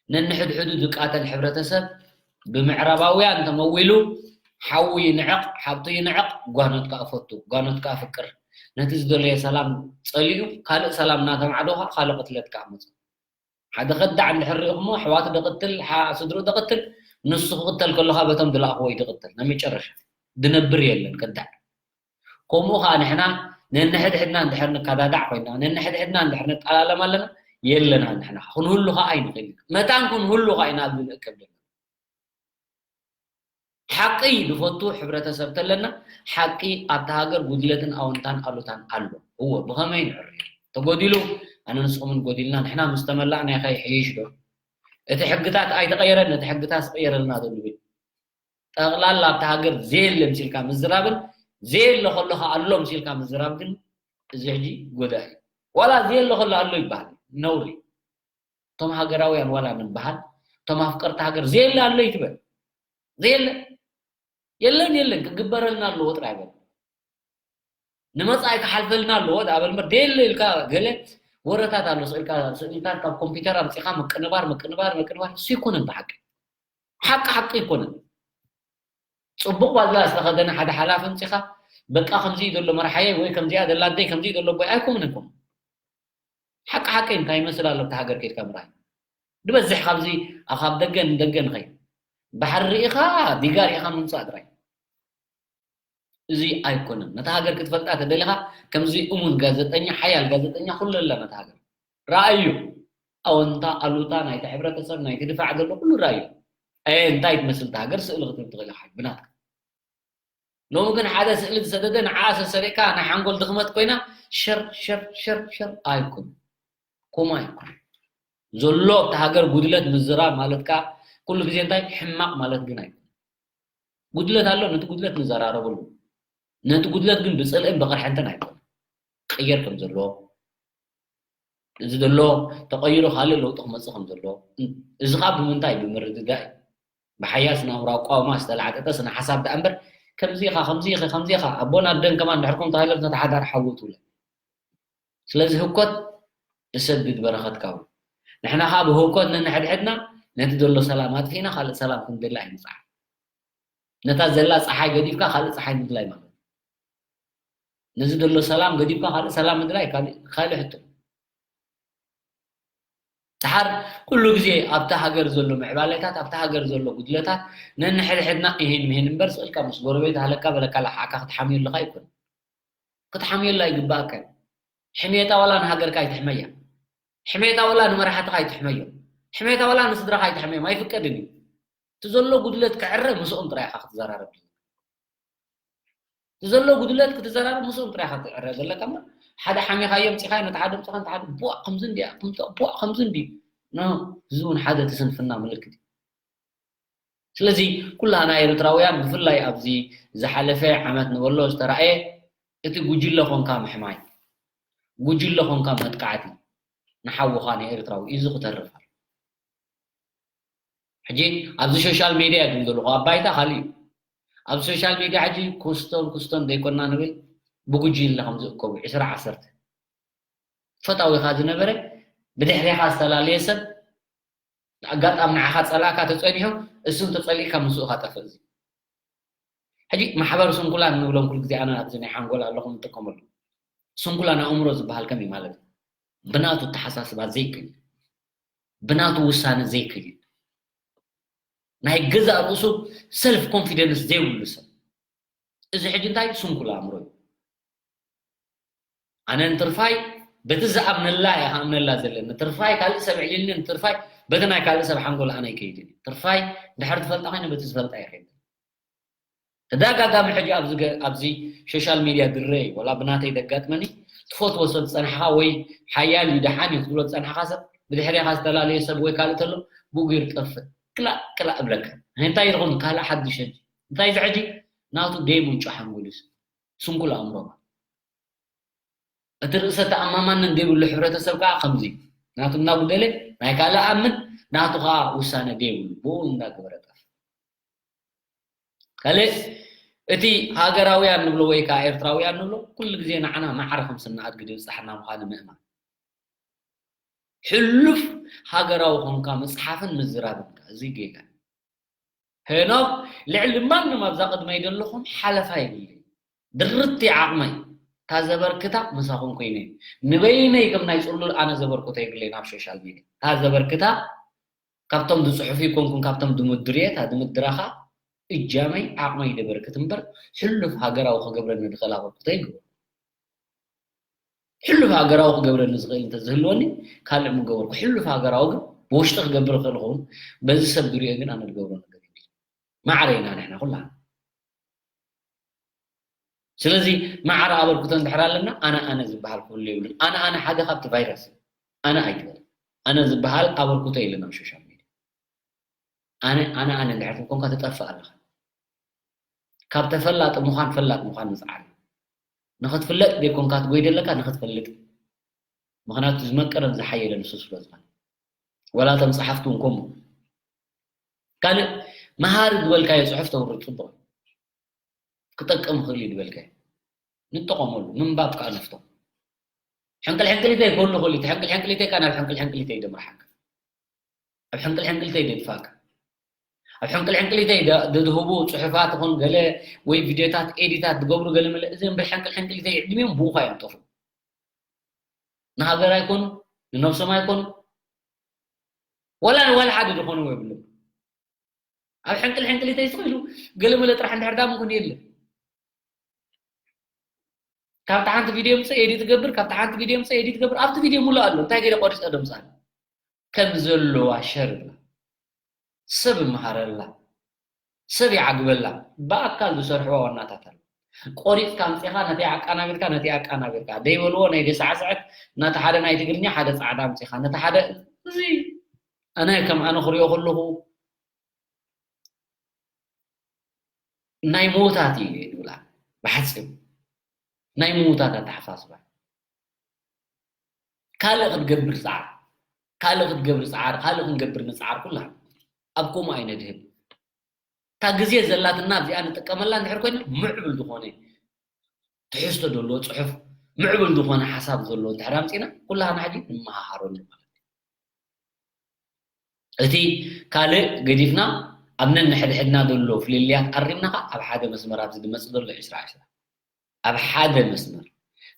ነንሕድሕዱ ዝቃተል ሕብረተሰብ ብምዕራባውያን ተመዊሉ ሓዊ ይንዕቕ፣ ሓብቱ ይንዕቕ፣ ጓኖት ከኣ ፈቱ፣ ጓኖት ከኣ ፍቅር። ነቲ ዝደለዮ ሰላም ጸሊኡ ካልእ ሰላም እናተማዕዶ ከኣ ካልእ ቅትለት ከኣ መጽእ። ሓደ ከዳዕ እንድሕር ርኢኹሞ፣ ኣሕዋቱ ደቕትል፣ ሓ-፣ ስድርኡ ደቕትል፣ ንሱ ክቕተል ከሎ ከኣ በቶም ዝለኣኽዎ እዩ ዝቕተል። ናይ መጨረሻ ድነብር የለን ከዳዕ። ከምኡ ከኣ ንሕና ነንሕድሕድና እንድሕር ንከዳዳዕ ኮይና፣ ነንሕድሕድና እንድሕር ንጠላለም ኣለና፣ የለና ንሕና። ክንህሉ ከኣ ኣይንኽእልን። መታን ክንህሉ ከኣ ኢና ኣብዚ ንእከብ ዘለና። ሓቂ ዝፈቱ ሕብረተሰብ ተለና፣ ሓቂ ኣብታ ሃገር ጉድለትን ኣወንታን ኣሉታን ኣሎ። እወ፣ ብኸመይ ንዕርዮ? ተጎዲሉ፣ ኣነ ንስኹምን ጎዲልና፣ ንሕና ምስ ተመላእና ከ ይሕይሽ ዶ? እቲ ሕግታት ኣይተቐየረን፣ ነቲ ሕግታት ዝቐየረልና ዘሎ ቤት። ጠቕላላ ኣብታ ሃገር ዘየለ ምሲልካ ምዝራብን፣ ዘየለ ከሎ ከ ኣሎ ምሲልካ ምዝራብ ግን፣ እዚ ሕጂ ጎዳኢ እዩ። ዋላ ዘየለ ከሎ ኣሎ ይበሃል፣ ነውሪ። እቶም ሃገራውያን ዋላ ንበሃል፣ እቶም ኣፍቀርቲ ሃገር፣ ዘየለ ኣሎ ይትበል። ዘየለ፣ የለን፣ የለን፣ ክግበረልና ኣለዎ ጥራይ በል። ንመጻኢ ክሓልፈልና ኣለዎ ደኣ በል እምበር፣ ደየለ ኢልካ ገለ ወረታት ኣሎ፣ ስእልካ፣ ስእልታት ካብ ኮምፒውተር ኣምጺኻ ምቅንባር፣ ምቅንባር፣ ምቅንባር፣ እሱ ኣይኮነን ብሓቂ። ሓቂ ሓቂ ኣይኮነን። ጽቡቕ ባድላ ዝተኸደነ ሓደ ሓላፊ ኣምጺኻ፣ በቃ ከምዚ እዩ ዘሎ መርሓየይ ወይ ከምዚኣ ዘላ ኣደይ፣ ከምዚ እዩ ዘሎ ኣቦይ፣ ኣይኮነን እኮ። ሓቂ ሓቂ እንታይ ይመስል ኣሎ ኣብቲ ሃገር ከይድካ ምርኣይ። ዝበዝሕ ካብዚ ኣብ፣ ካብ ደገ ንደገ ንኸይድ። ባሕሪ ርኢኻ፣ ዲጋ ርኢኻ ምምጻእ ጥራይ። እዚ ኣይኮነን። ነታ ሃገር ክትፈልጣ ተደሊኻ፣ ከምዚ እሙን ጋዜጠኛ፣ ሓያል ጋዜጠኛ ኩሉ ኣላ ነታ ሃገር። ረኣዩ። ኣወንታ፣ ኣሉታ ናይቲ ሕብረተሰብ፣ ናይቲ ድፋዕ ዘሎ ኩሉ ረኣዩ። ኣየ፣ እንታይ ትመስል እታ ሃገር ስእሊ ክትብል ትኽእል ኢኻ ብናትካ። ሎሚ ግን ሓደ ስእሊ ዝሰደደ ንዓ ሰሰሪቕካ ናይ ሓንጎል ድኽመት ኮይና ሸር፣ ሸር፣ ሸር፣ ሸር ኣይኮን። ኮማ ኣይኮን። ዘሎ ኣብቲ ሃገር ጉድለት ምዝራብ ማለት ከኣ ኩሉ ግዜ እንታይ ሕማቕ ማለት ግን ኣይኮነ። ጉድለት ኣሎ፣ ነቲ ጉድለት ንዘራረብሉ። ነቲ ጉድለት ግን ብጽልእን ብቕርሕንትን ኣይኮነ። ክቕየር ከም ዘለዎ፣ እዚ ዘሎ ተቐይሩ ካልእ ለውጢ ክመጽእ ከም ዘለዎ። እዚ ኸኣ ብምንታይ? ብምርድዳእ እዩ። ብሓያል ስነ ኣእምሮ ኣቋውማ ዝተላዕጠጠ ስነ ሓሳብ ደኣ እምበር፣ ከምዚ ኢኻ፣ ከምዚ ኢኺ፣ ከምዚ ኢኻ፣ ኣቦን ኣደን ከማን ድሕርኩም ተባሂሎም ነቲ ሓዳር ሓውትውለ። ስለዚ ህኮት እሰድድ በረኸት ካብኡ። ንሕና ኸኣ ብህኮት ነንሕድሕድና ነቲ ዘሎ ሰላም ኣጥፊእና ካልእ ሰላም ክንደሊ ኣይንጽዓር። ነታ ዘላ ጸሓይ ገዲፍካ ካልእ ጸሓይ ምድላይ ማለት እዩ። ነዚ ዘሎ ሰላም ገዲፍካ ካልእ ሰላም ምድላይ ካልእ ካልእ ሕቶ። ደሓር ኩሉ ግዜ ኣብታ ሃገር ዘሎ ምዕባለታት፣ ኣብታ ሃገር ዘሎ ጉድለታት ነንሕድሕድና እሄን ምሄን እምበር፣ ስቕ ኢልካ ምስ ጎረቤት ሃለካ በለካ ለሓዕካ ክትሓምዮ ኣለኻ ኣይኮነን። ክትሓምየላ ኣይግባእካን። ሕሜታ ዋላ ንሃገርካ ኣይትሕመያ። ሕሜታ ዋላ ንመራሕትኻ ኣይትሕመዮም። ሕሜታ ዋላ ንስድራኻ ኣይትሕመዮም። ኣይፍቀድን እዩ። እቲ ዘሎ ጉድለት ክዕረ ምስኦም ጥራይ ኢኻ ክትዘራረብ። እቲ ዘሎ ጉድለት ክትዘራረብ ምስኦም ጥራይ ኢኻ ክትዕረ ዘለካ እምበር፣ ሓደ ሓሚኻዮ ኣምጺኻዮ ነቲ ሓደ ኣምጺኻ ነቲ ሓደ ቡእ ከምዚ እንድያ፣ ከምዚ ቡእ ከምዚ እንድዩ። ኖ፣ እዚ እውን ሓደ እቲ ስንፍና ምልክት እዩ። ስለዚ ኩላና ኤርትራውያን ብፍላይ ኣብዚ ዝሓለፈ ዓመት ንበሎ ዝተራእየ እቲ ጉጅለ ኮንካ ምሕማይ፣ ጉጅለ ኮንካ መጥቃዕቲ ንሓውኻ ንኤርትራዊ እዩ ዝክተርፍ ኣሎ። ሕጂ ኣብዚ ሶሻል ሜድያ ግን ዘለኹ ኣብ ባይታ ካልእ እዩ። ኣብ ሶሻል ሜድያ ሕጂ ኩስቶን ኩስቶን ዘይኮና ንብል ብጉጅለ ከም ዝእከቡ ዕስራ ዓሰርተ ፈታዊኻ ዝነበረ ብድሕሬኻ ዝተላለየ ሰብ ኣጋጣሚ ንዓኻ ጸላእካ ተጸኒሑ እሱን ተጸሊእካ ምስኡ ካጠፍእ እዚ ሕጂ ማሕበር ስንኩላን ንብሎም ኩሉ ግዜ ኣነ ኣብዚ ናይ ሓንጎል ኣለኹም ንጥቀመሉ ስንኩላን ኣእምሮ ዝበሃል ከመይ ማለት እዩ? ብናቱ ኣተሓሳስባ ዘይክእል ብናቱ ውሳነ ዘይክእል ናይ ገዛእ ርእሱ ሰልፍ ኮንፊደንስ ዘይብሉ ሰብ እዚ ሕጂ እንታይ ስንኩል ኣእምሮ እዩ። ኣነ ንትርፋይ በቲ ዝኣምነላ እየ ክኣምነላ ዘለኒ። ትርፋይ ካልእ ሰብ ዕሊልኒ ንትርፋይ በቲ ናይ ካልእ ሰብ ሓንጎል ኣነ ኣይከይድን እየ። ትርፋይ ድሕር ትፈልጣ ኮይነ በቲ ዝፈልጣ እየ ከይድ። ተደጋጋሚ ሕጂ ኣብዚ ገ- ኣብዚ ሶሻል ሚድያ ድረ እዩ ወላ ብናተይ ደጋጥመኒ ትፈትዎ ሰብ ዝፀናሕኻ ወይ ሓያል እዩ ደሓን እዩ ክትብሎ ዝፀናሕኻ ሰብ ብድሕሬኻ ዝተላለየ ሰብ ወይ ካልእ ተሎ ብጉር ጠፍእ ክላእ ክላእ እብለካ። እንታይ ኢልኹም ካልእ ሓድሽ ሕጂ እንታይ እዚ ሕጂ ናቱ ደይ ምንጮ ሓንጎል እዩ ስንኩል ኣእምሮ ማለት እቲ ርእሰ ተኣማማንን ዘይብሉ ሕብረተሰብ ከዓ ከምዚ ናቱ እናጉደለ ናይ ካልእ ኣምን ናቱ ከዓ ውሳነ ዘይብሉ ብኡ እናገበረ ጠፍ ካልእ እቲ ሃገራውያን ንብሎ ወይ ከዓ ኤርትራውያን ንብሎ ኩሉ ግዜ ንዓና ማዕረ ከም ስናኣድግድ ይብፅሓና ምዃኑ ምእማን ሕሉፍ ሃገራዊ ኮንካ ምፅሓፍን ምዝራብን እዚ ጌጋ ሄኖክ ልዕሊ ማንም ኣብዛ ቅድመይ ዘለኹም ሓለፋ የብለይ ድርቲ ዓቕመይ እታ ዘበርክታ ምሳኹም ኮይነ ንበይነይ ከም ናይ ፅሉል ኣነ ዘበርክቶ የብለይ ናብ ሶሻል ሚድያ እታ ዘበርክታ ካብቶም ዝፅሑፍ ይኮንኩም ካብቶም ድምድር እየ እታ ድምድራኻ እጃመይ ዓቕመይ ደበርክት እምበር ሕሉፍ ሃገራዊ ክገብረኒ ዝኽእል ኣበርክቶ ይግበር ሕሉፍ ሃገራዊ ክገብረኒ ዝኽእል እንተዝህልወኒ ካልእ ምገበርኩ ሕሉፍ ሃገራዊ ግን ብውሽጢ ክገብር ይኽእል ይኸውን በዚ ሰብ ዝሪኦ ግን ኣነ ዝገብሮ ነገር የብለይ ማዕረ ኢና ንሕና ኩላና ስለዚ ማዕረ ኣበርክቶ እንድሕር ኣለና ኣነ ኣነ ዝበሃል ክህሉ የብሉን ኣነ ኣነ ሓደ ካብቲ ቫይረስ ኣነ ኣይትበል ኣነ ዝበሃል ኣበርክቶ የለን ኣብ ሶሻል ሚድያ ኣነ ኣነ ኣነ እንድሕር ኮንካ ትጠፍእ ኣለኻ ካብ ተፈላጢ ምዃን ፈላጥ ምዃን ምፅዓር እዩ ንኽትፍለጥ ዘይኮንካ ትጎይ ዘለካ ንኽትፈልጥ ምኽንያቱ ዝመቀረን ዝሓየለ ንሱ ስለ ዝኾነ ወላ እቶም ፀሓፍቲ እውን ከምኡ ካልእ መሃሪ ዝበልካዮ ፅሑፍ ተውርድ ፅቡቕ ክጠቅም ይኽእል እዩ ዝበልካዮ ንጠቐመሉ ምንባብ ከዓ ንፍቶ ሕንቅል ሕንቅሊተይ ክህሉ ይኽእል እዩ ሕንቅል ሕንቅሊተይ ከዓ ናብ ሕንቅል ሕንቅሊተይ ደምርሓካ ኣብ ሕንቅል ሕንቅሊተይ ደድፋካ ኣብ ሕንቅል ሕንቅሊተይ ደድህቡ ፅሑፋት ይኹን ገለ ወይ ቪድዮታት ኤዲታት ዝገብሩ ገለ መለ እዚ እምበር ሕንቅል ሕንቅሊተይ ዕድሚኦም ብኡኻ እዮም ጠፉ ንሃገር ኣይኮኑ ንነብሶም ኣይኮኑ ወላ ንዋላ ሓደ ዝኾኑ የብሎም ኣብ ሕንቅል ሕንቅሊተይ ስቕ ኢሉ ገለ መለ ጥራሕ እንድሕር ዳም ኮን የለ ካብቲ ሓንቲ ቪድዮ ምፅ ኤዲት ገብር ካብቲ ሓንቲ ቪድዮ ምፅ ኤዲት ገብር ኣብቲ ቪድዮ ሙሉእ ኣሎ እንታይ ገለ ቆሪፀ ደምፃል ከም ዘለዋ ሸር እብላ ሰብ ይመሃረላ ሰብ ይዓግበላ ብኣካል ዝሰርሕዋ ዋናታት ኣሎ ቆሪፅካ ኣምፂኻ ነቲ ኣቃናቢርካ ነቲ ኣቃናቢርካ ደይበልዎ ናይ ደሳዕስዐት ነቲ ሓደ ናይ ትግርኛ ሓደ ፃዕዳ ኣምፂኻ ነቲ ሓደ ኣነ ከም ኣነ ክሪኦ ከለኹ ናይ ምዉታት እዩ ዝብላ። ብሓፂሩ ናይ ምዉታት ኣተሓሳስባ። ካልእ ክትገብር ፃዓር፣ ካልእ ክትገብር ፃዓር፣ ካልእ ክንገብር ንፃዓር። ኩላ ኣብ ከምኡ ኣይነድህብ። እታ ግዜ ዘላትና ኣብዚኣ ንጥቀመላ እንድሕር ኮይና፣ ምዕብል ዝኾነ ትሕዝቶ ዘለዎ ፅሑፍ፣ ምዕብል ዝኾነ ሓሳብ ዘለዎ እንድሕር ኣምፂና፣ ኩላህና ሕጂ ንመሃሃረሉ ማለት እዩ። እቲ ካልእ ገዲፍና፣ ኣብ ነንሕድሕድና ዘሎ ፍልልያት ኣሪምና ኸዓ ኣብ ሓደ መስመር ኣብዚ ዝመፅእ ዘሎ ዒስራ ዒስራ፣ ኣብ ሓደ መስመር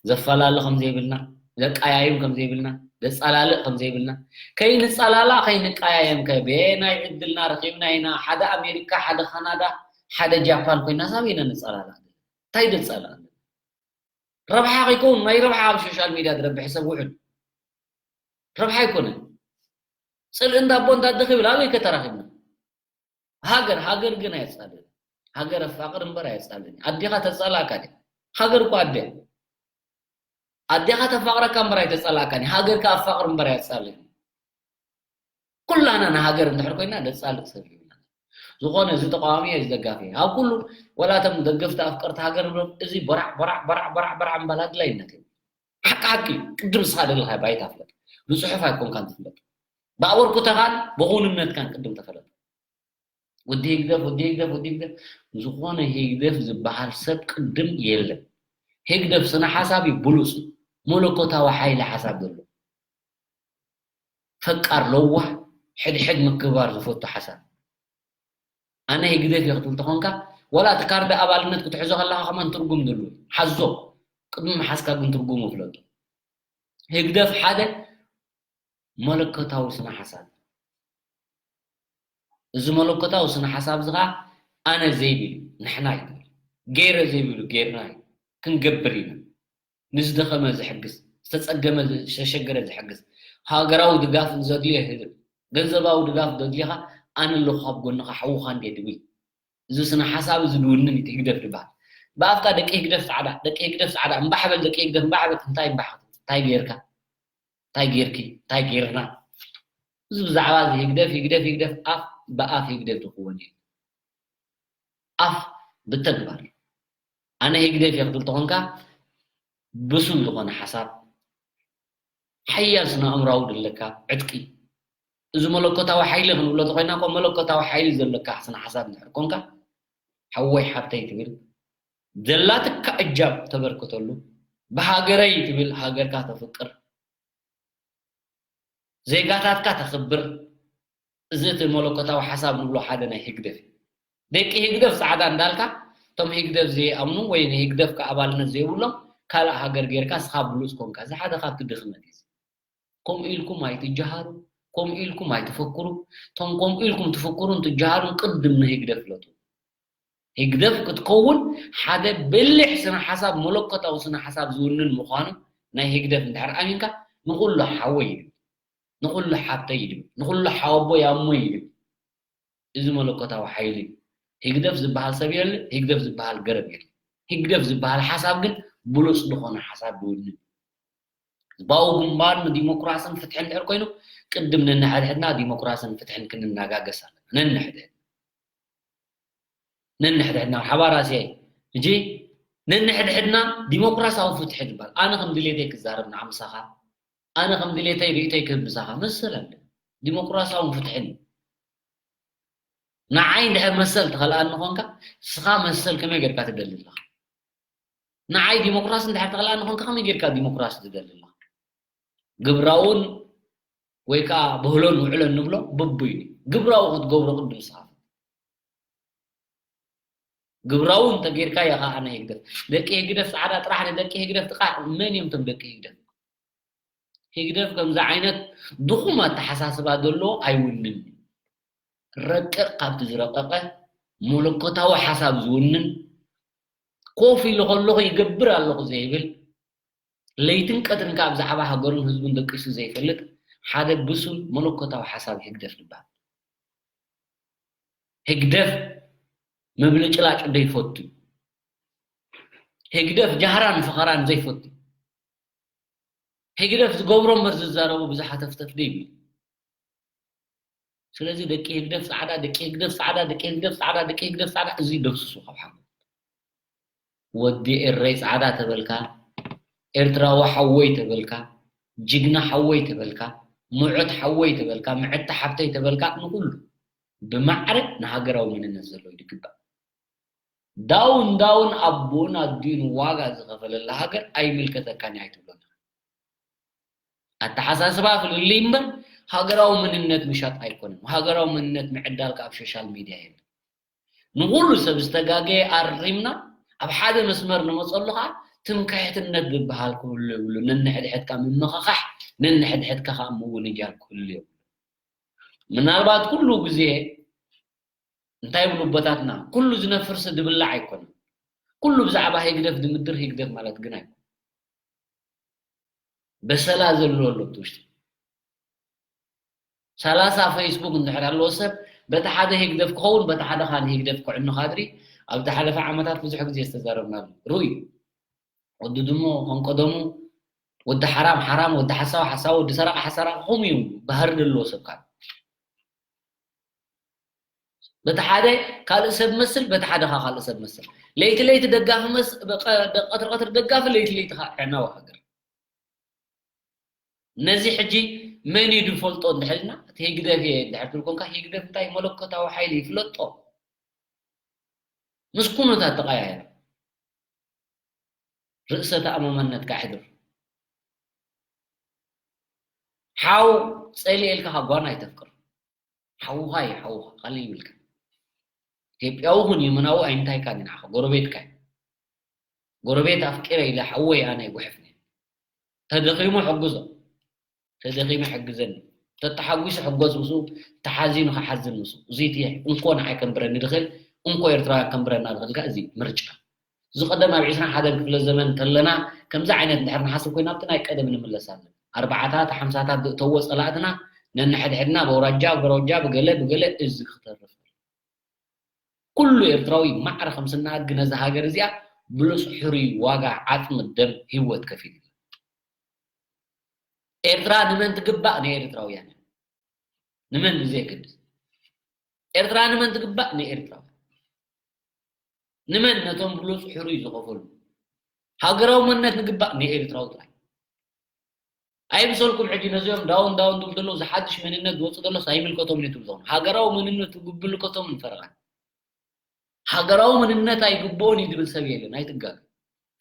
ዘፈላለ ከም ዘይብልና፣ ዘቀያይም ከም ዘይብልና፣ ዘጸላልእ ከም ዘይብልና፣ ከይንጸላላእ ከይንቀያየም ከ በየናይ ዕድልና ረኺብና ኢና ሓደ ኣሜሪካ፣ ሓደ ካናዳ፣ ሓደ ጃፓን ኮይና ሳብ ኢና ንጸላላእ? እንታይ ደጸላእ? ረብሓ ከይከውን ናይ ረብሓ ኣብ ሶሻል ሚድያ ዝረብሕ ሰብ ውሑድ። ረብሓ ኣይኮነን። ጽልኢ እንዳ ኣቦ እንዳ ኣደ ክብል ኣበይ ከተራኺብና? ሃገር፣ ሃገር ግን ኣየጻልእን። ሃገር ኣፋቕር እምበር ኣየጻልእን። ኣዴኻ ተጻላእካ ድያ? ሃገር እኮ ኣደ። ኣዴኻ ተፋቕረካ እምበር ኣይተጻላእካን። ሃገርካ ኣፋቕር እምበር ኣየጻልእን። ኩላና ንሃገር እንድሕር ኮይና ደጻልእ ሰብ የብልና። ዝኾነ እዚ ተቃዋሚ እየ፣ እዚ ደጋፊ እየ። ኣብ ኩሉ ወላ እቶም ደገፍቲ ኣፍቀርቲ ሃገር ንብሎም እዚ ቦራዕ፣ ቦራዕ፣ ቦራዕ፣ ቦራዕ፣ ቦራዕ ምባል ኣድላይነት የብሉን። ሓቂ ሓቂ ቅድም ንስኻ ደለኻዮ ባይታ ፍለጥ። ብጽሑፍ ኣይኮንካን ትፍለጥ። ብኣበርክቶኻን ብኹንነትካን ቅድም ተፈለጥ። ወዲ ህግደፍ፣ ወዲ ህግደፍ፣ ወዲ ህግደፍ። ዝኾነ ህግደፍ ዝበሃል ሰብ ቅድም የለን። ህግደፍ ስነ ሓሳብ እዩ፣ ብሉጽ እዩ። መለኮታዊ ሓይሊ ሓሳብ ዘለዎ። ፈቃር፣ ለዋህ፣ ሕድሕድ ምክብባር ዝፈቱ ሓሳብ። ኣነ ህግደፍ እየ ክትብል ተኾንካ፣ ዋላ እቲ ካርድ ኣባልነት ክትሕዞ ከለኻ ከማን ትርጉም ዘለዎ እዩ። ሓዞ፣ ቅድሚ ምሓዝካ ግን ትርጉሙ ፍለጦ። ህግደፍ ሓደ መለኮታዊ ስነ ሓሳብ። እዚ መለኮታዊ ስነ ሓሳብ እዚ ኸዓ ኣነ ዘይብል እዩ፣ ንሕና እዩ ዝብል። ገይረ ዘይብል እዩ፣ ጌርና እዩ፣ ክንገብር ኢና። ንዝደኸመ ዝሕግዝ፣ ዝተጸገመ፣ ዝተሸገረ ዝሕግዝ፣ ሃገራዊ ድጋፍ ንዘድልዮ ይህብ፣ ገንዘባዊ ድጋፍ ዘድልየኻ ኣነ ኣለኹ ኣብ ጎንኻ፣ ሓውኻ እንድየ ዝብል። እዚ ስነ ሓሳብ እዚ ዝውንን እዩ ህግደፍ ዝበሃል። ብኣፍካ ደቂ ህግደፍ ጻዕዳ፣ ደቂ ህግደፍ ጻዕዳ፣ እምባሕ በል ደቂ ህግደፍ፣ እምባሕ በል። እንታይ እምባሕ? እንታይ ጌርካ? እንታይ ጌርኪ? እንታይ ጌርና? እዚ ብዛዕባ እዚ ህግደፍ፣ ህግደፍ፣ ህግደፍ፣ ኣፍ ብኣፍ ህግደፍ ዝኸውን እዩ። ኣፍ ብተግባር። ኣነ ህግደፍ እየ ክትብል ተኾንካ፣ ብሱል ዝኾነ ሓሳብ፣ ሓያል ስነ ኣእምራዊ ዘለካ ዕጥቂ፣ እዚ መለኮታዊ ሓይሊ ክንብሎ ተኾይና እኮ፣ መለኮታዊ ሓይሊ ዘለካ ስነ ሓሳብ እንድሕር ኮንካ፣ ሓወይ ሓብተይ ትብል፣ ዘላትካ እጃም ተበርክተሉ፣ ብሃገረይ ትብል፣ ሃገርካ ተፍቅር፣ ዜጋታትካ ተኽብር፣ እዚ እቲ መለኮታዊ ሓሳብ ንብሎ ሓደ ናይ ህግደፍ እዩ። ደቂ ህግደፍ ጻዕዳ እንዳልካ፣ እቶም ህግደፍ ዘይኣምኑ ወይ ንህግደፍ ከኣ ኣባልነት ዘይብሎም ካልእ ሃገር ጌርካ እስኻ ብሉጽ ኮንካ፣ እዚ ሓደ ካብቲ ድኽመት እዩ። ከምኡ ኢልኩም ኣይትጀሃሩ፣ ከምኡ ኢልኩም ኣይትፈክሩ። እቶም ከምኡ ኢልኩም ትፍክሩን ትጀሃሩን ቅድም ንህግደፍ ፍለጡ። ህግደፍ ክትከውን ሓደ በሊሕ ስነ ሓሳብ፣ መለኮታዊ ስነ ሓሳብ ዝውንን ምዃኑ ናይ ህግደፍ እንድሕር ኣሚንካ፣ ንኹሉ ሓወይ ይድብ፣ ንኹሉ ሓብተይ ይድብ፣ ንኹሉ ሓወቦይ ኣሞይ ይድብ። እዚ መለኮታዊ ሓይሊ እዩ። ህግደፍ ዝበሃል ሰብ የለ፣ ህግደፍ ዝበሃል ገረብ የለ። ህግደፍ ዝበሃል ሓሳብ ግን ብሉጽ ዝኾነ ሓሳብ ዝውንን። ህዝባዊ ግንባር ንዲሞክራስን ፍትሕን እንድሕር ኮይኑ፣ ቅድም ነንሕድሕድና ዲሞክራስን ፍትሕን ክንናጋገስ ኣለና። ነንሕድሕድና። ነንሕድሕድና ሓባር ኣስያይ። ሕጂ ነንሕድሕድና ዲሞክራሲያዊ ፍትሒ ዝበሃል። ኣነ ከም ድሌተይ ክዛረብ ንዓ ምሳኻ፣ ኣነ ከም ድሌተይ ርእይቶይ ክህብ ምሳኻ መሰል ኣለ። ዲሞክራሲያውን ፍትሕን እዩ። ንዓይ እንድሕር መሰል ትኸልኣኒ ኾንካ፣ ንስኻ መሰል ከመይ ጌርካ ትደሊ ኣለኻ? ንዓይ ዲሞክራሲ እንድሕር ትኸልኣኒ ኾንካ፣ ከመይ ጌርካ ዲሞክራሲ ትደሊ ኣለኻ? ግብራውን ወይ ከዓ ብህሎን ውዕሎን ንብሎ ብቡይ እዩ። ግብራዊ ክትገብሮ ቅድም ንስኻ። ግብራዊ እንተጌርካዮ ኸዓ ንህግደፍ። ደቂ ህግደፍ ጻዕዳ ጥራሕ ንደቂ ህግደፍ ጥቓዕ። መን እዮም እቶም ደቂ ህግደፍ? ህግደፍ ከምዚ ዓይነት ድኹም ኣተሓሳስባ ዘለዎ ኣይውንን። ረቅቕ ካብቲ ዝረቀቐ መለኮታዊ ሓሳብ ዝውንን፣ ኮፍ ኢሉ ከለኹ ይገብር ኣለኹ ዘይብል፣ ለይትን ቀትርን ከኣ ብዛዕባ ሃገሩን ህዝቡን ደቂሱ ዘይፈልጥ ሓደ ብሱል መለኮታዊ ሓሳብ ህግደፍ ዝበሃል። ህግደፍ ምብልጭላጭ ዘይፈቱ፣ ህግደፍ ጃህራን ፈኸራን ዘይፈቱ፣ ህግደፍ ዝገብሮ እምበር ዝዛረቦ ብዙሕ ሃተፍተፍ ዘይብል፣ ስለዚ ደቂ ህግደፍ ጻዕዳ፣ ደቂ ህግደፍ ጻዕዳ፣ ደቂ ህግደፍ ጻዕዳ፣ ደቂ ህግደፍ ጻዕዳ፣ እዚ ደምስሱ ካብ ሓጎ። ወዲ ኤረይ ጻዕዳ ተበልካ፣ ኤርትራዊ ሓወይ ተበልካ፣ ጅግና ሓወይ ተበልካ፣ ምዑት ሓወይ ተበልካ፣ ምዕቲ ሓብተይ ተበልካ፣ ንኹሉ ብማዕረ ንሃገራዊ መንነት ዘለዎ ይግባእ። ዳውን ዳውን ኣቦን ኣዲኡን ዋጋ ዝኸፈለላ ሃገር ኣይምልከተካን ኣይትብሎን። ኣተሓሳስባ ፍልልይ እምበር ሃገራዊ መንነት ምሻጥ ኣይኮነን። ሃገራዊ መንነት ምዕዳል ካብ ሶሻል ሚድያ የለን። ንኹሉ ሰብ ዝተጋገየ ኣሪምና ኣብ ሓደ መስመር ንመፀሉ ከዓ ትምክሕትነት ዝበሃል ክህሉ የብሉ። ነንሕድሕድካ ምምኽኻሕ፣ ነንሕድሕድካ ከዓ ምውንጃል ክህሉ የብሉ። ምናልባት ኩሉ ግዜ እንታይ ይብሉ ኣቦታትና፣ ኩሉ ዝነፍርስ ድብላዕ ኣይኮነን። ኩሉ ብዛዕባ ህግደፍ ድምድር ህግደፍ ማለት ግን ኣይኮነን። በሰላ ዘሎ ኣሎ ኣብቲ ውሽጢ። ሰላሳ ፌስቡክ እንድሕር ኣለዎ ሰብ፣ በቲ ሓደ ህግደፍ ክኸውን፣ በቲ ሓደ ከዓ ንህግደፍ ክዕኑ ካድሪ፣ ኣብ ዝሓለፈ ዓመታት ብዙሕ ግዜ ዝተዛረብናሉ። ርኡይ። ወዲ ድሙ፣ ከንቀደሙ፣ ወዲ ሓራም ሓራም፣ ወዲ ሓሳዊ ሓሳዊ፣ ወዲ ሰራቂ ሓሰራቂ፣ ከምኡ እዩ ባህሪ ዘለዎ ሰብ ካን። በቲ ሓደ ካልእ ሰብ መስል፣ በቲ ሓደ ከዓ ካልእ ሰብ መስል። ለይቲ ለይቲ ደጋፊ መስ-፣ በቀ-፣ ደ-፣ ቀትሪ ቀትሪ ደጋፊ፣ ለይቲ ለይቲ ከዓ ዕናዊ ሃገር። ነዚ ሕጂ መን እዩ ዝፈልጦ እንድሕር ኢልና፣ እቲ ህግደፍ እየ እንድሕር ትብል ኮንካ፣ ህግደፍ እንታይ መለኮታዊ ሓይሊ ይፍለጦ። ምስ ኩነታት ተቐያየር። ርእሰ ተኣማመነትካ ኣሕድር። ሓው ጸሊኤልካ ካብ ጓና ኣይተፍቅር። ሓውኻ እዩ ሓውኻ፣ ካልእ ይብልካ። ኢትዮጵያዊ ኩን የመናዊ ኣይንታይካን እዩ ንዓኻ፣ ጎረቤትካ እዩ። ጎረቤት ኣፍቂረ ኢለ ሓወይ ኣነ ኣይጉሕፍን እየ። ተደኺሙ ሕግዞ፣ ተደኺሙ ሕግዘኒ። ተተሓጒሱ ሕጎስ ምስኡ፣ ተሓዚኑ ክሓዝን ምስኡ። እዚ እቲ እንኮ ንዓይ ከንብረኒ ዝኽእል፣ እንኮ ኤርትራውያን ከንብረና ዝኽእል ከኣ እዚ ምርጫ። እዚ ቀደም ኣብ ዕስራን ሓደን ክፍለ ዘመን እንተለና ከምዚ ዓይነት እንድሕር ንሓስብ ኮይና ኣብቲ ናይ ቀደም ንምለስ ኣለና። ኣርባዓታት ሓምሳታት ዝእተዎ ጸላእትና ነንሕድሕድና ብኣውራጃ ብረውጃ ብገለ ብገለ እዚ ክተርፍ ኩሉ ኤርትራዊ ማዕረ ከም ስናድግ ነዛ ሃገር እዚኣ ብሉጽ ሕሩይ ዋጋ ዓጽሚ ደም ህይወት ከፊሉ። ኤርትራ ንመን ትግባእ? ንኤርትራውያን። ንመን ብዘየገድስ። ኤርትራ ንመን ትግባእ? ንኤርትራውያን። ንመን? ነቶም ብሉጽ ሕሩይ ዝኸፈሉ። ሃገራዊ መንነት ንግባእ ንኤርትራዊ ጥራይ። ኣይምሰልኩም ሕጂ ነዚኦም ዳውን ዳውን ዝብሉ ዘለዉ፣ እዚ ሓድሽ መንነት ዝወጽእ ዘሎስ ኣይምልከቶም እዩ ትብሉ። ሃገራዊ መንነት ዝምልከቶም ፈረቓ። ሃገራዊ መንነት ኣይግብኦን እዩ ዝብል ሰብ የለን፣ ኣይትጋገ።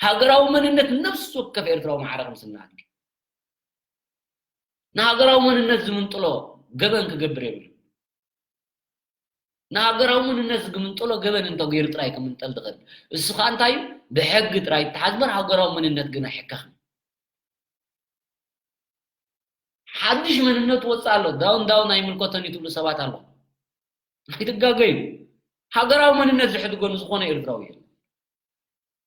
ሃገራዊ መንነት ነፍሲ ወከፍ ኤርትራዊ ማዕረ ከም ስናድግ። ንሃገራዊ መንነት ዝምንጥሎ ገበን ክገብር የብሉ። ንሃገራዊ መንነት ዝግምንጥሎ ገበን እንተገይሩ ጥራይ ክምንጠል ዝኽእል። እሱ ኸኣ እንታይ እዩ? ብሕጊ ጥራይ ይተሓዝ እምበር ሃገራዊ መንነት ግን ኣይሕከኽን። ሓድሽ መንነት ወፅእ ኣሎ። ዳውን ዳውን ኣይምልከቶን እዩ ትብሉ ሰባት ኣለኹም። ኣይትጋገዩ። ሃገራዊ መንነት ዝሕድጎ ንዝኾነ ኤርትራዊ የለን።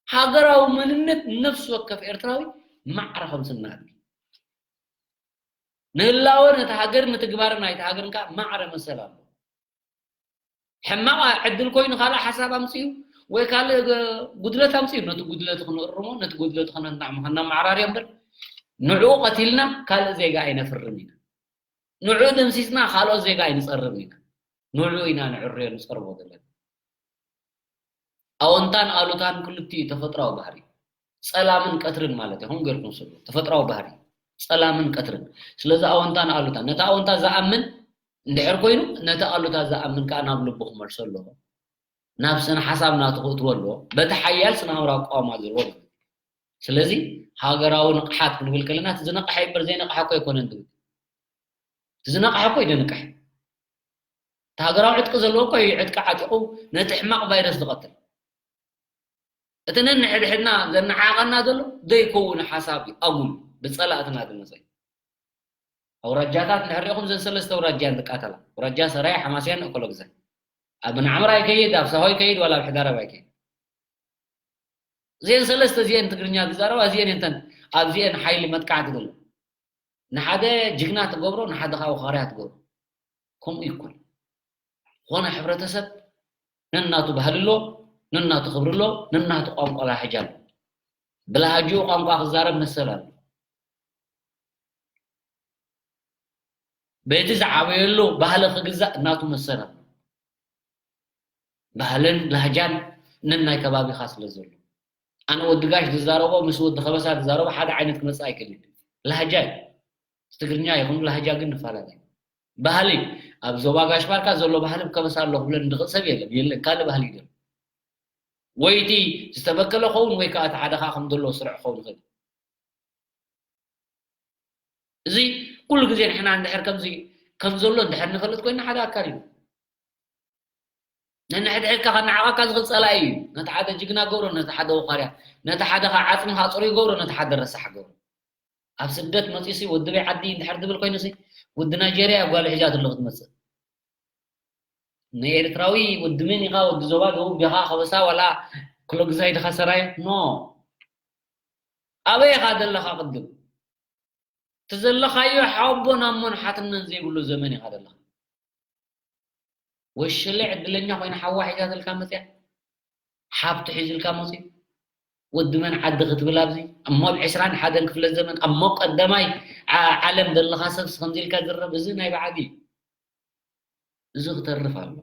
ሃገራዊ መንነት ነፍሲ ወከፍ ኤርትራዊ ማዕረ ከም ስናድግ። ንህላወ ነቲ ሃገር ምትግባር ናይቲ ሃገርን ከኣ ማዕረ መሰል ኣሎ። ሕማቕ ዕድል ኮይኑ ካልእ ሓሳብ ኣምፅኡ ወይ ካልእ ገ-፣ ጉድለት ኣምፅኡ፣ ነቲ ጉድለት ክንእርሞ፣ ነቲ ጉድለት ክነና-፣ ከነማዓራርዮ እምበር ንዕኡ ቀቲልና ካልእ ዜጋ ኣይነፍርም ኢና። ንዕኡ ደምሲስና ካልኦት ዜጋ ኣይንፀርም ኢና። ንዕኡ ኢና ንዕርዮ ንፀርቦ ዘለና። ኣወንታን ኣሉታን ክልቲኡ ተፈጥራዊ ባህሪ። ጸላምን ቀትርን ማለት እዩ። ከምኡ ጌርኩም ስሉ። ተፈጥራዊ ባህሪ። ጸላምን ቀትርን። ስለዚ ኣወንታን ኣሉታን። ነቲ ኣወንታ ዝኣምን እንድሕር ኮይኑ፣ ነቲ ኣሉታ ዝኣምን ከኣ ናብ ልቡ ክመልሶ ኣለዎ። ናብ ስነ ሓሳብ ናቱ ክእትዎ ኣለዎ። በቲ ሓያል ስነ ኣእምራዊ ኣቋውማ ዘለዎ ማለት እዩ። ስለዚ ሃገራዊ ንቕሓት ክንብል ከለና፣ እቲ ዝነቕሐ እምበር ዘይነቕሐ እኮ ኣይኮነን ዝብል። እቲ ዝነቕሐ እኮ እዩ ደንቅሕ። እቲ ሃገራዊ ዕጥቂ ዘለዎ እኮ እዩ ዕጥቂ ዓጢቑ ነቲ ሕማቕ ቫይረስ ዝቐትል። እቲ ነንሕድሕድና ዘነዓቕና ዘሎ ዘይከውን ሓሳብ እዩ፣ ኣጉል ብጸላእትና ዝመጸ። ኣውራጃታት እንድሕር ሪኢኹም፣ ዘን ሰለስተ ኣውራጃ እየን ዝቃተላ። ኣውራጃ ሰራየ፣ ሓማስያን፣ እኮሎግዛይ። ኣብ ንዓምራ ይከይድ፣ ኣብ ሳሆ ይከይድ፣ ዋላ ኣብ ሕዳረብ ኣይከይድ። እዚአን ሰለስተ እዚአን ትግርኛ ዝዛረባ እዚአን እንተን ኣብዚአን ሓይሊ መጥቃዕቲ ዘሎ ንሓደ ጅግና ትገብሮ፣ ንሓደ ከዓ ወኻርያ ትገብሮ። ከምኡ ይኮን። ዝኾነ ሕብረተሰብ ነናቱ ባህሊ ኣሎ፣ ነናቱ ክብሪ ኣሎ፣ ነናቱ ቋንቋ ላህጃ ኣሎ። ብላህጅኡ ቋንቋ ክዛረብ መሰል ኣሎ። በቲ ዝዓበየሉ ባህሊ ክግዛእ እናቱ መሰል ኣሎ። ባህልን ላህጃን ነናይ ከባቢኻ ስለ ዘሎ፣ ኣነ ወዲ ጋሽ ዝዛረቦ ምስ ወዲ ከበሳ ዝዛረቦ ሓደ ዓይነት ክመጽእ ኣይክእልን። ላህጃ እዩ። ትግርኛ ይኹን ላህጃ ግን ንፈላለ። ባህሊ፣ ኣብ ዞባ ጋሽ ባርካ ዘሎ ባህሊ ከበሳ ኣሎ ክብለኒ ዝኽእል ሰብ የለን፣ የለን፣ ካልእ ባህሊ ይደል። ወይ እቲ ዝተበከለ ኸውን ወይ ከዓ እቲ ሓደ ከዓ ከም ዘለዎ ስርዕ ክኸውን ይኽእል። እዚ ኩሉ ግዜ ንሕና እንድሕር ከምዚ ከም ዘሎ እንድሕር ንፈልጥ ኮይና ሓደ ኣካል እዩ። ነንሕድሕድካ ከነዓቐካ ዝኽእል ጸላኢ እዩ። ነቲ ሓደ ጅግና ገብሮ፣ ነቲ ሓደ ወኻርያ፣ ነቲ ሓደ ከዓ ዓጽምኻ ጽሩይ ገብሮ፣ ነቲ ሓደ ረሳሕ ገብሮ። ኣብ ስደት መጺሲ ወዲ በይ ዓዲ እንድሕር ትብል ኮይኑሲ፣ ወዲ ናይጀርያ ጓል ሒዛትሉ ክትመጽእ። ንኤርትራዊ ወዲ መን ኢኻ? ወዲ ዞባ ደቡብ ዲኻ? ከበሳ ዋላ ክሎግዛይ ዲኻ ሰራየ? ኖ። ኣበይ ኢኻ ዘለኻ ቅድም? እቲ ዘለኻዮ ሓቦን ኣሞን ሓትነን ዘይብሉ ዘመን ኢኻ ዘለኻ። ወሸለ ዕድለኛ ኮይና ሓዋ ሒዛትልካ መጽያ፣ ሓብቲ ሒዝልካ መጽዩ፣ ወዲ መን ዓዲ ክትብል ኣብዚ፣ እሞ ኣብ ዕስራን ሓደን ክፍለ ዘመን፣ እሞ ቀዳማይ ዓ-፣ ዓለም ዘለኻ ሰብስ ከምዚ ኢልካ ዝረብ፣ እዚ ናይ ብዓዲ እዩ። እዚ ክተርፍ ኣሎ።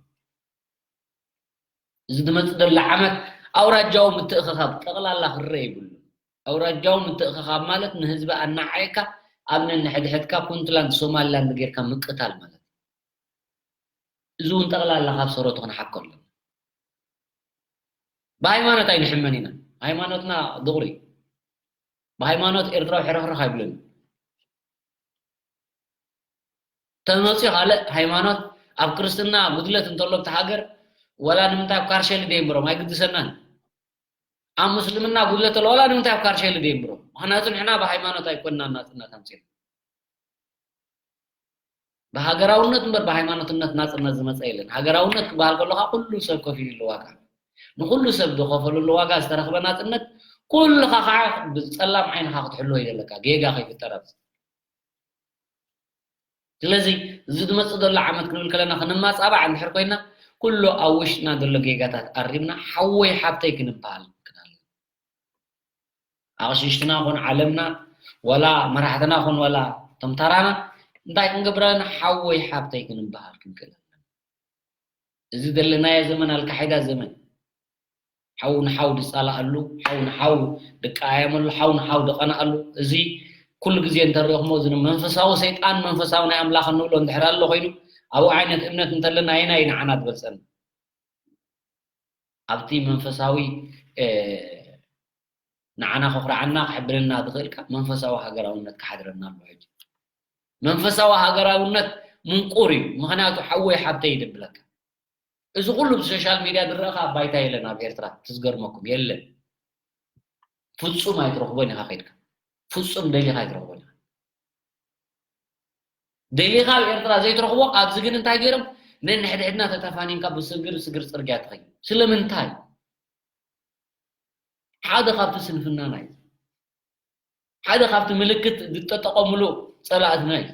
እዚ ዝመጽእ ዘሎ ዓመት ኣውራጃዊ ምትእኽኻብ ጠቕላላ ክረአ ይብሉ። ኣውራጃዊ ምትእኽኻብ ማለት ንህዝቢ ኣናዓይካ ኣብ ነንሕድሕድካ ፑንትላንድ ሶማሊላንድ ጌርካ ምቅታል ማለት እዩ። እዚ እውን ጠቕላላ ካብ ሰረቱ ክንሓኮ ኣለና። ብሃይማኖት ኣይንሕመን ኢና። ሃይማኖትና ድቑሪ እዩ። ብሃይማኖት ኤርትራዊ ሕርኽርኽ ኣይብልን። ተመፅዩ ካልእ ሃይማኖት ኣብ ክርስትና ጉድለት እንተሎ ኣብቲ ሃገር ወላ ንምንታይ ኣብ ካርሸሊ ደየንብሮም ኣይግድሰናን። ኣብ ምስልምና ጉድለት ኣሎ ወላ ንምንታይ ኣብ ካርሸሊ ደየንብሮም። ምኽንያቱ ንሕና ብሃይማኖት ኣይኮንና ናፅነት ኣምፂና። ብሃገራውነት እምበር ብሃይማኖትነት ናፅነት ዝመፀ የለን። ሃገራውነት ክበሃል ከሎ ከዓ ኩሉ ሰብ ከፊሉሉ ዋጋ፣ ንኩሉ ሰብ ዝኸፈሉሉ ዋጋ ዝተረኽበ ናፅነት፣ ኩልኻ ከዓ ብፀላም ዓይንኻ ክትሕልዎ እዩ ዘለካ፣ ጌጋ ከይፍጠር ኣብዚ። ስለዚ እዚ ዝመፅእ ዘሎ ዓመት ክንብል ከለና ክንማፃባዕ እንድሕር ኮይና፣ ኩሉ ኣብ ውሽጥና ዘሎ ጌጋታት ኣሪምና ሓወይ ሓብተይ ክንበሃል ክንክእል ኣለና። ኣቕሽሽትና ኹን ዓለምና፣ ወላ መራሕትና ኹን ወላ እቶም ተራና፣ እንታይ ክንገብር ኣለና? ሓወይ ሓብተይ ክንበሃል ክንክእል ኣለና። እዚ ዘለናዮ ዘመን ኣልካሒዳ ዘመን፣ ሓው ንሓው ዝጻላኣሉ፣ ሓው ንሓው ዝቀያየመሉ፣ ሓው ንሓው ዝቐንኣሉ፣ እዚ ኩሉ ግዜ እንተሪእኹሞ፣ እዚ መንፈሳዊ ሰይጣን መንፈሳዊ ናይ ኣምላኽ እንብሎ እንድሕር ኣሎ ኮይኑ፣ ኣብኡ ዓይነት እምነት እንተለና ኣየናይ እዩ ንዓና ዝበልጸና? ኣብቲ መንፈሳዊ፣ እ፣ ንዓና ከኹርዓና ከሕብነና ዝኽእል ከኣ መንፈሳዊ ሃገራውነት ክሓድረና ኣለዎ። ሕጂ መንፈሳዊ ሃገራውነት ምንቁር እዩ። ምኽንያቱ ሓወይ ሓብተይ እዩ ዝብለካ። እዚ ኩሉ ብሶሻል ሚድያ ዝረኣኻ ኣብ ባይታ የለን፣ ኣብ ኤርትራ ትዝገርመኩም የለን። ፍጹም ኣይትረኽቦን ኢኻ ከይድካ። ፍጹም ደሊኻ ኣይትረኽቦን ኢኻ። ደሊኻ ኣብ ኤርትራ ዘይትረኽቦ፣ ኣብዚ ግን እንታይ ገይሮም? ነንሕድሕድና ተተፋኒንካ ብስግር ስግር ጽርግያ ትኸይድ። ስለምንታይ? ሓደ ካብቲ ስንፍናና እዩ። ሓደ ካብቲ ምልክት ዝጠጠቐምሉ ጸላእትና እዩ።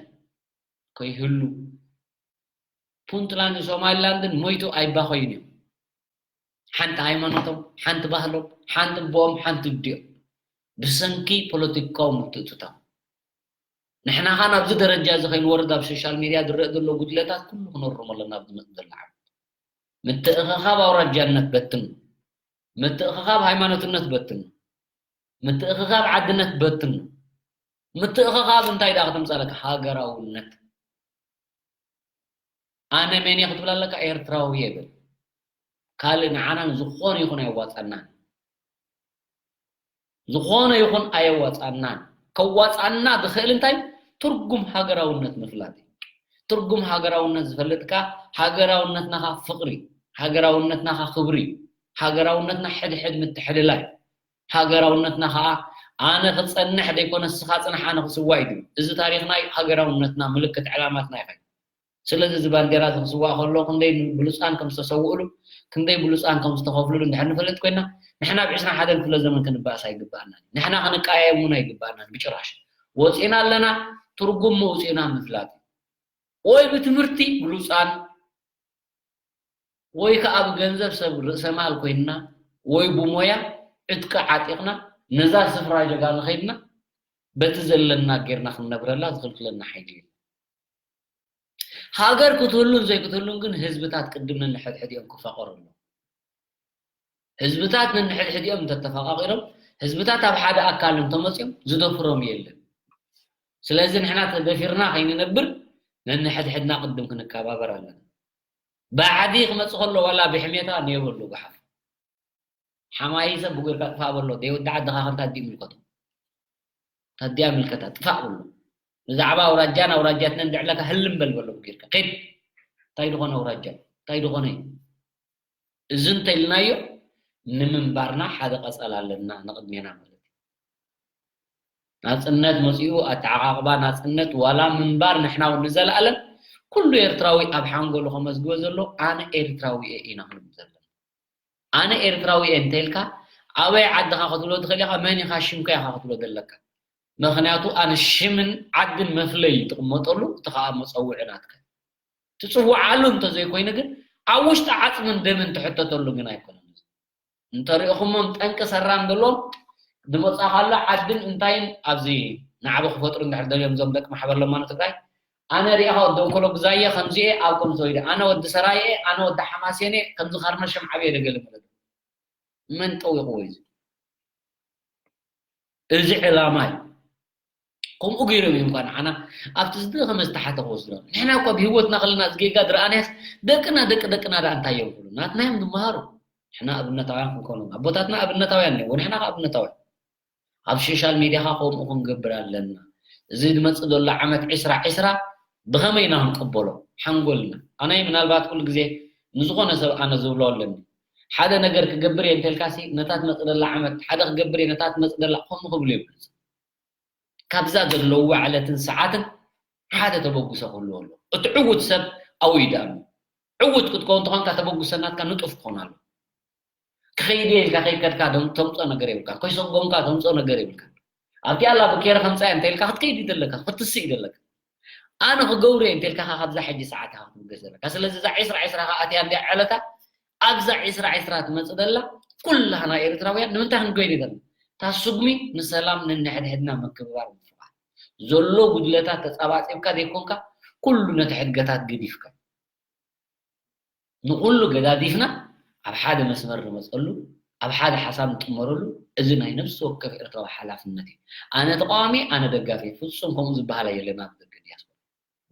ከይህሉ ፑንትላንድን ሶማሊላንድን ሞይቱ ኣይባኸዩን እዮም። ሓንቲ ሃይማኖቶም፣ ሓንቲ ባህሎም፣ ሓንቲ ቦኦም፣ ሓንቲ ድዮም። ብሰንኪ ፖለቲካዊ ምትእትታው። ንሕና ኸኣ ናብዚ ደረጃ እዚ ከይንወርድ ኣብ ሶሻል ሚድያ ዝረአ ዘሎ ጉድለታት ኩሉ ክነርሞ ኣለና። ኣብዚ ዝመጽእ ዘሎ ዓመት ምትእኽኻብ ኣውራጃነት በትኑ። ምትእኽኻብ ሃይማኖትነት በትኑ። ምትእኽኻብ ዓድነት በትኑ። ምትእኽኻብ እንታይ ደኣ ከተምጻለካ? ሃገራውነት። ኣነ መን እየ ክትብል ኣለካ? ኤርትራዊ እየ በል። ካልእ ንዓና ዝኾነ ይኹን ኣየዋጻናን። ዝኾነ ይኹን ኣየዋጻናን። ከዋጻና ዝኽእል እንታይ? ትርጉም ሃገራውነት ምፍላጥ እዩ። ትርጉም ሃገራውነት ዝፈልጥ ከኣ ሃገራውነትና ከኣ ፍቕሪ፣ ሃገራውነትና ከኣ ክብሪ፣ ሃገራውነትና ሕድሕድ ምትሕልላይ፣ ሃገራውነትና ከኣ ኣነ ክጸንሕ ዘይኮነ ንስኻ ጽንሕ ኣነ ክስዋእ እዩ ዝብል። እዚ ታሪኽና እዩ፣ ሃገራውነትና ምልክት ዕላማትና እዩ። ስለዚ እዚ ባንዴራ እዚ ክስዋእ ከሎ ክንደይ ብሉጻን ከም ዝተሰውእሉ፣ ክንደይ ብሉጻን ከም ዝተኸፍልሉ እንድሕር ንፈልጥ ኮይና፣ ንሕና ኣብ ዕስራን ሓደን ክፍለ ዘመን ክንበኣስ ኣይግብኣናን። ንሕና ክንቀያየም እውን ኣይግብኣናን ብጭራሽ። ወጺና ኣለና፣ ትርጉም መውጺእና ምፍላጥ እዩ። ወይ ብትምህርቲ ብሉጻን፣ ወይ ከኣ ብገንዘብ ሰብ ርእሰ ማል ኮይንና፣ ወይ ብሞያ ዕጥቂ ዓጢቕና፣ ነዛ ስፍራ ጀጋኑ ከይድና፣ በቲ ዘለና ጌርና ክንነብረላ ዝኽልክለና ሓይሊ የለን። ሃገር ክትህሉን ዘይክትህሉን ግን ህዝብታት ቅድም ነንሕድሕዲኦም ክፋቐሩ ኣለዎም። ህዝብታት ነንሕድሕዲኦም እንተተፈቓቒሮም፣ ህዝብታት ኣብ ሓደ ኣካል እንተመፅዮም ዝደፍሮም የለን። ስለዚ ንሕና ተደፊርና ከይንነብር ነንሕድሕድና ቅድም ክንከባበር ኣለና። ባዕዲ ክመፅእ ከሎ ዋላ ብሕሜታ ኔበሉ ጉሓፍ ሓማይ ሰብ ብጉርካ ጥፋእ በሎ። ደይወዲ ዓድኻ ከምታ ኣዲኡ ምልከቶ። ታዲያ ምልከታ ጥፋእ በሎ። ብዛዕባ ኣውራጃን ኣውራጃትነን ድዕለካ ህልም በል በሎ ብጌርካ። ከይድ። እንታይ ዝኾነ ኣውራጃ? እንታይ ዝኾነ? እዚ እንተኢልናዮ ንምንባርና ሓደ ቀጸል ኣለና ንቕድሜና ማለት እዩ። ናጽነት መጺኡ ኣተዓቓቕባ ናጽነት ዋላ ምንባር ንሕና እውን ንዘለኣለም ኩሉ ኤርትራዊ ኣብ ሓንጎሉ ከመዝግቦ ዘሎ ኣነ ኤርትራዊ እየ ኢና ክንብል ዘለና። ኣነ ኤርትራዊ እየ እንተኢልካ ኣበይ ዓድኻ ክትብሎ ትኽእል ኢኻ፣ መን ኢኻ ሽምካ ኢኻ ክትብሎ ዘለካ። ምኽንያቱ ኣነ ሽምን ዓድን መፍለይ ትቕመጠሉ እቲ ኸኣ መጸውዒ ናትካ ትጽውዓሉ እንተዘይኮይኑ ግን ኣብ ውሽጢ ዓጽምን ደምን ትሕተተሉ ግን ኣይኮነን። እንተሪእኹሞም ጠንቂ ሰራም ዘለዎም ዝመጻኻሉ ዓድን እንታይን ኣብዚ ንዓቢ ክፈጥሩ እንድሕር ደልዮም እዞም ደቂ ማሕበር ለማኖ ትግራይ ኣነ ሪኢኻ ወዲ እንኮሎ ግዛየ ከምዚ እየ ኣብ ከምዚ ወይደ ኣነ ወዲ ሰራየ ኣነ ወዲ ሓማሴን እየ ከምዚ ካርመሸም ዓብየ ደገለ መለዶ መን ጠዊቕዎ እዩ እዚ ዕላማ እዩ። ከምኡ ገይሮም እዮም እኳ ንዓና ኣብቲ ዝደኸመ ዝተሓተ ክወስዱና። ንሕና እኳ ብህይወትና ከለና እዚ ጌጋ ዝረኣናያስ ደቅና ደቂ ደቅና ደኣ እንታይ እዮም ክብሉ ናትና እዮም ዝመሃሩ። ንሕና ኣብነታውያን ክንከኑ ኣቦታትና ኣብነታውያን ነዎ ንሕና ከ ኣብነታውያን ኣብ ሶሻል ሚዲያ ኸ ከምኡ ክንገብር ኣለና። እዚ ዝመጽእ ዘሎ ዓመት ዕስራ ዕስራ ብኸመይ ኢና ክንቀበሎ ሓንጎልና ኣናይ ምናልባት ኩሉ ግዜ ንዝኾነ ሰብ ኣነ ዝብሎ ኣለኒ ሓደ ነገር ክገብር እየ እንተልካሲ ነታ ትመጽእ ዘላ ዓመት ሓደ ክገብር እየ ነታ ትመጽእ ዘላ ከምኡ ክብሉ እዮም ካብዛ ዘለውዋ ዕለትን ሰዓትን ሓደ ተበግሶ ክህልዎ ኣሎ። እቲ ዕዉት ሰብ ኣብኡ ይደኣሉ። ዕዉት ክትከውን ተኾንካ ተበግሶ ናትካ ንጡፍ ክኾን ኣሎ። ክኸይድ እየ ኢልካ ከይከድካ ተምፅኦ ነገር የብልካ። ከይሰጎምካ ተምፅኦ ነገር የብልካ። ኣብቲ ኣላ ብኬረ ከምፃ እንተ ኢልካ ክትከይድ እዩ ዘለካ፣ ክትስእ እዩ ዘለካ። ኣነ ክገብሮ እየ እንተ ኢልካ ካብዛ ሕጂ ሰዓት ኢኻ ክትብገስ ዘለካ። ስለዚ እዛ ዕስራ ዕስራ ከኣ ኣትያ እንዲያ ዕለታ ኣብዛ ዕስራ ዕስራ ትመጽእ ዘላ ኩላህና ኤርትራውያን ንምንታይ ክንጎይን ይደሊ? እታ ስጉሚ ንሰላም ነንሕድሕድና ምክብባር ምፍቓር ዘሎ ጉድለታት ተጻባጺብካ ዘይኮንካ ኩሉ ነቲ ሕድገታት ገዲፍካ ንኹሉ ገዳዲፍና ኣብ ሓደ መስመር ንመጸሉ ኣብ ሓደ ሓሳብ ንጥመረሉ እዚ ናይ ነፍሲ ወከፍ ኤርትራዊ ሓላፍነት እዩ። ኣነ ተቃዋሚ ኣነ ደጋፊ ፍጹም ከምኡ ዝበሃል ኣየለን ኣብ ደገ ዲያስፖራ።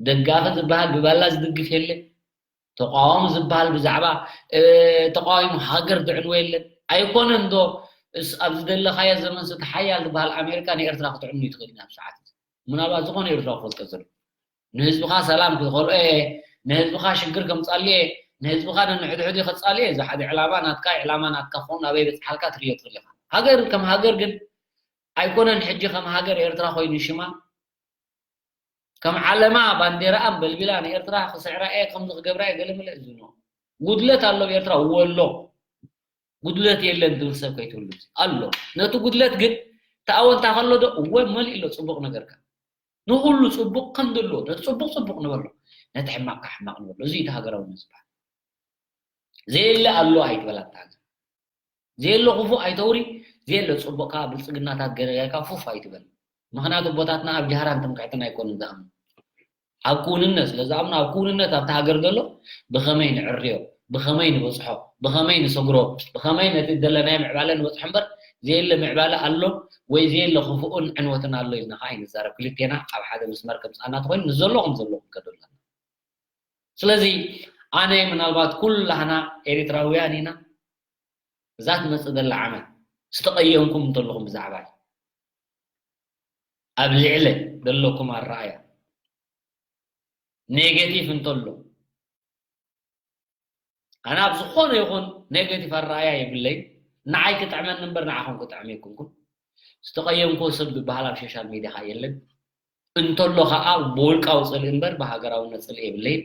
ደጋፊ ዝበሃል ብባላ ዝድግፍ የለ። ተቃዋሚ ዝበሃል ብዛዕባ ተቃዋሚ ሃገር ትዕንዎ የለን። ኣይኮነን ዶ ኣብዚ ዘለኻዮ ዘመን ስቲ ሓያል ዝበሃል ኣሜሪካ ንኤርትራ ክትዕኑ ትኽእል ኢና ኣብ ሰዓት እዚ። ምናልባት ዝኾነ ኤርትራ ክፈልጦ ዘሎ ንህዝብኻ ሰላም ክኸልኦ እየ፣ ንህዝብኻ ሽግር ከምፃሉ እየ፣ ንህዝብኻ ነንሕድሕዱ ከፃሉ እየ። እዚ ሓደ ዕላማ ናትካ ዕላማ ናትካ ክኸውን ኣበይ በፅሓልካ ትርእዮ ትኽእል ኢኻ። ሃገር ከም ሃገር ግን ኣይኮነን ሕጂ ከም ሃገር ኤርትራ ኮይኑ ሽማ ከም ዓለማ ባንዴራኣ በልቢላ ንኤርትራ ክስዕራ እየ ከምዚ ክገብራ እየ ገለ መለ እዚ ኖ ጉድለት ኣሎ ኣብ ኤርትራ ወሎ ጉድለት የለን ዝብል ሰብ ከይትህሉ ኣሎ ነቲ ጉድለት ግን ተኣወንታ ከሎ ዶ እወ መሊእ ኣሎ ፅቡቅ ነገርካ ንኩሉ ፅቡቅ ከም ዘለዎ ነቲ ፅቡቅ ፅቡቅ ንበሎ ነቲ ሕማቅ ከዓ ሕማቅ ንበሎ እዚ እቲ ሃገራውነት ዝበሃል ዘየለ ኣሎ ኣይትበላ እታ ሃገር ዘየለ ክፉእ ኣይተውሪ ዘየለ ፅቡቅካ ብልፅግናታት ገረጋካ ፉፍ ኣይትበል ምክንያቱ ኣቦታትና ኣብ ጃህራን ትምክሕትን ኣይኮኑን ዝኣምኑ ኣብ ክውንነት ስለ ዝኣምኑ ኣብ ክውንነት ኣብቲ ሃገር ዘሎ ብኸመይ ንዕርዮ ብኸመይ ንበፅሖ ብኸመይ ንሰግሮ ብኸመይ ነቲ ዘለናዮ ምዕባለ ንበፅሖ እምበር ዘየለ ምዕባለ ኣሎ ወይ ዘየለ ክፉእን ዕንወትን ኣሎ ኢልና ከዓ ኣይንዛረብ ክልቴና ኣብ ሓደ መስመር ከምፅኣና ተኮይኑ ንዘሎ ከም ዘሎ ክንከዶ ኣለና ስለዚ ኣነ ምናልባት ኩላህና ኤሪትራውያን ኢና እዛ ትመፅእ ዘላ ዓመት ዝተቐየምኩም እንተለኹም ብዛዕባይ ኣብ ልዕለ ዘለኩም ኣረኣያ ኔጌቲቭ እንተሎ ኣነ ኣብ ዝኾነ ይኹን ኔጌቲቭ ኣረኣያ የብለይ ንዓይ ክጥዕመኒ እምበር ንዓኹም ክጥዕም የኩንኩም ዝተቐየምኩ ሰብ ዝበሃል ኣብ ሶሻል ሚድያ ከዓ የለን እንተሎ ከዓ ብውልቃዊ ፅልኢ እምበር ብሃገራውነት ፅልኢ የብለይን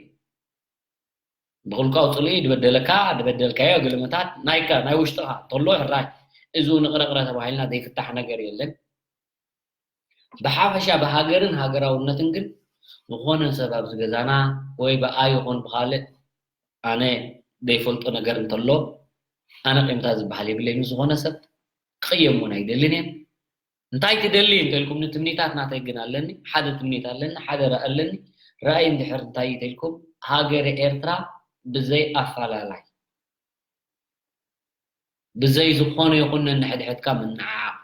ብውልቃዊ ፅልኢ ዝበደለካ ዝበደልካዮ ግልምታት ናይካ ናይ ውሽጥኻ እንተሎ ሕራይ እዚ ንቕረቕረ ተባሂልና ዘይፍታሕ ነገር የለን ብሓፈሻ ብሃገርን ሃገራውነትን ግን ዝኾነ ሰብ ኣብዚ ገዛና ወይ ብኣ ይኹን ብኻልእ ኣነ ዘይፈልጦ ነገር እንተሎ ኣነ ቂምታ ዝበሃል የብለይን ዝኾነ ሰብ ክቕየም እውን ኣይደልን እየ እንታይ ትደሊ እንተልኩምኒ ትምኒታት ናተይ ግን ኣለኒ ሓደ ትምኒት ኣለኒ ሓደ ራኢ ኣለኒ ራእይ እንድሕር እንታይ እዩ ተልኩም፣ ሃገረ ኤርትራ ብዘይ ኣፈላላይ፣ ብዘይ ዝኾነ ይኹን ነንሕድሕድካ ምንዓዓቕ፣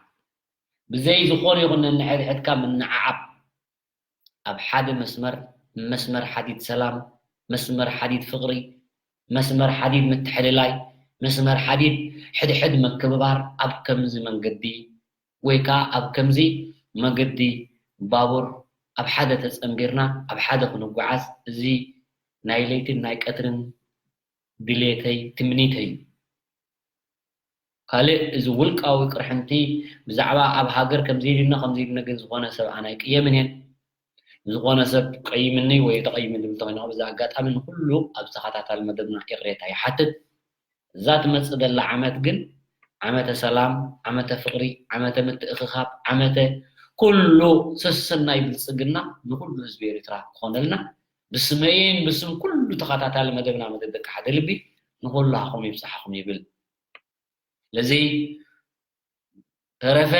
ብዘይ ዝኾነ ይኹን ነንሕድሕድካ ምንዓዓቕ፣ ኣብ ሓደ መስመር፣ መስመር ሓዲድ ሰላም፣ መስመር ሓዲድ ፍቕሪ፣ መስመር ሓዲድ ምትሕልላይ፣ መስመር ሓዲድ ሕድሕድ ምክብባር፣ ኣብ ከምዚ መንገዲ ወይ ከዓ ኣብ ከምዚ መገዲ ባቡር ኣብ ሓደ ተጸንቢርና ኣብ ሓደ ክንጓዓዝ፣ እዚ ናይ ለይትን ናይ ቀትርን ድሌተይ፣ ትምኒተይ እዩ። ካልእ እዚ ውልቃዊ ቅርሕንቲ ብዛዕባ ኣብ ሃገር ከምዚ ኢልና ከምዚ ኢልና ግን ዝኾነ ሰብ ኣነ ኣይቅየምን እየን። ዝኾነ ሰብ ቀይምኒ ወይ ተቐይምኒ ዝብል ተኾይኑ፣ ኣብዚ ኣጋጣሚ ንኹሉ ኣብ ተኸታታሊ መደብና ይቕሬታ ይሓትት። እዛ ትመጽእ ዘላ ዓመት ግን ዓመተ ሰላም፣ ዓመተ ፍቕሪ፣ ዓመተ ምትእኽኻብ፣ ዓመተ ኩሉ ሰሰናይ ብልጽግና ንኹሉ ህዝቢ ኤርትራ ክኾነልና ብስመይን ብስም ኩሉ ተኸታታሊ መደብና መደብ ደቂ ሓደ ልቢ ንኹላኹም ይብጻሕኹም ይብል። ስለዚ ተረፈ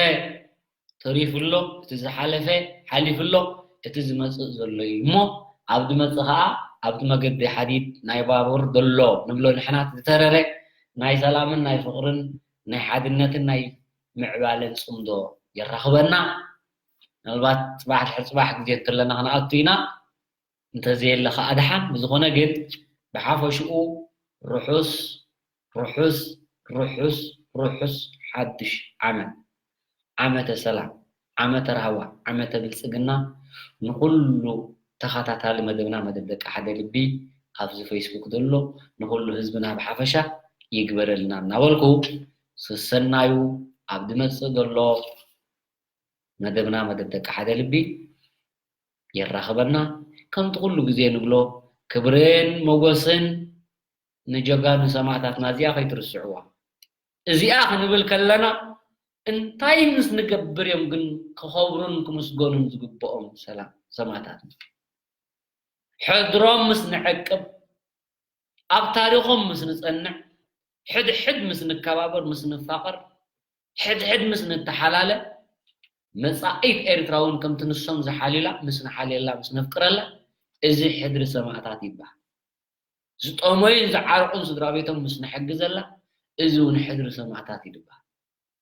ተሪፉ ኣሎ፣ እቲ ዝሓለፈ ሓሊፉ ኣሎ፣ እቲ ዝመጽእ ዘሎ እዩ እሞ፣ ኣብ ዝመጽእ ኸኣ ኣብቲ መገዲ ሓዲድ ናይ ባቡር ዘሎ ንብሎ ንሕና፣ ዝተረረ ናይ ሰላምን ናይ ፍቕርን ናይ ሓድነትን ናይ ምዕባለን ጽምዶ የራኽበና። ምናልባት ጽባሕ ድሕሪ ጽባሕ ግዜ እንተለና ክንኣቱ ኢና። እንተዘየለ ኸኣ ደሓን። ብዝኾነ ግን ብሓፈሽኡ ርሑስ፣ ርሑስ፣ ርሑስ፣ ርሑስ ሓድሽ ዓመት፣ ዓመተ ሰላም፣ ዓመተ ራህዋ፣ ዓመተ ብልጽግና ንኹሉ ተኸታታሊ መደብና፣ መደብ ደቂ ሓደ ልቢ፣ ኣብዚ ፌስቡክ ዘሎ ንኹሉ ህዝብና ብሓፈሻ ይግበረልና እናበልኩ፣ ሰሰናዩ ኣብ ዝመጽእ ዘሎ መደብና፣ መደብ ደቂ ሓደ ልቢ፣ የራኽበና። ከምቲ ኩሉ ግዜ ንብሎ፣ ክብርን ሞጎስን ንጀጋኑ ሰማእታትና። እዚኣ ከይትርስዕዋ። እዚኣ ክንብል ከለና እንታይ ምስ ንገብር እዮም ግን ክኸብሩን ክምስገኑን ዝግብኦም ሰላ-፣ ሰማእታት? ሕድሮም ምስ ንዕቅብ፣ ኣብ ታሪኾም ምስ ንጸንዕ፣ ሕድሕድ ምስ ንከባበር፣ ምስ ንፋቐር፣ ሕድሕድ ምስ ንተሓላለ፣ መጻኢት ኤርትራ እውን ከምቲ ንሶም ዝሓልዩላ ምስ ንሓልየላ፣ ምስ ነፍቅረላ፣ እዚ ሕድሪ ሰማእታት ይበሃል። ዝጠመዩን ዝዓረቑን ስድራ ቤቶም ምስ ንሕግዘላ፣ እዚ እውን ሕድሪ ሰማእታት እዩ ዝበሃል።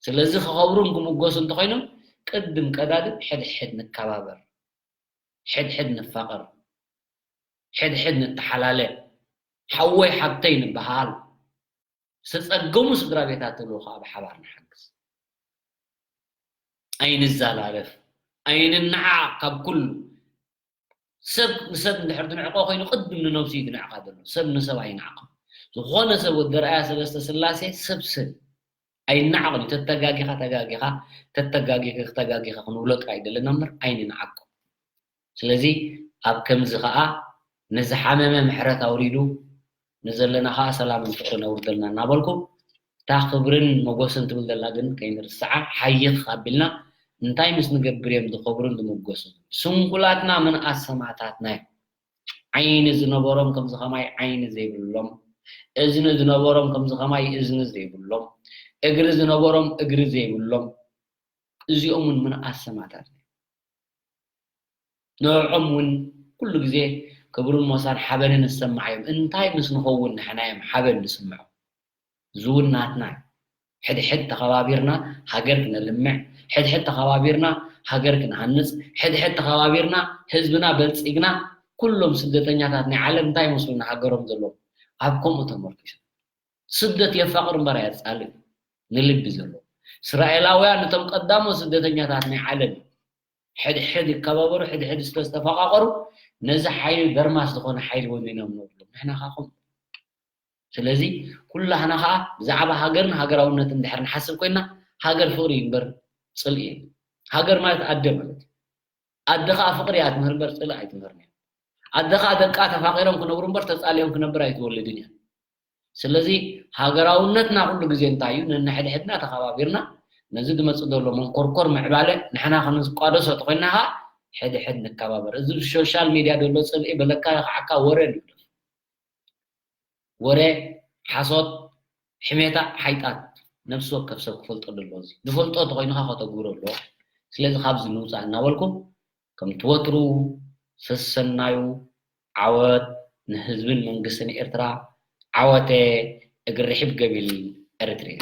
ስለዚ ክኸብሩን ክምጎሱ እንተኾይኖም፣ ቅድም ቀዳድም ሕድሕድ ንከባበር፣ ሕድሕድ ንፋቐር፣ ሕድሕድ ንተሓላለ፣ ሓወይ ሓብተይ ንበሃል፣ ዝተጸገሙ ስድራ ቤታት ተልዉ ከዓ ብሓባር ንሓግዝ። ኣይንዘላለፍ፣ ኣይንነዓቕ ካብ ኩሉ። ሰብ ንሰብ እንድሕር ትንዕቆ ኮይኑ ቅድም ንነብሱ እዩ ዝንዕቃ ዘሎ። ሰብ ንሰብ ኣይንዓቕን። ዝኾነ ሰብ ወዲ ረኣያ ሰለስተ ስላሴ ሰብ ሰብ ኣይነዓቕን እዩ። ተተጋጊኻ ተጋጊኻ፣ ተተጋጊኺ ተጋጊኻ ክንብሎ ጥራይ ደለና እምበር ኣይንንዓቆ። ስለዚ ኣብ ከምዚ ኸኣ ንዝሓመመ ምሕረት ኣውሪዱ፣ ንዘለና ኸኣ ሰላምን ፍቕርን ኣውርደልና እናበልኩ፣ እታ ክብርን ሞጎስን ትብል ዘላ ግን ከይንርስዓ፣ ሓይኽ ኣቢልና እንታይ ምስ ንገብር እዮም ዝኸብሩን ዝምጎሱን? ስንኩላትና ምንኣስ ሰማእታትና እዮም። ዓይኒ ዝነበሮም ከምዚ ኸማይ ዓይኒ ዘይብሎም፣ እዝኒ ዝነበሮም ከምዚ ኸማይ እዝኒ ዘይብሎም፣ እግሪ ዝነበሮም እግሪ ዘይብሎም፣ እዚኦም እውን ምንኣስ ሰማእታትና እዮም። ንዕኦም እውን ኩሉ ግዜ ክብርን ሞሳን ሓበንን ዝሰምዓ እዮም። እንታይ ምስ ንኸውን ንሕና እዮም ሓበን ንስምዖም? እዚ እውን ናትና እዩ። ሕድሕድ ተኸባቢርና ሃገር ክነልምዕ፣ ሕድሕድ ተኸባቢርና ሃገር ክንሃንጽ፣ ሕድሕድ ተኸባቢርና ህዝብና በልጺግና፣ ኩሎም ስደተኛታት ናይ ዓለም እንታይ ይመስሉና ሃገሮም ዘለዉ? ኣብ ከምኡ ተመርኪሶም። ስደት የፋቕር እምበር ኣየጻልእ እዩ ንልቢ ዘለዎ። እስራኤላውያን እቶም ቀዳሞት ስደተኛታት ናይ ዓለም እዮም። ሕድሕድ ይከባበሩ፣ ሕድሕድ ስለ ዝተፈቓቐሩ ነዚ ሓይሊ ደርማስ ዝኾነ ሓይሊ ወኒኖም ነብሎም። ንሕና ኸኣ ከምኡ። ስለዚ ኩላህና ኸኣ ብዛዕባ ሃገርን ሃገራውነትን እንድሕር ንሓስብ ኮይና፣ ሃገር ፍቕሪ እዩ እምበር ጽልኢ የለን። ሃገር ማለት ኣደ ማለት እዩ። ኣደ ኸኣ ፍቕሪ እያ ትምህር እምበር ጽልኢ ኣይትምህርን እያ። ኣደ ኸኣ ደቃ ተፋቒሮም ክነብሩ እምበር ተጻሊኦም ክነብር ኣይትወልድን እያ። ስለዚ ሃገራውነትና ኩሉ ግዜ እንታይ እዩ? ነንሕድሕድና ተኸባቢርና ነዚ ዝመጽእ ዘሎ መንኮርኮር ምዕባለ ንሕና ክንቋደሶ ተኾይና ኸኣ ሕድሕድ ንከባበር። እዚ ብሶሻል ሚድያ ዘሎ ጽልኢ በለካ ይኽዓካ ወረ ንግደፍ። ወረ፣ ሓሶት፣ ሕሜታ፣ ሓይጣት ነፍሲ ወከፍ ሰብ ክፈልጦ ዘለዎ፣ እዚ ዝፈልጦ እንተኾይኑ ኸኣ ከተግብሮ ኣለዎ። ስለዚ ካብዚ ንውጻእ እናበልኩም ከምቲ ወትሩ ሰሰናዩ። ዓወት ንህዝብን መንግስትን ኤርትራ። ዓወተ እግሪ ርሒብ ገቢል ኤርትርያ።